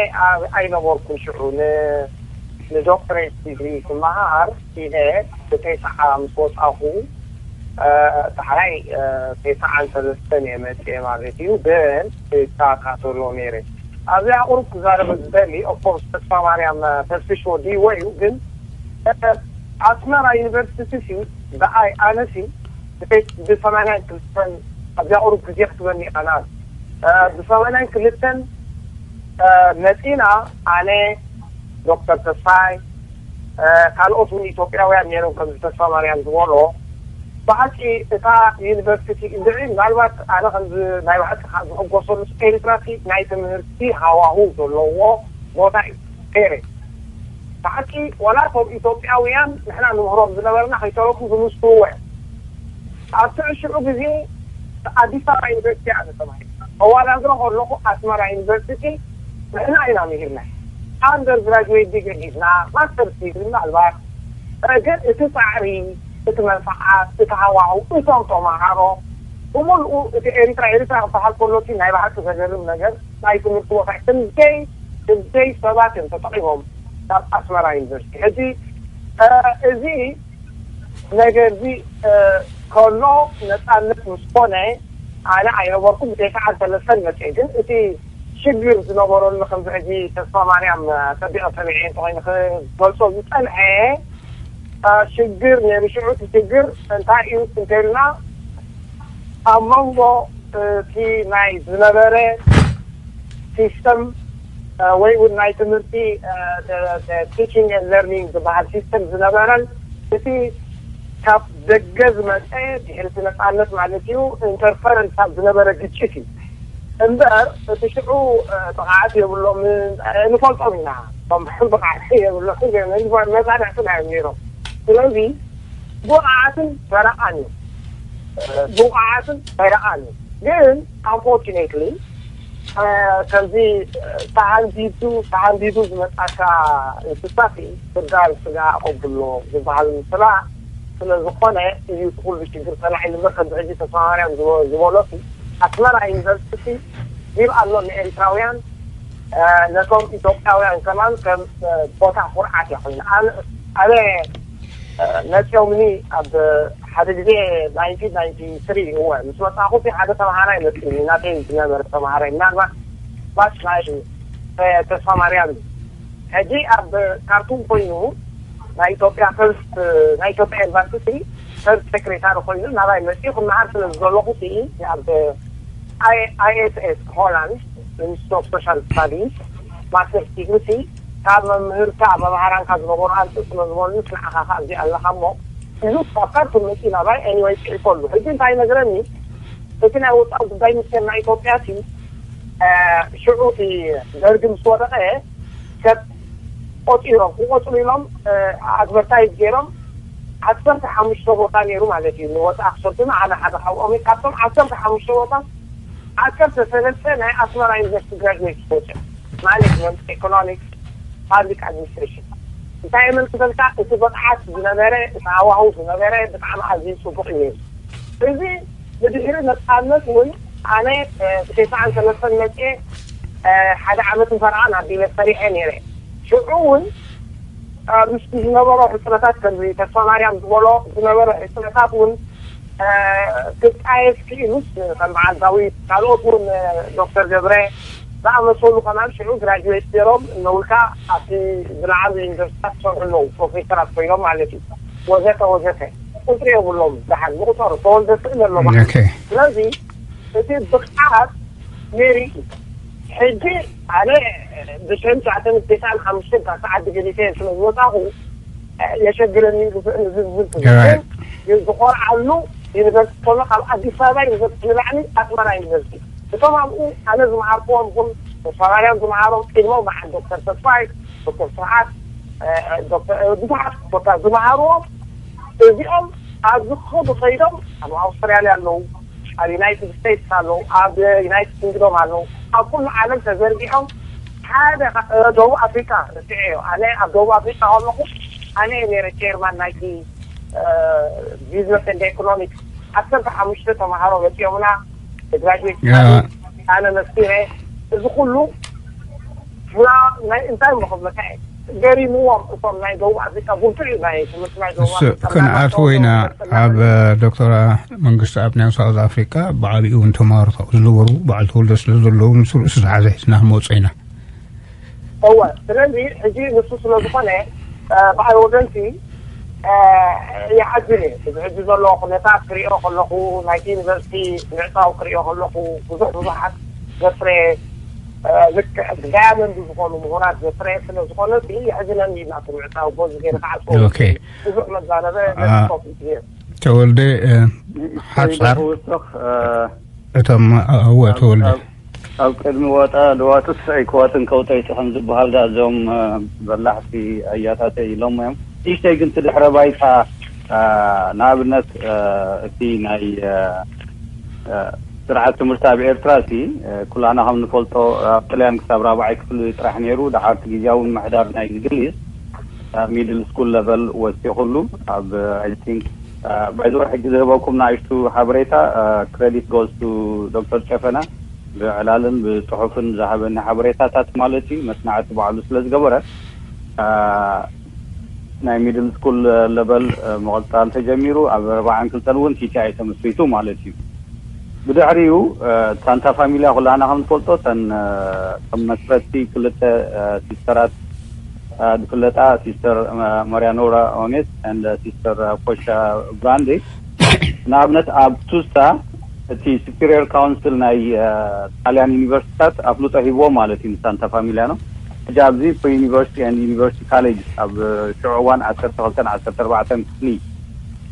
ኣይነበርኩን ሽዑ ንዶክትሬት ዲግሪ ክመሃር ኢለ ብተስዓ ምስ ወፃኹ ዳሕራይ ተስዓን ሰለስተን እየ መፅየ ማለት እዩ። ግን ይከታተሎ ነይረ። ኣብዚኣ ቁሩብ ክዛረበ ዝደሊ ኦፍኮርስ ተስፋ ማርያም ተስፍሽ ወዲዎ እዩ። ግን ኣስመራ ዩኒቨርሲቲ ሲ ብኣይ ኣነሲ ብሰማንያን ክልተን ኣብዚኣ ቁሩብ ግዜ ክትበኒ ኣናል ብሰማንያን ክልተን መፂና፣ ኣነ፣ ዶክተር ተስፋይ፣ ካልኦት እውን ኢትዮጵያውያን ነይሮም፣ ከምዚ ተስፋ ማርያም ዝበሎ። ብሓቂ እታ ዩኒቨርሲቲ እንድዒ፣ ምናልባት ኣነ ከምዚ ናይ ባዕልኻ ዝሕጎሰሉ፣ ኤርትራ ናይ ትምህርቲ ሃዋሁ ዘለዎ ቦታ እዩ። ቴሬ፣ ብሓቂ ዋላ እቶም ኢትዮጵያውያን ንሕና ንምህሮም ዝነበርና ከይተረፉ ዝምስክርዎ እዮም። ኣብቲ ዕሽዑ ግዜ ኣዲስ ኣበባ ዩኒቨርሲቲ ኣነ ተማሂረ። ከዋዳድሮ ከለኹ ኣስመራ ዩኒቨርሲቲ ንሕና ኢና ምሂርና። ኣንደር ግራጁዌት ዲግሪ ሒዝና፣ ማስተርስ ዲግሪ ምናልባት። ግን እቲ ጻዕሪ፣ እቲ መንፈዓት፣ እቲ ሃዋህው፣ እቶም ተማሃሮ፣ ብምልኡ እቲ ኤሪትራ፣ ኤሪትራ ክበሃል ከሎ እቲ ናይ ብሓቂ ዘገርም ነገር ናይ ትምህርቲ ቦታ እዩ። ክንደይ፣ ክንደይ ሰባት እዮም ተጠቒሞም ናብ ኣስመራ ዩኒቨርሲቲ። ሕጂ፣ እ፣ እዚ ነገር እዚ፣ እ፣ ከሎ ነጻነት ምስ ኮነ ኣነ ኣይነበርኩን፣ ብተስዓን ሰለስተን መጽኤ። ግን እቲ ሽግር ዝነበረሉ ከምዚ ሕጂ ተስፋ ማርያም፣ እ፣ ጸቢቐ ሰሚዐ እንተኾይኑ ክገልጾ ዝጸንሐ፣ እ፣ ሽግር ነይሩ። ሽዑ እቲ ሽግር እንታይ እዩ እንተልና፣ ኣብ መንጎ እቲ ናይ ዝነበረ ሲስተም፣ እ፣ ወይ እውን ናይ ትምህርቲ፣ እ፣ ተ-፣ ተ-፣ ቲቺንግ ኤንድ ለርኒንግ ዝበሃል ሲስተም ዝነበረን እቲ ካብ ደገ ዝመጸ ድሕሪ እቲ ነጻነት ማለት እዩ፣ ኢንተርፈረንስ ኣብ ዝነበረ ግጭት እዩ። እምበር እቲ ሽዑ፣ እ፣ ብቕዓት የብሎምን፣ እ፣ ንፈልጦም ኢና። እቶም ብቕዓት የብሎምን፣ ግን መጻንዕቲ እዮም ነይሮም። ስለዚ ብቕዓትን ፈረቓን እዩ። እ፣ ብቕዓትን ፈረቓን እዩ። ግን፣ ኣንፎርቹኔትሊ፣ እ፣ ከምዚ፣ እ፣ ተሃንዲዱ፣ ተሃንዲዱ ዝመጻካ እንስሳት እዩ። ስጋ ንስጋ ኣቐብሎ ዝበሃል ምስላ ስለ ዝኾነ እዩ እቲ ኩሉ ሽግር ጸናሕ ኢሉ እምበር፣ ከምዚ ሕጂ ተስፋ ማርያም ዝቦ-፣ ዝበሎ፣ ኣስመራ ዩኒቨርሲቲ ሂብ ኣሎ ንኤርትራውያን፣ እ፣ ነቶም ኢትዮጵያውያን ከማን ከም፣ እ፣ ቦታ ኩርዓት እያ ኮይና። ኣነ፣ ኣነ፣ እ፣ መጺኦምኒ ኣብ ሓደ ግዜ ናይንቲን ናይንቲ ስሪ፣ እወ፣ ምስ መጻኹ እቲ ሓደ ተምሃራይ መጺኡኒ፣ ናተይ ዝነበረ ተምሃራይ፣ ምናልባት ባች ናይ፣ እ፣ ተስፋ ማርያም እዩ። ሕጂ ኣብ ካርቱም ኮይኑ ናይ ኢትዮጵያ ፈርስት፣ ናይ ኢትዮጵያ ኤምባሲ ፈርስት ሴክሬታሪ ኮይኑ ናባይ መፂኡ ክመሃር ስለ ዝደለኹ፣ ኣብ ኣይኤስኤስ ሆላንድ ኢንስቲትዩት ኦፍ ሶሻል ስታዲስ ማስተርስ ዲግሪ፣ ካብ መምህርካ መምሃራንካ ዝነበሩ ኣምፅእ ስለ ዝበሉኒ፣ ንዓኻ ከኣ እዚኣ ኣለኻ እሞ ኢሉ ካብ ካርቱም መፂኡ ናባይ። ኤኒወይ፣ ፅሒፈሉ። ሕጂ እንታይ ይነግረኒ፣ እቲ ናይ ወፃኢ ጉዳይ ሚኒስቴር ናይ ኢትዮጵያ እቲ፣ እ፣ ሽዑ እቲ ደርጊ ምስ ወደቐ፣ ሰብ ቆፂሮም፣ ክቆፅሩ ኢሎም፣ እ፣ ኣድቨርታይዝ ገይሮም፣ ዓሰርተ ሓሙሽተ ቦታ ነይሩ ማለት እዩ፣ ንወፃኢ ክሰዱ። ኣነ ሓደ ካብኦም እየ። ካብቶም ዓሰርተ ሓሙሽተ ቦታ፣ ዓሰርተ ሰለስተ ናይ ኣስመራ ዩኒቨርሲቲ ግራጁዌት ወፅኦም፣ ማኔጅመንት፣ ኢኮኖሚክስ፣ ፓብሊክ ኣድሚኒስትሬሽን። እንታይ የመልክተልካ? እቲ ብቕዓት ዝነበረ፣ እቲ ሃዋህው ዝነበረ ብጣዕሚ ኣዝዩ ጽቡቕ እዩ ነይሩ። እዚ ብድሕሪ ነጻነት እውን ኣነ፣ እ፣ ብተስዓን ሰለስተን መጽየ፣ እ፣ ሓደ ዓመትን ፈረቓን ኣቢለ ሰሪሐ ነይረ። ሽዑ እውን፣ እ፣ ምስቲ ዝነበሮ ሕጽረታት፣ ከምዚ ተስፋ ማርያም ዝበሎ ዝነበረ ሕጽረታት እውን፣ እ፣ ክጣየስ ክኢሉስ፣ ከም በዓል ዳዊት፣ ካልኦት እውን፣ እ፣ ዶክተር ገብረ ዝኣመሰሉ ከማን ሽዑ ግራጁዌት ገይሮም እነውልካ ኣብቲ ዝለዓሉ ዩኒቨርሲታት ዝሰርሑ ኣለዉ፣ ፕሮፌሰራት ኮይኖም ማለት እዩ። ወዘተ ወዘተ። ቁፅሪ የብሎም፣ ደሓን ምቁፀሩ፣ ተወልደ ስእሊ ኣሎ ማለት እዩ። ኦኬ። ስለዚ እቲ ብቕዓት ሜሪት እዩ። ሕጂ ኣነ ብሽሕን ትሽዓተ ሚእትን ተስዓን ሓሙሽተን ካብ ሰዓት ገዲፈ ስለ ዝወፃኹ፣ የሸግረኒ፣ ዝስእን ዝዝብል ትብል። ራይት። ግን ዝኮርዓሉ ዩኒቨርሲቲ ከሎ ካብ ኣዲስ ኣበባ ዩኒቨርሲቲ ንላዕሊ ኣስመራ ዩኒቨርሲቲ። እቶም ኣብኡ ኣነ ዝመሃርኩዎም ይኹን ተስፋማርያም ዝመሃሮም፣ ቅድሞም በዓል ዶክተር ተስፋይ፣ ዶክተር ስብሓት፣ እ፣ ዶክተር፣ እ፣ ብዙሓት ቦታ ዝመሃርዎም፣ እዚኦም ኣብ ዝኸዱ ከይዶም ኣብ ኣውስትራልያ ኣለዉ፣ ኣብ ዩናይትድ ስቴትስ ኣለዉ፣ ኣብ ዩናይትድ ኪንግዶም ኣለዉ፣ ኣብ ኩሉ ዓለም ተዘርጊሖም። ሓደ ካ-፣ እ፣ ደቡብ ኣፍሪቃ ርሲዐዮ። ኣነ ኣብ ደቡብ ኣፍሪቃ ከለኹ፣ ኣነ እየ ነይረ ቸርማን ናይቲ፣ እ፣ ቢዝነስ ኤንድ ኢኮኖሚክስ። ዓሰርተ ሓሙሽተ ተምሃሮ መፂኦምና፣ ግራጁዌት ያ። ኣነ መስኪረ። እዚ ኩሉ ፍላ ናይ እንታይ እሞ ክብለካ እየ? ገሪምዎም እቶም ናይ ደቡብ ኣፍሪቃ። ብርቱዕ እዩ ናይ ትምህርቲ ናይ ደቡብ እሱ ኣፍሪቃ። ክንኣትዎ ኢና። ኣብ ዶክተር መንግስቱ ኣብ ናይ ሳውዝ ኣፍሪቃ ብዓቢኡ እውን ተማሃሮ ዝነበሩ በዓል ተወልደ ስለ ዘለዉ፣ ንሱ ርእሱ ዝሓዘ ሒዝና ክንመጾ ኢና። እወ፣ ስለዚ ሕጂ ንሱ ስለ ዝኾነ፣ እ፣ ብኣይ ወገንሲ፣ እ፣ ይሓዝን እዩ። እዚ ሕጂ ዘሎ ኩነታት ክሪኦ ከለኹ፣ ናይቲ ዩኒቨርሲቲ ምዕጻው ክሪኦ ከለኹ፣ ብዙሕ ብዙሓት ዘፍረየ፣ እ፣ ልክዕ ብዳያመንድ ዝኾኑ ምሁራት ዘፍረየ ስለ ዝኾነ፣ እዚ የሕዝነኒ እዩ ናቱ ምዕጻው። በዚ ገይሩ ክዓጽዎ ኦኬ። ብዙሕ መዛረበ አ፣ ነጥቢ ኮፍ ኢሉ። ተወልደ፣ እ፣ ሓጻር ክውስኽ፣ እ፣ እቶም፣ እ፣ እወ፣ ኣብ፣ ተወልደ። ኣብ፣ ኣብ ቅድሚ ወጣ ድዋጥስ ኣይክዋጥን ከውጠይቲ ከም ዝበሃል፣ ዳ እዞም፣ እ፣ በላሕቲ ኣያታተይ ኢሎም እዮም። ንእሽተይ ግን እቲ ድሕረ ባይታ፣ እ፣ ንኣብነት፣ እ፣ እቲ ናይ፣ እ፣ እ፣ ስርዓት ትምህርቲ ኣብ ኤርትራ፣ እቲ፣ እ፣ ኩላና ከም ንፈልጦ፣ ኣብ ጥልያን ክሳብ ራብዓይ ክፍሊ ጥራሕ ነይሩ። ድሓርቲ ግዜያዊ ምምሕዳር ናይ እንግሊዝ፣ እ፣ ሚድል ስኩል ለቨል ወሲኹሉ። ኣብ፣ እ፣ I think፣ እ፣ by the way፣ ሕጂ ዝህበኩም ንኣሽቱ ሓበሬታ፣ እ፣ credit goes to ዶክተር ጨፈና፣ ብዕላልን ብጽሑፍን ዝሃበኒ ሓበሬታታት ማለት እዩ። መጽናዕቲ ባዕሉ ስለ ዝገበረ፣ እ፣ ናይ ሚድል ስኩል ለቨል፣ እ፣ ምቕጻል ተጀሚሩ። ኣብ ኣርባዓን ክልተን እውን ቲ ቲ ኣይ ተመስሪቱ ማለት እዩ። ብድሕሪኡ፣ እ፣ ሳንታ ፋሚልያ ኩላና ከም ንፈልጦ፣ እተን፣ እ፣ ከም መስረትቲ ክልተ፣ እ፣ ሲስተራት፣ እ፣ ዝፍለጣ፣ ሲስተር፣ እ፣ ማሪያ ኖራ ኦኔስ and ሲስተር፣ እ፣ ፖሻ ብራንዴ፣ ንኣብነት ኣብ ሱሳ እቲ ሱፒሪየር ካውንስል ናይ፣ እ፣ ጣልያን ዩኒቨርሲቲታት ኣፍልጦ ሂብዎ ማለት እዩ ንሳንታ ፋሚልያ ነው። ሕጂ ኣብዚ ፕሪ ዩኒቨርሲቲ and ዩኒቨርሲቲ ካሌጅ ኣብ ሽዑ እዋን ዓሰርተ ክልተን ዓሰርተ ኣርባዕተን ክፍሊ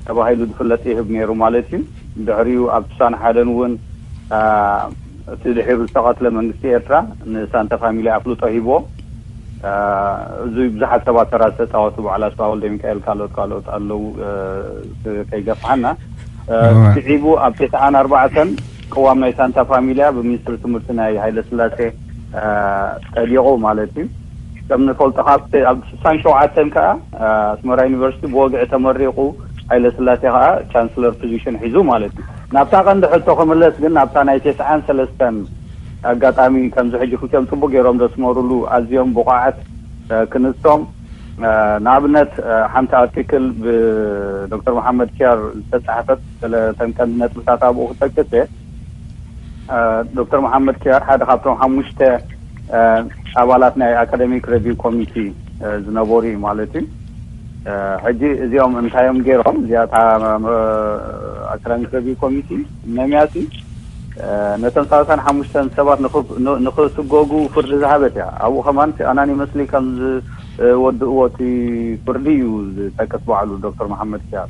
ተባሂሉ ዝፍለጥ ይህብ ነይሩ ማለት እዩ። ድሕሪኡ ኣብ ትሳን ሓደን እውን፣ አ፣ እቲ ድሒሩ ዝተቐትለ መንግስቲ ኤርትራ ንሳንታ ፋሚሊ ኣፍልጦ ሂብዎ። አ፣ እዚ ብዙሓት ሰባት ተራ ዝተፃወቱ፣ በዓል ኣስፋ ወልደ ሚካኤል፣ ካልኦት ካልኦት ኣለዉ፣ እ፣ ከይገፍሓና። እ፣ እወ። ስዒቡ ኣብ ተስዓን ኣርባዕተን ቅዋም ናይ ሳንታ ፋሚልያ ብሚኒስትሪ ትምህርቲ ናይ ሃይለ ስላሴ፣ እ፣ ጸዲቑ ማለት እዩ። ከም ንፈልጦ ካብ ኣብ ስሳን ሸውዓተን ከኣ፣ እ፣ ኣስመራ ዩኒቨርሲቲ ብወግዒ ተመሪቑ፣ ሃይለ ስላሴ ከኣ ቻንስለር ፖዚሽን ሒዙ ማለት እዩ። ናብታ ቀንዲ ሕቶ ክምለስ ግን፣ ናብታ ናይ ተስዓን ሰለስተን ኣጋጣሚ፣ ከምዚ ሕጂ ክልቲኦም ጽቡቅ ገይሮም ዘስመሩሉ ኣዝዮም ብቑዓት፣ እ፣ ክንስቶም፣ እ፣ ንኣብነት፣ እ፣ ሓንቲ ኣርቲክል ብዶክተር መሓመድ ኪያር ዝተጻሕፈት፣ ገለ ተን ቀንዲ ነጥብታት ኣብኡ ክጠቅስ እየ። እ፣ ዶክተር መሓመድ ኪያር ሓደ ካብቶም ሓሙሽተ፣ እ፣ ኣባላት ናይ ኣካደሚክ ሬቪው ኮሚቲ፣ እ፣ ዝነበሩ እዩ ማለት እዩ። እ፣ ሕጂ እዚኦም እንታይ እዮም ገይሮም? እዚኣታ፣ እ፣ ኣካዳሚክ ሬቪው ኮሚቲ መምያሲ፣ እ፣ ነቶም ሰላሳን ሓሙሽተን ሰባት ንኽ-፣ ን-፣ ንኽስጎጉ ፍርዲ ዝሃበት እያ። ኣብኡ ከማን እቲ ኣናኒመስሊ ከም ዝወድእዎ እቲ ፍርዲ እዩ ዝጠቅስ ባዕሉ ዶክተር መሓመድ ኪያር።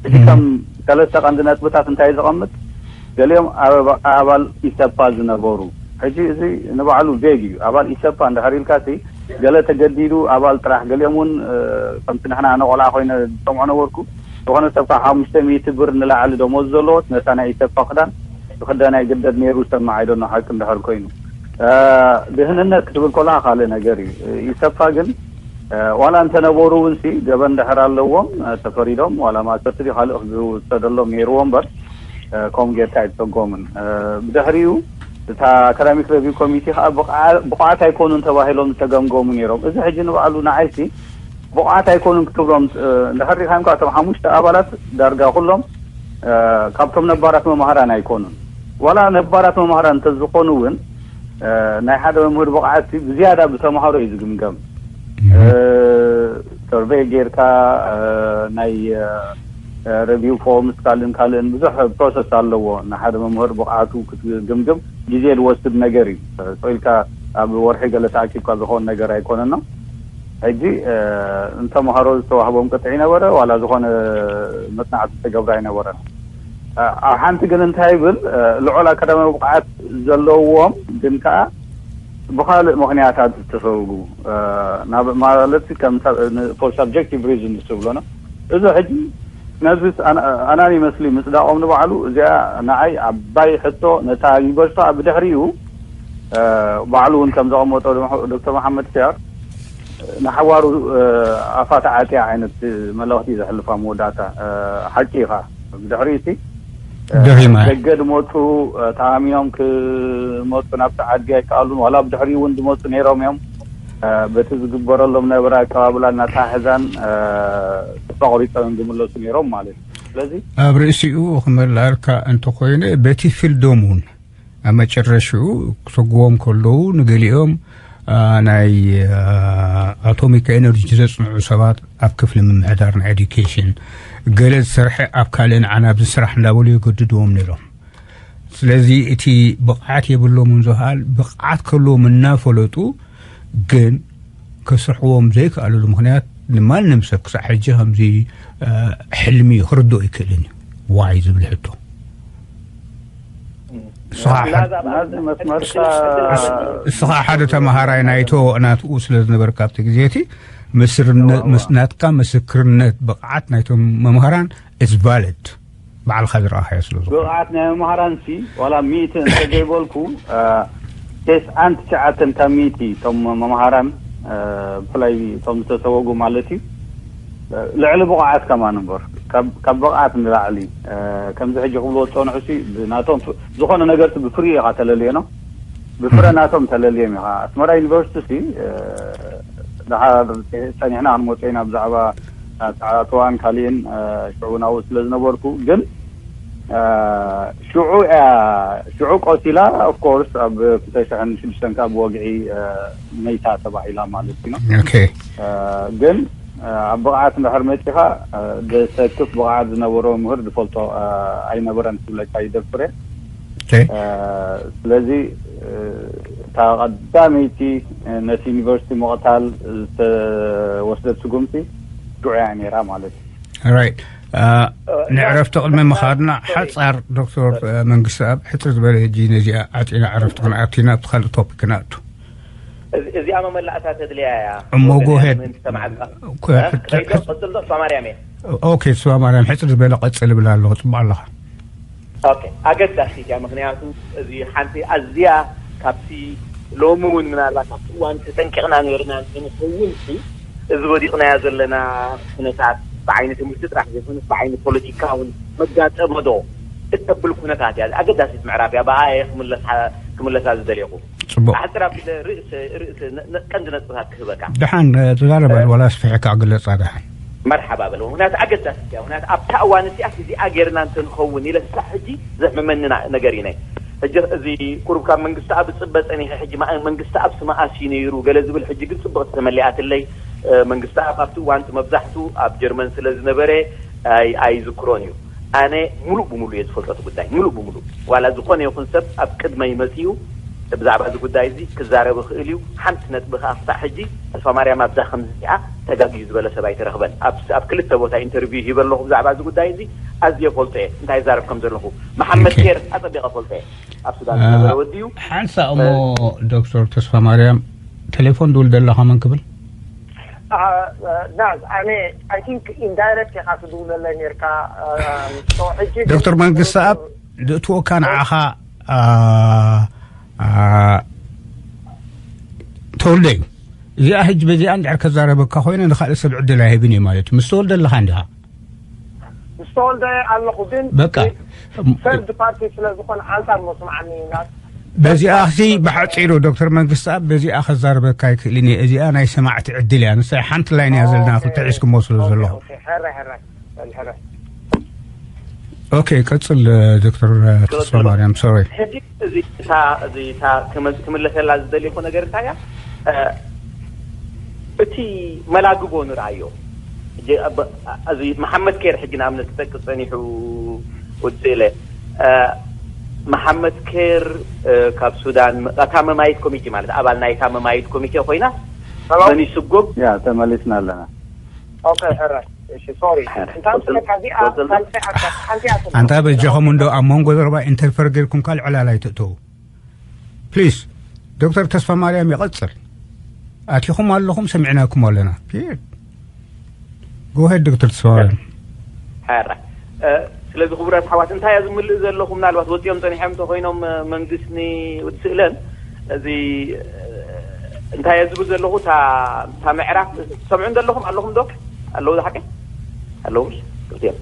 እቲ ከም ሰለስተ ቀንዲ ነጥብታት እንታይ ዘቐምጥ? ገሊኦም ኣብ-፣ ኣባል ኢሰፓ ዝነበሩ። ሕጂ እዚ ንባዕሉ ቬግ እዩ። ኣባል ኢሰፓ እንድሕር ኢልካ፣ እቲ ገለ ተገዲዱ ኣባል ጥራሕ፣ ገሊኦም እውን፣ እ፣ ከምቲ ንሕና ነቆልዓ ኮይነ ዝሰምዖ ነበርኩ። ዝኾነ ሰብ ካብ ሓሙሽተ ሚእቲ ብር ንላዕሊ ደሞዝ ዘለዎ ነታ ናይ ኢሰፓ ክዳን ክኽደን ኣይግደድ ነይሩ ዝሰማዕ፣ ኣይደኖ ሓቂ እንድሕር ኮይኑ። እ፣ ድህንነት ክትብል ከለኻ ካልእ ነገር እዩ። ኢሰፓ ግን፣ እ፣ ዋላ እንተነበሩ እውን ሲ ገበን ድሕር ኣለዎም፣ እ፣ ተፈሪዶም ዋላ ማእሰርቲ ድዩ ካልእ ዝውሰደሎም ነይርዎ እምበር፣ እ፣ ከምኡ ጌርካ ኣይተሰጎምን። እ፣ ብድሕሪኡ እታ ኣካዳሚክ ሬቪው ኮሚቴ ከዓ ብቕዓ-፣ ብቑዓት ኣይኮኑን ተባሂሎም ዝተገምገሙ ነይሮም። እዚ ሕጂ ንባዕሉ ንዓይሲ ብቑዓት ኣይኮኑን ክትብሎም፣ እ፣ እንድሕር ሪኢኻ እኳ እቶም ሓሙሽተ ኣባላት ዳርጋ ኩሎም፣ እ፣ ካብቶም ነባራት መማህራን ኣይኮኑን። ዋላ ነባራት መማህራን እንተዝኾኑ እውን፣ እ፣ ናይ ሓደ መምህር ብቕዓት ብዝያዳ ብተምሃሮ እዩ ዝግምገም። እ፣ ሰርቬይ ጌርካ፣ እ፣ ናይ፣ እ፣ እ፣ ሬቪው ፎርምስ ካልእን ካልእን ብዙሕ ፕሮሰስ ኣለዎ። ንሓደ መምህር ብቕዓቱ ክትግምግም ግዜ ዝወስድ ነገር እዩ። እ፣ ስቕ ኢልካ ኣብ ወርሒ ገለ ተኣኪብካ ዝኸውን ነገር ኣይኮነን ነው። ሕጂ፣ እ፣ ንተምሃሮ ዝተዋህቦም ቅጥዒ ነበረ፣ ዋላ ዝኾነ መጽናዕቲ ዝተገብረ ኣይነበረን። እ፣ ኣብ ሓንቲ ግን እንታይ ይብል፣ እ፣ ልዑል ኣካዳሚያዊ ብቕዓት ዘለዎም ግን ከኣ ብኻልእ ምኽንያታት ዝተሰጉጉ፣ እ፣ ናብ፣ ማለት ከም ሳብ-፣ ን-፣ for subjective reasons ዝብሎ ነው። እዚ ሕጂ ነዚ ኣና-፣ ኣናኒመስሊ ምጽዳቖም ንባዕሉ፣ እዚኣ ንዓይ ዓባይ ሕቶ፣ ነታ ዩኒቨርሲቲ ኣብ ድሕሪኡ፣ እ፣ ባዕሉ እውን ከም ዘቐመጦ ዶ-፣ ዶክተር መሓመድ ኪያር፣ ንሓዋሩ፣ እ፣ ኣፋ ተዓጥያ ዓይነት መልእኽቲ ዘሕልፋ መወዳእታ፣ እ፣ ሓቂ ኢኻ። ብድሕሪኡ እቲ፣ እ፣ ደኺማ እያ። ደገ ዝመጹ፣ እ፣ ተኣሚኖም ክመጹ ናብቲ ዓዲ ኣይከኣሉን። ዋላ ብድሕሪኡ እውን ዝመጹ ነይሮም እዮም። እ፣ በቲ ዝግበረሎም ነበረ ኣቀባብላ እናተሓሕዛን፣ እ፣ ተስፋ ቆሪጾም እዮም ዝምለሱ ነይሮም ማለት እዩ። ስለዚ ኣብ ርእሲኡ ክመላልካ እንተኾይነ፣ በቲ ፊልዶም እውን ኣብ መጨረሽኡ ክሰጉዎም ከለዉ፣ ንገሊኦም፣ አ፣ ናይ፣ አ፣ ኣቶሚክ ኤነርጂ ዘጽንዑ ሰባት ኣብ ክፍሊ ምምሕዳር ናይ ኤዱኬሽን፣ ገለ ዝሰርሐ ኣብ ካልእን ዓናብን ስራሕ እንዳበሉ የገድድዎም ነይሮም። ስለዚ እቲ ብቕዓት የብሎምን ዝበሃል ብቕዓት ከለዎም እናፈለጡ ግን ከስርሕዎም ዘይከኣሉሉ ምኽንያት ንማንም ሰብ ክሳዕ ሕጂ ከምዚ ሕልሚ ክርድኦ ይክእልን እዩ። ዋይ ዝብል ሕቶ። ንስኻ ሓደ ተምሃራይ ናይቶ ናትኡ ስለ ዝነበርካ ኣብቲ ግዜ እቲ ናትካ ምስክርነት ብቕዓት ናይቶም መምህራን is valid። ባዕልኻ ዝረኣኻዮ ስለ ዝኾነ። ብቕዓት ናይ መምሃራን ሲ ዋላ ሚእቲ እንተዘይበልኩ፣ ተስዓን ትሽዓተን ካብ ሚእቲ እቶም መምሃራን፣ ብፍላይ እቶም ዝተሰወጉ ማለት እዩ፣ ልዕሊ ብቕዓት ከማን እምበር፣ ካብ ብቕዓት ንላዕሊ። ከምዚ ሕጂ ክብልዎ ዝፀንሑ ሲ ብናቶም ዝኾነ ነገርሲ ብፍሪኡ ኢኻ ተለልዮ ነው። ብፍረ ናቶም ተለልዮም ኢኻ። ኣስመራ ዩኒቨርሲቲ ሲ ደሓር ጸኒሕና ክንመጽእ ኢና ብዛዕባ ኣተኣትዋን ካሊእን። ሽዑ ናብኡ ስለ ዝነበርኩ ግን ሽዑ እያ፣ ሽዑ ቆሲላ። ኦፍኮርስ ኣብ ክልተ ሽሕን ሽዱሽተን ካብ ወግዒ መይታ ተባሂላ ማለት እዩ። ግን ኣብ ብቕዓት እንድሕር መጺኻ ዘሰክፍ ብቕዓት ዝነበሮ ምህር ዝፈልጦ ኣይነበረን ክብለካ ይደፍር እየ። ስለዚ እታ ቀዳመይቲ ነቲ ዩኒቨርሲቲ ምቕታል ዝተወስደት ስጉምቲ ሽዑ እያ ነይራ ማለት እዩ። ራይት። ንዕረፍቲ ቅድሚ ምኻድና ሓጻር ዶክተር መንግስቲ ኣብ ሕጽር ዝበለ ሕጂ ነዚኣ ዓጺና ዕረፍቲ ክንኣቱ ኢና ኣብቲ ካልእ ቶፒክ ክንኣቱ። እዚኣ መመላእታ ተድልያ እያ። እሞ ጎሄድ ሰማዕካ። ቀጽል ዶ ማርያም እየ። ኦኬ ስዋ ማርያም ሕጽር ዝበለ ቀጽል እብል ኣለኹ። ጽቡቕ ኣለኻ። ኦኬ ኣገዳሲት እያ። ምክንያቱ እዚ ሓንቲ ኣዝያ ካብቲ ሎሚ እውን ምናልባት ኣብቲ እዋን ተጠንቂቕና ነርና ንኸውን ሲ እዚ ወዲቕናዮ ዘለና ኩነታት ብዓይኒ ትምህርቲ ጥራሕ ዘይኮነስ ብዓይኒ ፖለቲካ እውን መጋጠመ ዶ እተብል ኩነታት እያ ኣገዳሲት ምዕራፍ እያ። ብኣ እየ ክምለሳ ዝደልየኹ። ጽቡቕ። ኣሕጽር ኣቢለ ርእሲ ርእሲ ቀንዲ ነጥብታት ክህበካ። ደሓን ተዛረበ። ዋላ ኣስፊሕካ ግለጻ ደሓን። መርሓባ በለ። ምክንያቱ ኣገዳሲት እያ። ምክንያቱ ኣብታ እዋን እቲኣ እዚኣ ጌርና እንተንኸውን ኢለ ክሳዕ ሕጂ ዘሕምመኒ ነገር እዩ። ሕጂ እዚ ቁሩብ ካብ መንግስቲ ኣብ ዝጽበ ጸኒሐ ሕጂ መንግስቲ ኣብ ስመኣሲ ነይሩ ገለ ዝብል ሕጂ ግን ጽብቕቲ ተመሊኣትለይ። መንግስቲ ኣብ ኣብቲ እዋን እቲ መብዛሕቱ ኣብ ጀርመን ስለ ዝነበረ ኣይዝክሮን እዩ። ኣነ ሙሉእ ብሙሉእ እየ ዝፈልጦ እቲ ጉዳይ ሙሉእ ብሙሉእ። ዋላ ዝኾነ ይኹን ሰብ ኣብ ቅድመይ መፅዩ ብዛዕባ እዚ ጉዳይ እዚ ክዛረብ ይኽእል እዩ። ሓንቲ ነጥቢ ከዓ ክሳዕ ሕጂ ተስፋ ማርያም ኣብዛ ከምዚኣ ተጋግዩ ዝበለ ሰብ ኣይተረኽበን። ኣብ ክልተ ቦታ ኢንተርቪው ሂበ ኣለኹ ብዛዕባ እዚ ጉዳይ እዚ። ኣዝየ ፈልጦ እየ እንታይ ዛረብ ከም ዘለኹ። መሓመድ ኬር ኣፀቢቐ ፈልጦ እየ። ኣብ ሱዳን ዝነበረ ወዲ እዩ። ሓንሳእ እሞ ዶክተር ተስፋ ማርያም ቴሌፎን ድውል ደለኻ መን ክብል? ናዝ ኣነ ኣይ ቲንክ ኢንዳይረክት ኢኻ ትድውለለይ ነርካ። ሕጂ ዶክተር መንግስቲ ኣብ ዝእትወካ ንዓኻ ተወልደ እዩ። እዚኣ ሕጂ በዚኣ እንድሕር ከዛረበካ ኮይነ ንካልእ ሰብ ዕድል ኣይህብን እዩ ማለት እዩ። ምስ ተወልደ ኣለኻ እንዲኻ? ምስ ተወልደ ኣለኹ ግን በቃ ሰርድ ፓርቲ ስለ ዝኾነ ኣንጻር መስማዓኒ ኢና። በዚኣ ሲ ብሓጺሩ ዶክተር መንግስቲ ኣብ በዚኣ ከዛርበካ ኣይክእልን እየ። እዚኣ ናይ ሰማዕቲ ዕድል እያ። ንሳ ሓንቲ ላይን እያ ዘለና ክልተ ሒዝኩሞ ስለ ዘለኹ። ኦኬ ቀጽል ዶክተር ተስፋ ማርያም ሶሪ። ሕጂ እዚ እታ እዚ እታ ክምለሰላ ዝደሊኹ ነገር እንታይ እያ? እቲ መላግቦ ንርኣዮ። እዚ መሓመድ ኬር ሕጂ ንኣብነት ክጠቅስ ጸኒሑ ውድእለ መሓመድ ኬር ካብ ሱዳን እታ መማይት ኮሚቴ ማለት ኣባል ናይ እታ መማይት ኮሚቴ ኮይና መን ይስጎም? ያ ተመሊስና ኣለና። ኦኬ ሕራይ እሺ ሶሪ እንታይ ስለካ እዚኣ ሳልሳይ ኣካል ሓንቲ እያ ትብሎ። ኣንታ በጃኹም እንዶ ኣብ መንጎ ዘረባ ኢንተርፈር ጌርኩም ካልእ ዕላል ኣይትእተዉ ፕሊስ። ዶክተር ተስፋ ማርያም ይቐጽል። ኣቲኹም ኣለኹም ሰሚዕናኩም ኣለና። ፒሪድ። ጎሄድ ዶክተር ተስፋ ማርያም። ሕራይ ስለዚ ክቡራት ኣሕዋት እንታይ እያ ዝምልእ ዘለኹ ምናልባት ወፂኦም ፀኒሖም እንተኮይኖም መንግስት ንውድስእለን እዚ እንታይ እየ ዝብል ዘለኹ እታ ምዕራፍ ትሰምዑ እንደለኹም ኣለኹም ዶ ኣለዉ ዝሓቂ ኣለዉ ክልቲኦም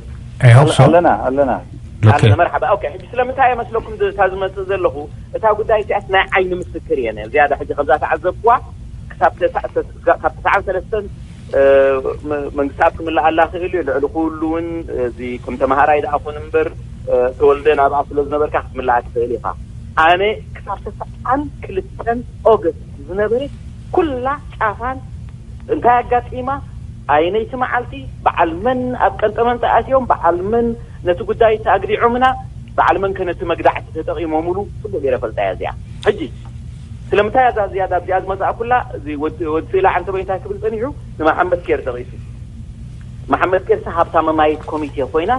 I hope so. ኣለና ኣለና ኣለና መርሓባ ኦኬ ሕጂ ስለምንታይ እየ መስለኩም እታ ዝመፅእ ዘለኹ እታ ጉዳይ እቲኣስ ናይ ዓይኒ ምስክር እየ ዝያዳ ሕጂ ከምዛ ተዓዘብኩዋ ካብ ተስዓን ሰለስተን መንግስቲ ኣብ ክምልኣላ ክእል እዩ ልዕሊ ኩሉ እውን እዚ ከም ተምሃራይ ደኣ ኩን እምበር ተወልደ ናብኣ ስለ ዝነበርካ ክትምልኣ ትኽእል ኢኻ ኣነ ክሳብ ተስዓን ክልተን ኦገስት ዝነበረ ኩላ ጫፋን እንታይ ኣጋጢማ ኣየነይቲ መዓልቲ በዓል መን ኣብ ቀንጠመንጠ ኣትዮም በዓል መን ነቲ ጉዳይ ተኣግዲዖምና በዓል መን ከ ነቲ መግዛዕቲ ተጠቒሞምሉ? ጽቡቕ ገይረ ፈልጣ እያ እዚኣ። ሕጂ ስለምንታይ እዛ ዝያዳ ኣብዚኣ ዝመጽኣኩላ? እዚ ወዲ ወዲ ስእላ ዓንተቦይ እንታይ ክብል ጸኒሑ? ንመሓመድ ኬር ጠቒሱ። መሓመድ ኬርሲ ሃብታ መማየት ኮሚቴ ኮይና፣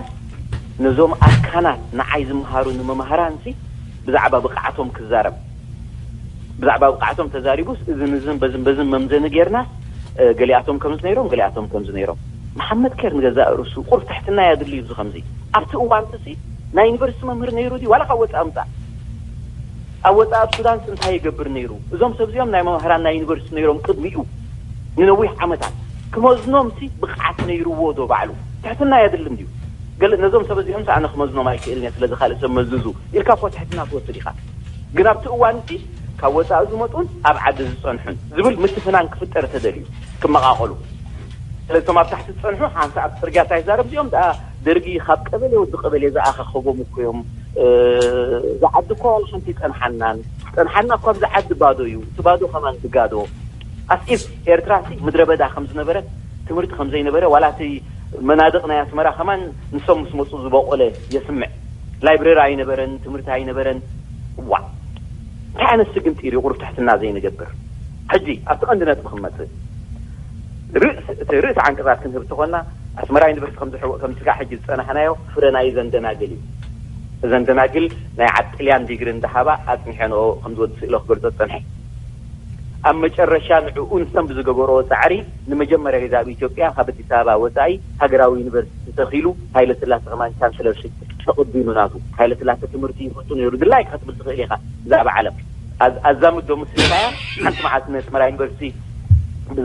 ነዞም ኣርካናት ንዓይ ዝመሃሩ ንመምሃራንሲ ብዛዕባ ብቕዓቶም ክዛረብ፣ ብዛዕባ ብቕዓቶም ተዛሪቡስ፣ እዝን እዝን በዝን በዝን መምዘኒ ጌርና፣ እ፣ ገሊኣቶም ከምዚ ነይሮም፣ ገሊኣቶም ከምዚ ነይሮም። መሓመድ ኬር ንገዛእ ርእሱ ቁሩብ ትሕትና እያ ድልዩ። እዚ ከምዚ ኣብቲ እዋን ሲ ናይ ዩኒቨርሲቲ መምህር ነይሩ ድዩ? ዋላ ካብ ወፃእ ምፃእ፣ ኣብ ወፃእ ኣብ ሱዳንስ እንታይ ይገብር ነይሩ? እዞም ሰብ እዚኦም ናይ መምህራን ናይ ዩኒቨርሲቲ ነይሮም ቅድሚኡ ንነዊሕ ዓመታት። ክመዝኖም ሲ ብቕዓት ነይርዎ ዶ ባዕሉ? ትሕትና የድልን ድዩ? ገለ ነዞም ሰብ እዚኦም ኣነ ክመዝኖም ኣይክእልን እየ፣ ስለዚ ካልእ ሰብ መዝዙ ኢልካ እኮ ትሕትና ትወስድ ኢኻ። ግን ኣብቲ እዋን እቲ ካብ ወፃኢ ዝመጡን ኣብ ዓዲ ዝፀንሑን ዝብል ምትፍናን ክፍጠር ተደልዩ ክመቓቐሉ። ስለቶም ኣብ ታሕቲ ዝፀንሑ ሓንሳእ ኣብ ፅርግያ እንታይ ይዛረብ? እዚኦም ደኣ ደርጊ ካብ ቀበሌ ወዲ ቀበሌ ዝኣኻኸቦም እኮ እዮም። እ፣ እዚ ዓዲ እኮ ዋላ ሓንቲ ይፀንሓናን፣ ዝፀንሓና እኮ ኣብዚ ዓዲ ባዶ እዩ፣ እቲ ባዶ ከማን ብጋዶ። ኣስኢፍ ኤርትራ ሲ ምድረ በዳ ከም ዝነበረት፣ ትምህርቲ ከም ዘይነበረ፣ ዋላ እቲ መናድቕ ናይ ኣስመራ ከማን ንሶም ምስ መፁ ዝበቆለ የስምዕ። ላይብረሪ ኣይነበረን፣ ትምህርቲ ኣይነበረን። ዋ፣ እንታይ ዓይነት ስግንጢር እዩ ቁሩብ ትሕትና ዘይንገብር? ሕጂ ኣብቲ ቀንዲ ነጥቢ ክንመጽእ፣ ርእስ-፣ እቲ ርእሲ ዓንቀጻት ክንህብ እንተኾንና፣ ኣስመራ ዩኒቨርሲቲ ከም ዝሕወ-፣ ከምቲ ጋዕ ሕጂ ዝጸናሕናዮ ፍረ ናይ እዘን ደናግል እዩ። እዘን ደናግል ናይ ዓድ ጥልያን ዲግሪ እንዳሃባ ኣጽኒሐንኦ ከም ዝወዲ ስእለ ክገልጾ ዝጸንሐ። ኣብ መጨረሻ ንዕኡ ንሰን ብዝገበርኦ ጻዕሪ ንመጀመርያ ግዜ ኣብ ኢትዮጵያ ካብ ኣዲስ ኣበባ ወጻኢ ሃገራዊ ዩኒቨርሲቲ ተተኺሉ፣ ሃይለ ስላሴ ከማን ቻንስለርሺፕ ተቐቢሉ ናቱ። ሃይለ ስላሴ ትምህርቲ ይፈቱ ነይሩ። ድላይካ ክትብል ትኽእል ኢኻ ብዛዕባ ዓለም። ኣዝ-፣ ኣዛምዶ ምስ ሪእኻያ፣ ሓንቲ መዓልቲ ነስመራ ዩኒቨርሲቲ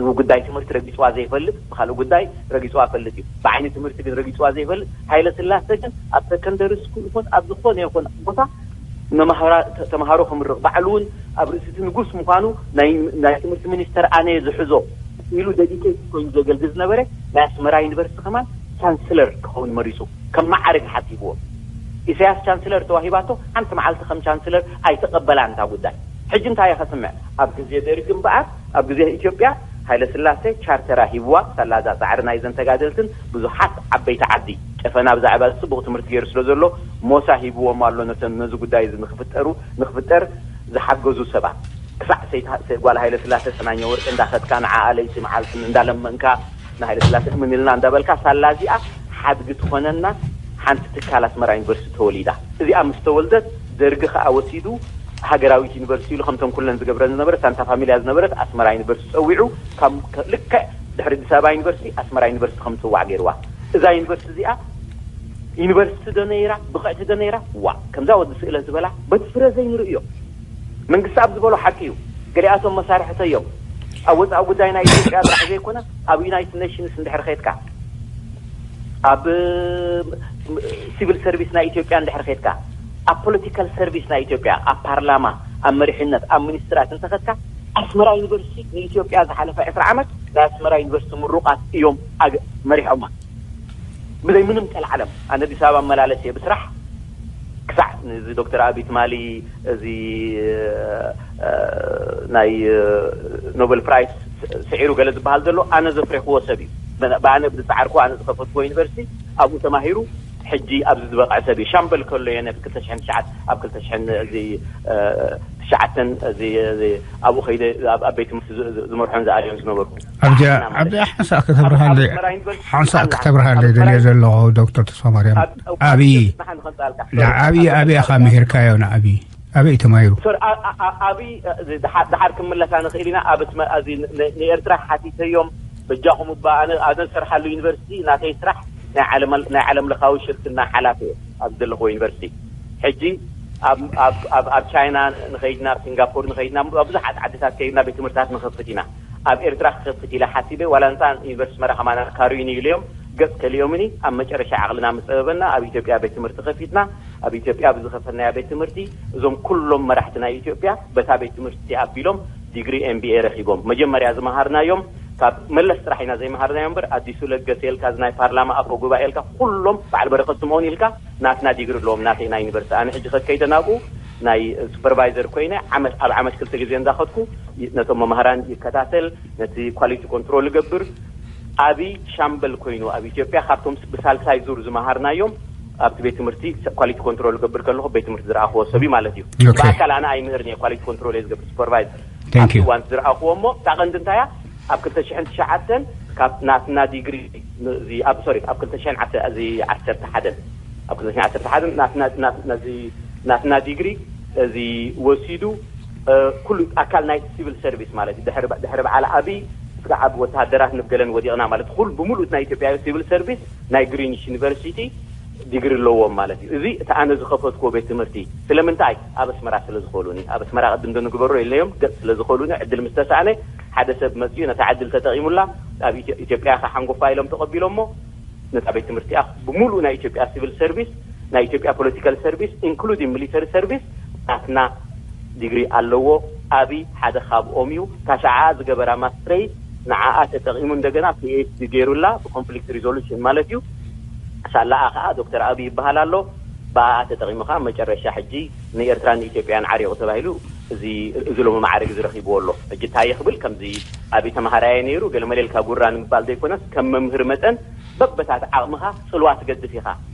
ብጉዳይ ትምህርቲ ረጊጽዋ ዘይፈልጥ፣ ብኻልእ ጉዳይ ረጊጽዋ ፈልጥ እዩ። ብዓይኒ ትምህርቲ ግን ረጊጽዋ ዘይፈልጥ ሃይለ ስላሴ ግን ኣብ ሰከንደሪ ስኩል ይኹን ኣብ ዝኾነ ይኹን ቦታ መማህራ-፣ ተ-፣ ተምሃሮ ክምርቕ፣ ባዕሉ እውን ኣብ ርእሲ እቲ ንጉስ ምዃኑ ናይ፣ ናይ ትምህርቲ ሚኒስተር ኣነ እየ ዝሕዞ ኢሉ ደዲኬት ኮይኑ ዘገልግል ዝነበረ ናይ ኣስመራ ዩኒቨርሲቲ ከማን ቻንስለር ክኸውን መሪጹ ከም መዓርግ ሓሲብዎ። ኢሳያስ ቻንስለር ተዋሂባቶ ሓንቲ መዓልቲ ከም ቻንስለር ኣይተቐበላን እታ ጉዳይ። ሕጂ እንታይ እየ ከስምዕ? ኣብ ግዜ ደርጊ እምበኣር፣ ኣብ ግዜ ኢትዮጵያ ሃይለ ስላሴ ቻርተራ ሂብዋ፣ ሳላ እዛ ጻዕሪ ናይዘን ተጋደልትን ብዙሓት ዓበይቲ ዓዲ ጨፈና ብዛዕባ ጽቡቕ ትምህርቲ ገይሩ ስለ ዘሎ ሞሳ ሂብዎም ኣሎ ነተን ነዚ ጉዳይ እዚ ንክፍጠሩ፣ ንክፍጠር ዝሓገዙ ሰባት። ክሳዕ ሰይታ-፣ ሰ-፣ ጓል ሃይለ ስላሴ ሰናኘ ወርቂ እንዳኸድካ ንዓኣ ለይቲ መዓልትን እንዳለመንካ ንሃይለ ስላሴ እምን ኢልና እንዳበልካ ሳላ እዚኣ ሓድጊ ትኾነና ሓንቲ ትካል ኣስመራ ዩኒቨርሲቲ ተወሊዳ። እዚኣ ምስ ተወልደት ደርጊ ከኣ ወሲዱ ሃገራዊት ዩኒቨርሲቲ ኢሉ ከምተን ኩለን ዝገብረን ዝነበረ ሳንታ ፋሚልያ ዝነበረት ኣስመራ ዩኒቨርሲቲ ጸዊዑ ካብ ከ-፣ ልክዕ ድሕሪ ኣዲስ ኣበባ ዩኒቨርሲቲ ኣስመራ ዩኒቨርሲቲ ከም ትጽዋዕ ገይርዋ። እዛ ዩኒቨርሲቲ እዚኣ ዩኒቨርሲቲ ዶ ነይራ? ብቕዕቲ ዶ ነይራ? ዋ፣ ከምዛ ወዲ ስእለ ዝበላ በቲ ፍረ ዘይንርእዮ። መንግስቲ ኣብ ዝበሎ ሓቂ እዩ። ገሊኣቶም መሳርሕተይ እዮም። ኣብ ወጻኢ ጉዳይ ናይ ኢትዮጵያ ጥራሕ ዘይኮነ ኣብ ዩናይትድ ኔሽንስ እንድሕር ኸድካ፣ ኣብ ሲቪል ሰርቪስ ናይ ኢትዮጵያ እንድሕር ኸድካ፣ ኣብ ፖለቲካል ሰርቪስ ናይ ኢትዮጵያ፣ ኣብ ፓርላማ፣ ኣብ መሪሕነት፣ ኣብ ሚኒስትራት እንተኸድካ፣ ኣስመራ ዩኒቨርሲቲ ንኢትዮጵያ ዝሓለፈ ዕስራ ዓመት ናይ ኣስመራ ዩኒቨርሲቲ ምሩቓት እዮም ኣገ-፣ መሪሖማ። ብዘይ ምንም ቀልዓለም ኣነ ኣዲስ ኣበባ መላለስ እየ ብስራሕ። ክሳዕ ንዚ ዶክተር ኣቢ ትማሊ እዚ፣ እ፣ ናይ፣ እ፣ ኖበል ፕራይስ ስዒሩ ገለ ዝበሃል ዘሎ ኣነ ዘፍረኽዎ ሰብ እዩ። ብ-፣ ብኣነ ብዝጸዓርኩ ኣነ ዝኸፈትኩዎ ዩኒቨርሲቲ ኣብኡ ተማሂሩ ሕጂ ኣብዚ ዝበቕዐ ሰብ እዩ። ሻምበል ከሎ እየ ነቲ ክልተ ሽሕን ትሽዓተ ኣብ ክልተ ሽሕን እዚ፣ እ፣ ትሽዓተን እዚ፣ እዚ ኣብኡ ከይደ ኣብ፣ ኣብ ቤት ትምህርቲ ዝ-፣ ዝ-፣ ዝመርሖን ዝኣልዮን ዝነበርኩ። ኣብዚኣ፣ ኣብዚኣ ሓንሳእ ከተብርሃለይ፣ ሓንሳእ ከተብርሃለይ ደልየ ዘለኹ ዶክተር ተስፋ ማርያም። ኣብ፣ ኣብ፣ ኣብይ፣ ንሓን ኸምጻልካ። ንዓብይ ኣበይ ኢኻ ምሂርካዮ? ንዓብይ ኣበይ እዩ ተማሂሩ? ሶሪ፣ ኣ-፣ ኣ-፣ ኣ-፣ ኣብይ፣ እ፣ እዚ ደሓ-፣ ደሓር ክምለሳ ንኽእል ኢና። ኣብ ትመ-፣ እዚ ን-፣ ን-፣ ንኤርትራ ሓቲተዮም፣ በጃኹም እባ ኣነ፣ ኣነ ዝሰርሓሉ ዩኒቨርሲቲ ናተይ ስራሕ ናይ ዓለም፣ ናይ ዓለም ለኻዊ ሽርክና ሓላፊ እየ ኣብ ዘለኹዎ ዩኒቨርሲቲ። ሕጂ ኣብ፣ ኣብ፣ ኣብ፣ ኣብ ቻይና ንኸይድና፣ ኣብ ሲንጋፖር ንኸይድና፣ ኣብ ብዙሓት ዓድታት ከይድና ቤት ትምህርትታት ንኸፍት ኢና። ኣብ ኤርትራ ክኸፍት ኢለ ሓሲበ፣ ዋላ እንታ ዩኒቨርሲቲ መራ ከማና ካርዩኒ ኢለዮም፣ ገጽ ከሊኦምኒ፣ ኣብ መጨረሻ ዓቕልና ምስ ጸበበና፣ ኣብ ኢትዮጵያ ቤት ትምህርቲ ከፊትና፣ ኣብ ኢትዮጵያ ብዝኸፈትናያ ቤት ትምህርቲ፣ እዞም ኩሎም መራሕቲ ናይ ኢትዮጵያ በታ ቤት ትምህርቲ ኣቢሎም ዲግሪ ኤም ቢ ኤ ረኺቦም። መጀመርያ ዝመሃርናዮም፣ ካብ መለስ ጥራሕ ኢና ዘይመሃርናዮ እምበር፣ ኣዲሱ ለገሰ ኢልካ፣ እዚ ናይ ፓርላማ ኣፈ ጉባኤ ኢልካ፣ ኩሎም በዓል በረኸት ስምኦን ኢልካ፣ ናትና ዲግሪ ኣለዎም፣ ናተይ ናይ ዩኒቨርሲቲ። ኣነ ሕጂ ከከይደ ናብኡ ናይ ሱፐርቫይዘር ኮይነ፣ ዓመት፣ ኣብ ዓመት ክልተ ግዜ እንዳኸድኩ፣ ይ-፣ ነቶም መማህራን ይከታተል፣ ነቲ ኳሊቲ ኮንትሮል ይገብር። ኣብይ ሻምበል ኮይኑ ኣብ ኢትዮጵያ ካብቶም ብሳልሳይ ዙር ዝመሃርናዮም ኣብቲ ቤት ትምህርቲ ኳሊቲ ኮንትሮል ዝገብር ከለኹ ቤት ትምህርቲ ዝረኣኽዎ ሰብ እዩ ማለት እዩ። ብኣካል ኣነ ኣይምህርን እየ፣ ኳሊቲ ኮንትሮል እየ ዝገብር፣ ሱፐርቫይዘር። ኣብቲ እዋንቲ ዝረኣኽዎ እሞ እታ ቀንዲ እንታይ እያ? ኣብ ክልተ ሽሕን ትሽዓተን ካብ ናትና ዲግሪ፣ እዚ ኣብ ሶሪ ኣብ ክልተ ሽሕን ዓሰርተ ሓደን፣ ኣብ ክልተ ሽሕን ዓሰርተ ሓደን ናትና ዲግሪ እዚ ወሲዱ ኩሉ ኣካል ናይ ሲቪል ሰርቪስ ማለት እዩ። ድሕሪ በዓል ኣብይ ስጋዕ ኣብ ወተሃደራት ንብገለን ወዲቕና ማለት ኩሉ ብምሉእ ናይ ኢትዮጵያ ሲቪል ሰርቪስ ናይ ግሪኒች ዩኒቨርሲቲ ዲግሪ ኣለዎም ማለት እዩ። እዚ እቲ ኣነ ዝኸፈትኩዎ ቤት ትምህርቲ ስለምንታይ ኣብ ኣስመራ ስለ ዝኾሉኒ፣ ኣብ ኣስመራ ቅድም ዶ ንግበሮ ኢለዮም ገጽ ስለ ዝኾሉኒ ዕድል ምስ ተሳእነ ሓደ ሰብ መጽዩ ነታ ዕድል ተጠቒሙላ ኣብ ኢትዮጵያ ከሓንጎፋ ኢሎም ተቐቢሎሞ ነታ ቤት ትምህርቲ እያ ብምሉእ ናይ ኢትዮጵያ ሲቪል ሰርቪስ ናይ ኢትዮጵያ ፖለቲካል ሰርቪስ ኢንክሉዲንግ ሚሊተሪ ሰርቪስ ናትና ዲግሪ ኣለዎ። ኣብይ ሓደ ካብኦም እዩ። ታሽዓኣ ዝገበራ ማስትረይ ንዓኣ ተጠቒሙ እንደገና ፒኤችዲ ገይሩላ ብኮንፍሊክት ሪዞሉሽን ማለት እዩ። ሳላኣ ከዓ ዶክተር ኣብይ ይበሃል ኣሎ። ብኣኣ ተጠቒሙ ከዓ መጨረሻ ሕጂ ንኤርትራን ንኢትዮጵያን ዓሪቑ ተባሂሉ እዚ እዚ ሎሚ ማዕረግ እዚ ረኺብዎ ኣሎ። ሕጂ እንታይ ክብል ከምዚ ኣብይ ተምሃራየ ነይሩ ገለ መሌልካ ጉራ ንምባል ዘይኮነስ ከም መምህር መጠን በበታት ዓቕምኻ ጽልዋ ትገድፍ ኢኻ።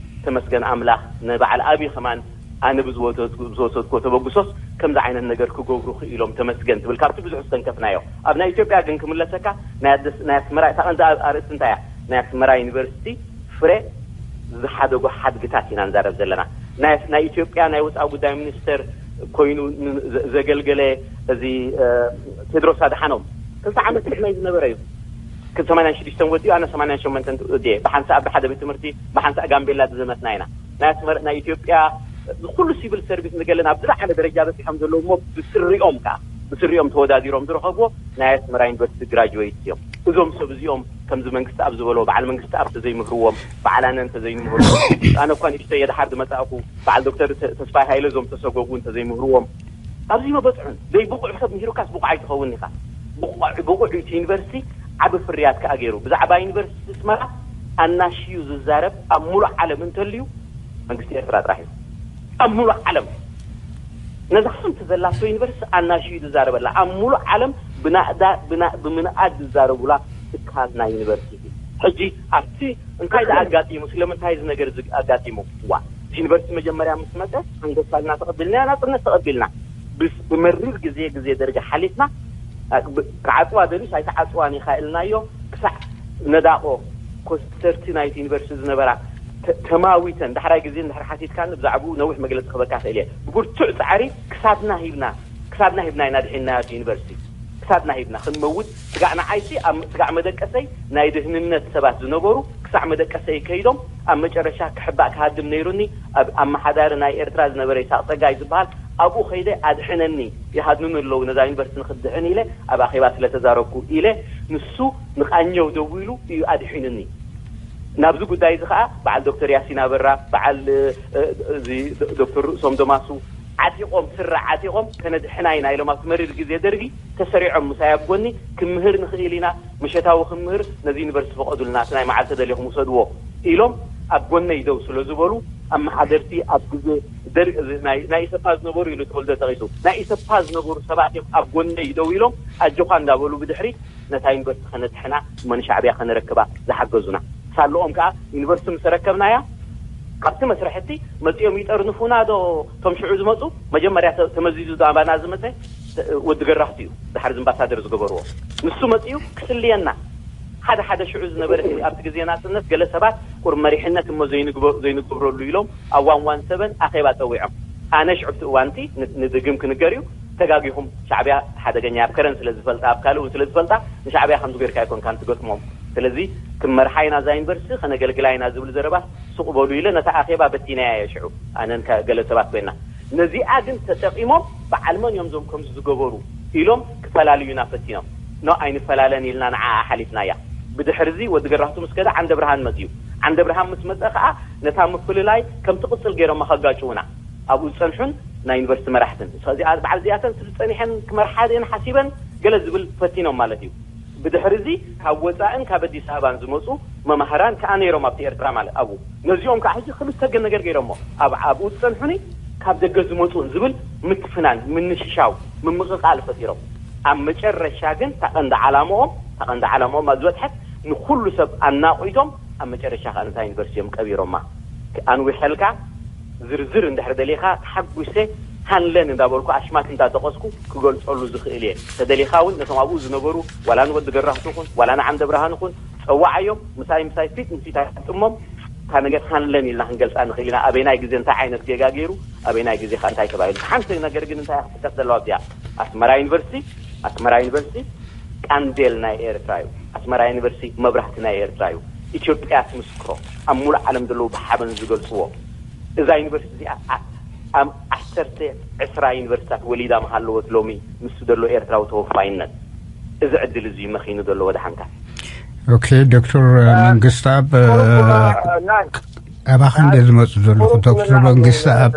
ተመስገን ኣምላኽ ንበዓል ኣብይ ከማን ኣነ ብዝወሰድኩ ብዝወሰድኩ ተበግሶስ ከምዚ ዓይነት ነገር ክገብሩ ክኢሎም ተመስገን ትብል ካብቲ ብዙሕ ዝተንከፍናዮ። ኣብ ናይ ኢትዮጵያ ግን ክምለሰካ ናይ ኣደስ ናይ ኣስመራ እታ ቀንዲ ኣርእስቲ እንታይ እያ? ናይ ኣስመራ ዩኒቨርሲቲ ፍረ ዝሓደጎ ሓድግታት ኢና ንዛረብ ዘለና። ናይ ኢትዮጵያ ናይ ወፃኢ ጉዳይ ሚኒስተር ኮይኑ ዘገልገለ እዚ ቴድሮስ ኣድሓኖም ክልተ ዓመት ቅድመይ ዝነበረ እዩ። ክብ ሰማንያን ሽዱሽተን ወዲኡ ኣነ ሰማንያን ሸሞንተን እየ ብሓንሳእ ኣብ ሓደ ቤት ትምህርቲ ብሓንሳእ ጋምቤላ ዝዘመትና ኢና። ናይ ኣስመራ ናይ ኢትዮጵያ ኩሉ ሲቪል ሰርቪስ ንገለን ኣብ ዝለዓለ ደረጃ በፂሖም ዘለዉ እሞ ብስሪኦም ከዓ ብስሪኦም ተወዳዲሮም ዝረኸብዎ ናይ ኣስመራ ዩኒቨርሲቲ ግራጅዌት እዮም። እዞም ሰብ እዚኦም ከምዚ መንግስቲ ኣብ ዝበሎ በዓል መንግስቲ ኣብ ተዘይምህርዎም በዓል ኣነ እንተዘይምህርዎም ኣነ እኳ ንእሽተይ የድሓር ዝመፃእኩ በዓል ዶክተር ተስፋይ ሃይለ እዞም ተሰጎጉ እንተዘይምህርዎም ኣብዚ መበፅሑን ዘይብቑዕ ሰብ ምሂሩካስ ብቑዕ ኣይትኸውን ኢኻ። ብቑዕ እቲ ዩኒቨርሲቲ ዓቢ ፍርያት ከዓ ገይሩ ብዛዕባ ዩኒቨርሲቲ ኣስመራ ኣናሽዩ ዝዛረብ ኣብ ሙሉእ ዓለም እንተልዩ መንግስቲ ኤርትራ ጥራሕ እዩ። ኣብ ሙሉእ ዓለም ነዛ ሓንቲ ዘላቶ ዩኒቨርሲቲ ኣናሽዩ ዝዛረበላ ኣብ ሙሉእ ዓለም ብናእዳ ብና- ብምንኣድ ዝዛረቡላ ትካል ናይ ዩኒቨርሲቲ። ሕጂ ኣብቲ እንታይ ደኣ ኣጋጢሙ ስለምንታይ እዚ ነገር እዚ ኣጋጢሙ? ዋ እቲ ዩኒቨርሲቲ መጀመርያ ምስ መጠ ኣንገፋልና ተቐቢልና ናፅነት ተቐቢልና ብስ- ብመሪር ግዜ ግዜ ደረጃ ሓሊፍና ክዓፅዋ ደልዩስ ኣይተዓፅዋን ኢኻ ኢልናዮ። ክሳዕ ነዳቆ ኮስተርቲ ናይቲ ዩኒቨርሲቲ ዝነበራ ተማዊተን ዳሕራይ ግዜ እንድሕር ሓቲትካኒ ብዛዕባኡ ነዊሕ መግለፂ ክበካ ክእል እየ። ብብርቱዕ ፃዕሪ ክሳድና ሂብና ክሳድና ሂብና ኢና ድሒንናዮ እቲ ዩኒቨርሲቲ። ክሳድና ሂብና ክንመውት ስጋዕ ንዓይሲ ኣብ ስጋዕ መደቀሰይ ናይ ድህንነት ሰባት ዝነበሩ ክሳዕ መደቀሰይ ከይዶም ኣብ መጨረሻ ክሕባእ ክሃድም ነይሩኒ ኣብ ኣመሓዳሪ ናይ ኤርትራ ዝነበረ ይስሓቅ ፀጋይ ዝበሃል ኣብኡ ከይደ ኣድሕነኒ ይሃድኑኒ ኣለዉ ነዛ ዩኒቨርሲቲ ንክድሕን ኢለ ኣብ ኣኼባ ስለተዛረብኩ ኢለ ንሱ ንቃኘው ደዊሉ እዩ ኣድሒኑኒ። ናብዚ ጉዳይ እዚ ከዓ በዓል ዶክተር ያሲን ኣበራ በዓል እዚ ዶክተር ርእሶም ዶማሱ ዓጢቖም ስረ ዓጢቖም ከነድሕና ኢና ኢሎም ኣብቲ መሪር ግዜ ደርጊ ተሰሪዖም ምሳይ ኣብ ጎኒ ክምህር ንኽእል ኢና ምሸታዊ ክምህር ነዚ ዩኒቨርሲቲ ፈቐዱልና እቲ ናይ መዓልቲ ደሊኹም ውሰድዎ ኢሎም ኣብ ጎነይ ደው ስለ ዝበሉ ኣመሓደርቲ ኣብ ግዜ ደርጊ ናይ ኢሰፓ ዝነበሩ ኢሉ ተወልደ ጠቒሱ ናይ ኢሰፓ ዝነበሩ ሰባት እዮም ኣብ ጎነይ ደው ኢሎም ኣጆኻ እንዳበሉ ብድሕሪ ነታ ዩኒቨርሲቲ ከነድሕና እሞ ንሻዕብያ ከነረክባ ዝሓገዙና ሳለኦም ከዓ ዩኒቨርሲቲ ምስ ተረከብናያ ኣብቲ መስርሕቲ መፂኦም ይጠርንፉና ዶ እቶም ሽዑ ዝመፁ መጀመርያ ተመዚዙ ዶ ኣባና ዝመፀ ወዲ ገራህቱ እዩ ድሓር ዝምባሳደር ዝገበርዎ ንሱ መፂኡ ክስልየና ሓደ ሓደ ሽዑ ዝነበረ ኣብቲ ግዜ ናፅነት ገለ ሰባት ቁርብ መሪሕነት እሞ ዘይንገብሮ ኣሉ ኢሎም ኣብ ዋን ዋን ሰበን ኣኼባ ፀዊዖም ኣነ ሽዑ ኣብቲ እዋንቲ ንድግም ክንገር እዩ ተጋጊኹም ሻዕብያ ሓደገኛ ኣብ ከረን ስለ ዝፈልጣ ኣብ ካልእ እውን ስለ ዝፈልጣ ንሻዕብያ ከምዚ ገርካ ኣይኮንካን ትገጥሞም ስለዚ ክንመርሓ ኢና እዛ ዩኒቨርሲቲ ከነገልግላ ኢና ዝብል ዘረባ ሱቕ በሉ ኢለ ነታ ኣኼባ በቲናያ እየ ሽዑ ኣነን ገለ ሰባት ኮይና ነዚኣ ግን ተጠቒሞም በዓል መን እዮም ዞም ከምዚ ዝገበሩ ኢሎም ክፈላልዩና ፈቲኖም ኖ ኣይንፈላለን ኢልና ንዓኣ ሓሊፍናያ ብድሕርዚ ወዲ ገራህቱ ምስ ከደ ዓንደ ብርሃን መፅዩ ዓንደ ብርሃን ምስ መፀ ከዓ ነታ ምፍልላይ ከም ትቕፅል ገይሮማ ከጋጭውና ኣብኡ ዝፀንሑን ናይ ዩኒቨርሲቲ መራሕትን እዚኣ በዓል እዚኣተን ስብ ዝፀኒሐን ክመርሓ ድየን ሓሲበን ገለ ዝብል ፈቲኖም ማለት እዩ ብድሕሪ እዚ ካብ ወፃእን ካብ ኣዲስ ኣበባን ዝመፁ መማህራን ከዓ ነይሮም ኣብቲ ኤርትራ ማለት ኣብኡ ነዚኦም ከዓ ሕጂ ክልተ ነገር ገይሮሞ ኣብ ኣብኡ ዝፀንሑኒ ካብ ደገ ዝመፁን ዝብል ምትፍናን ምንሽሻው ምምቕቓል ፈጢሮም ኣብ መጨረሻ ግን ታቐንዲ ዓላምኦም ታቐንዲ ዓላምኦም ኣብ ዝበፅሐት ንኩሉ ሰብ ኣናቑቶም ኣብ መጨረሻ ከዓ ነታ ዩኒቨርሲቲ እዮም ቀቢሮማ ኣንዊሐልካ ዝርዝር እንድሕር ደሊኻ ተሓጒሰ ሃንለን እንዳበልኩ ኣሽማት እንዳጠቐስኩ ክገልጸሉ ዝኽእል እየ። ተደሊኻ እውን ነቶም ኣብኡ ዝነበሩ ዋላ ንወዲ ገራህቱ ኹን ዋላ ንዓንደ ብርሃን ኹን ጸዋዓዮም፣ ምሳይ ምሳይ ፊት ንፊት ኣጋጥሞም እታ ነገር ሃንለን ኢልና ክንገልጻ ንኽእል ኢና። ኣበይናይ ግዜ እንታይ ዓይነት ጌጋ ገይሩ፣ ኣበይናይ ግዜ ኸ እንታይ ተባሂሉ። ሓንቲ ነገር ግን እንታይ ክትጥቀስ ዘለዋ ኣብዚኣ፣ ኣስመራ ዩኒቨርሲቲ ኣስመራ ዩኒቨርሲቲ ቃንዴል ናይ ኤርትራ እዩ። ኣስመራ ዩኒቨርሲቲ መብራህቲ ናይ ኤርትራ እዩ። ኢትዮጵያ ትምስክሮ፣ ኣብ ሙሉእ ዓለም ዘለዉ ብሓበን ዝገልፅዎ። እዛ ዩኒቨርሲቲ እዚኣ ኣብ ዓሰርተ ዕስራ ዩኒቨርሲታት ወሊዳ ምሃለወት ሎሚ ምስ ዘሎ ኤርትራዊ ተወፋይነት እዚ ዕድል እዚ መኺኑ ዘሎ ወደ ሓንካ። ኦኬ ዶክተር መንግስታብ ኣባኻ እንደ ዝመፁ ዘለኹ ዶክተር መንግስታብ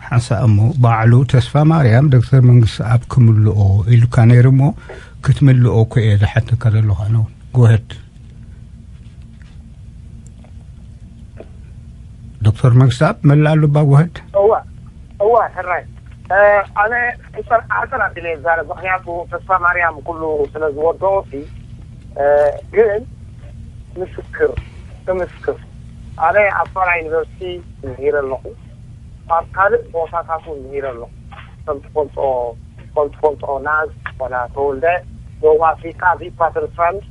ሓንሳእ እሞ ባዕሉ ተስፋ ማርያም ዶክተር መንግስታብ ክምልኦ ኢሉካ ነይሩ እሞ ክትምልኦ እኮ እየ ዝሓተካ ዘለኹ ኣነ እውን። ጎሀድ ዶክተር መንግስታብ መላእ ኣሉባ ጎሀድ። እዋ እዋ ሕራይ ኣነ ሕፀር ኣጠራጢለ ይዛረብ ምክንያቱ ተስፋ ማርያም ኩሉ ስለ ዝወደኦ ሲ ግን ምስክር እምስክር ኣነ ኣስመራ ዩኒቨርሲቲ ምሂረ ኣለኹ ኣብ ካልእ ቦታታት እውን ምሂረ ኣለኹ ከም ትፈልጦ ከም ትፈልጦ ናዝ ወላ ተወልደ ደቡብ ኣፍሪካ ቪፓተር ፍራንስ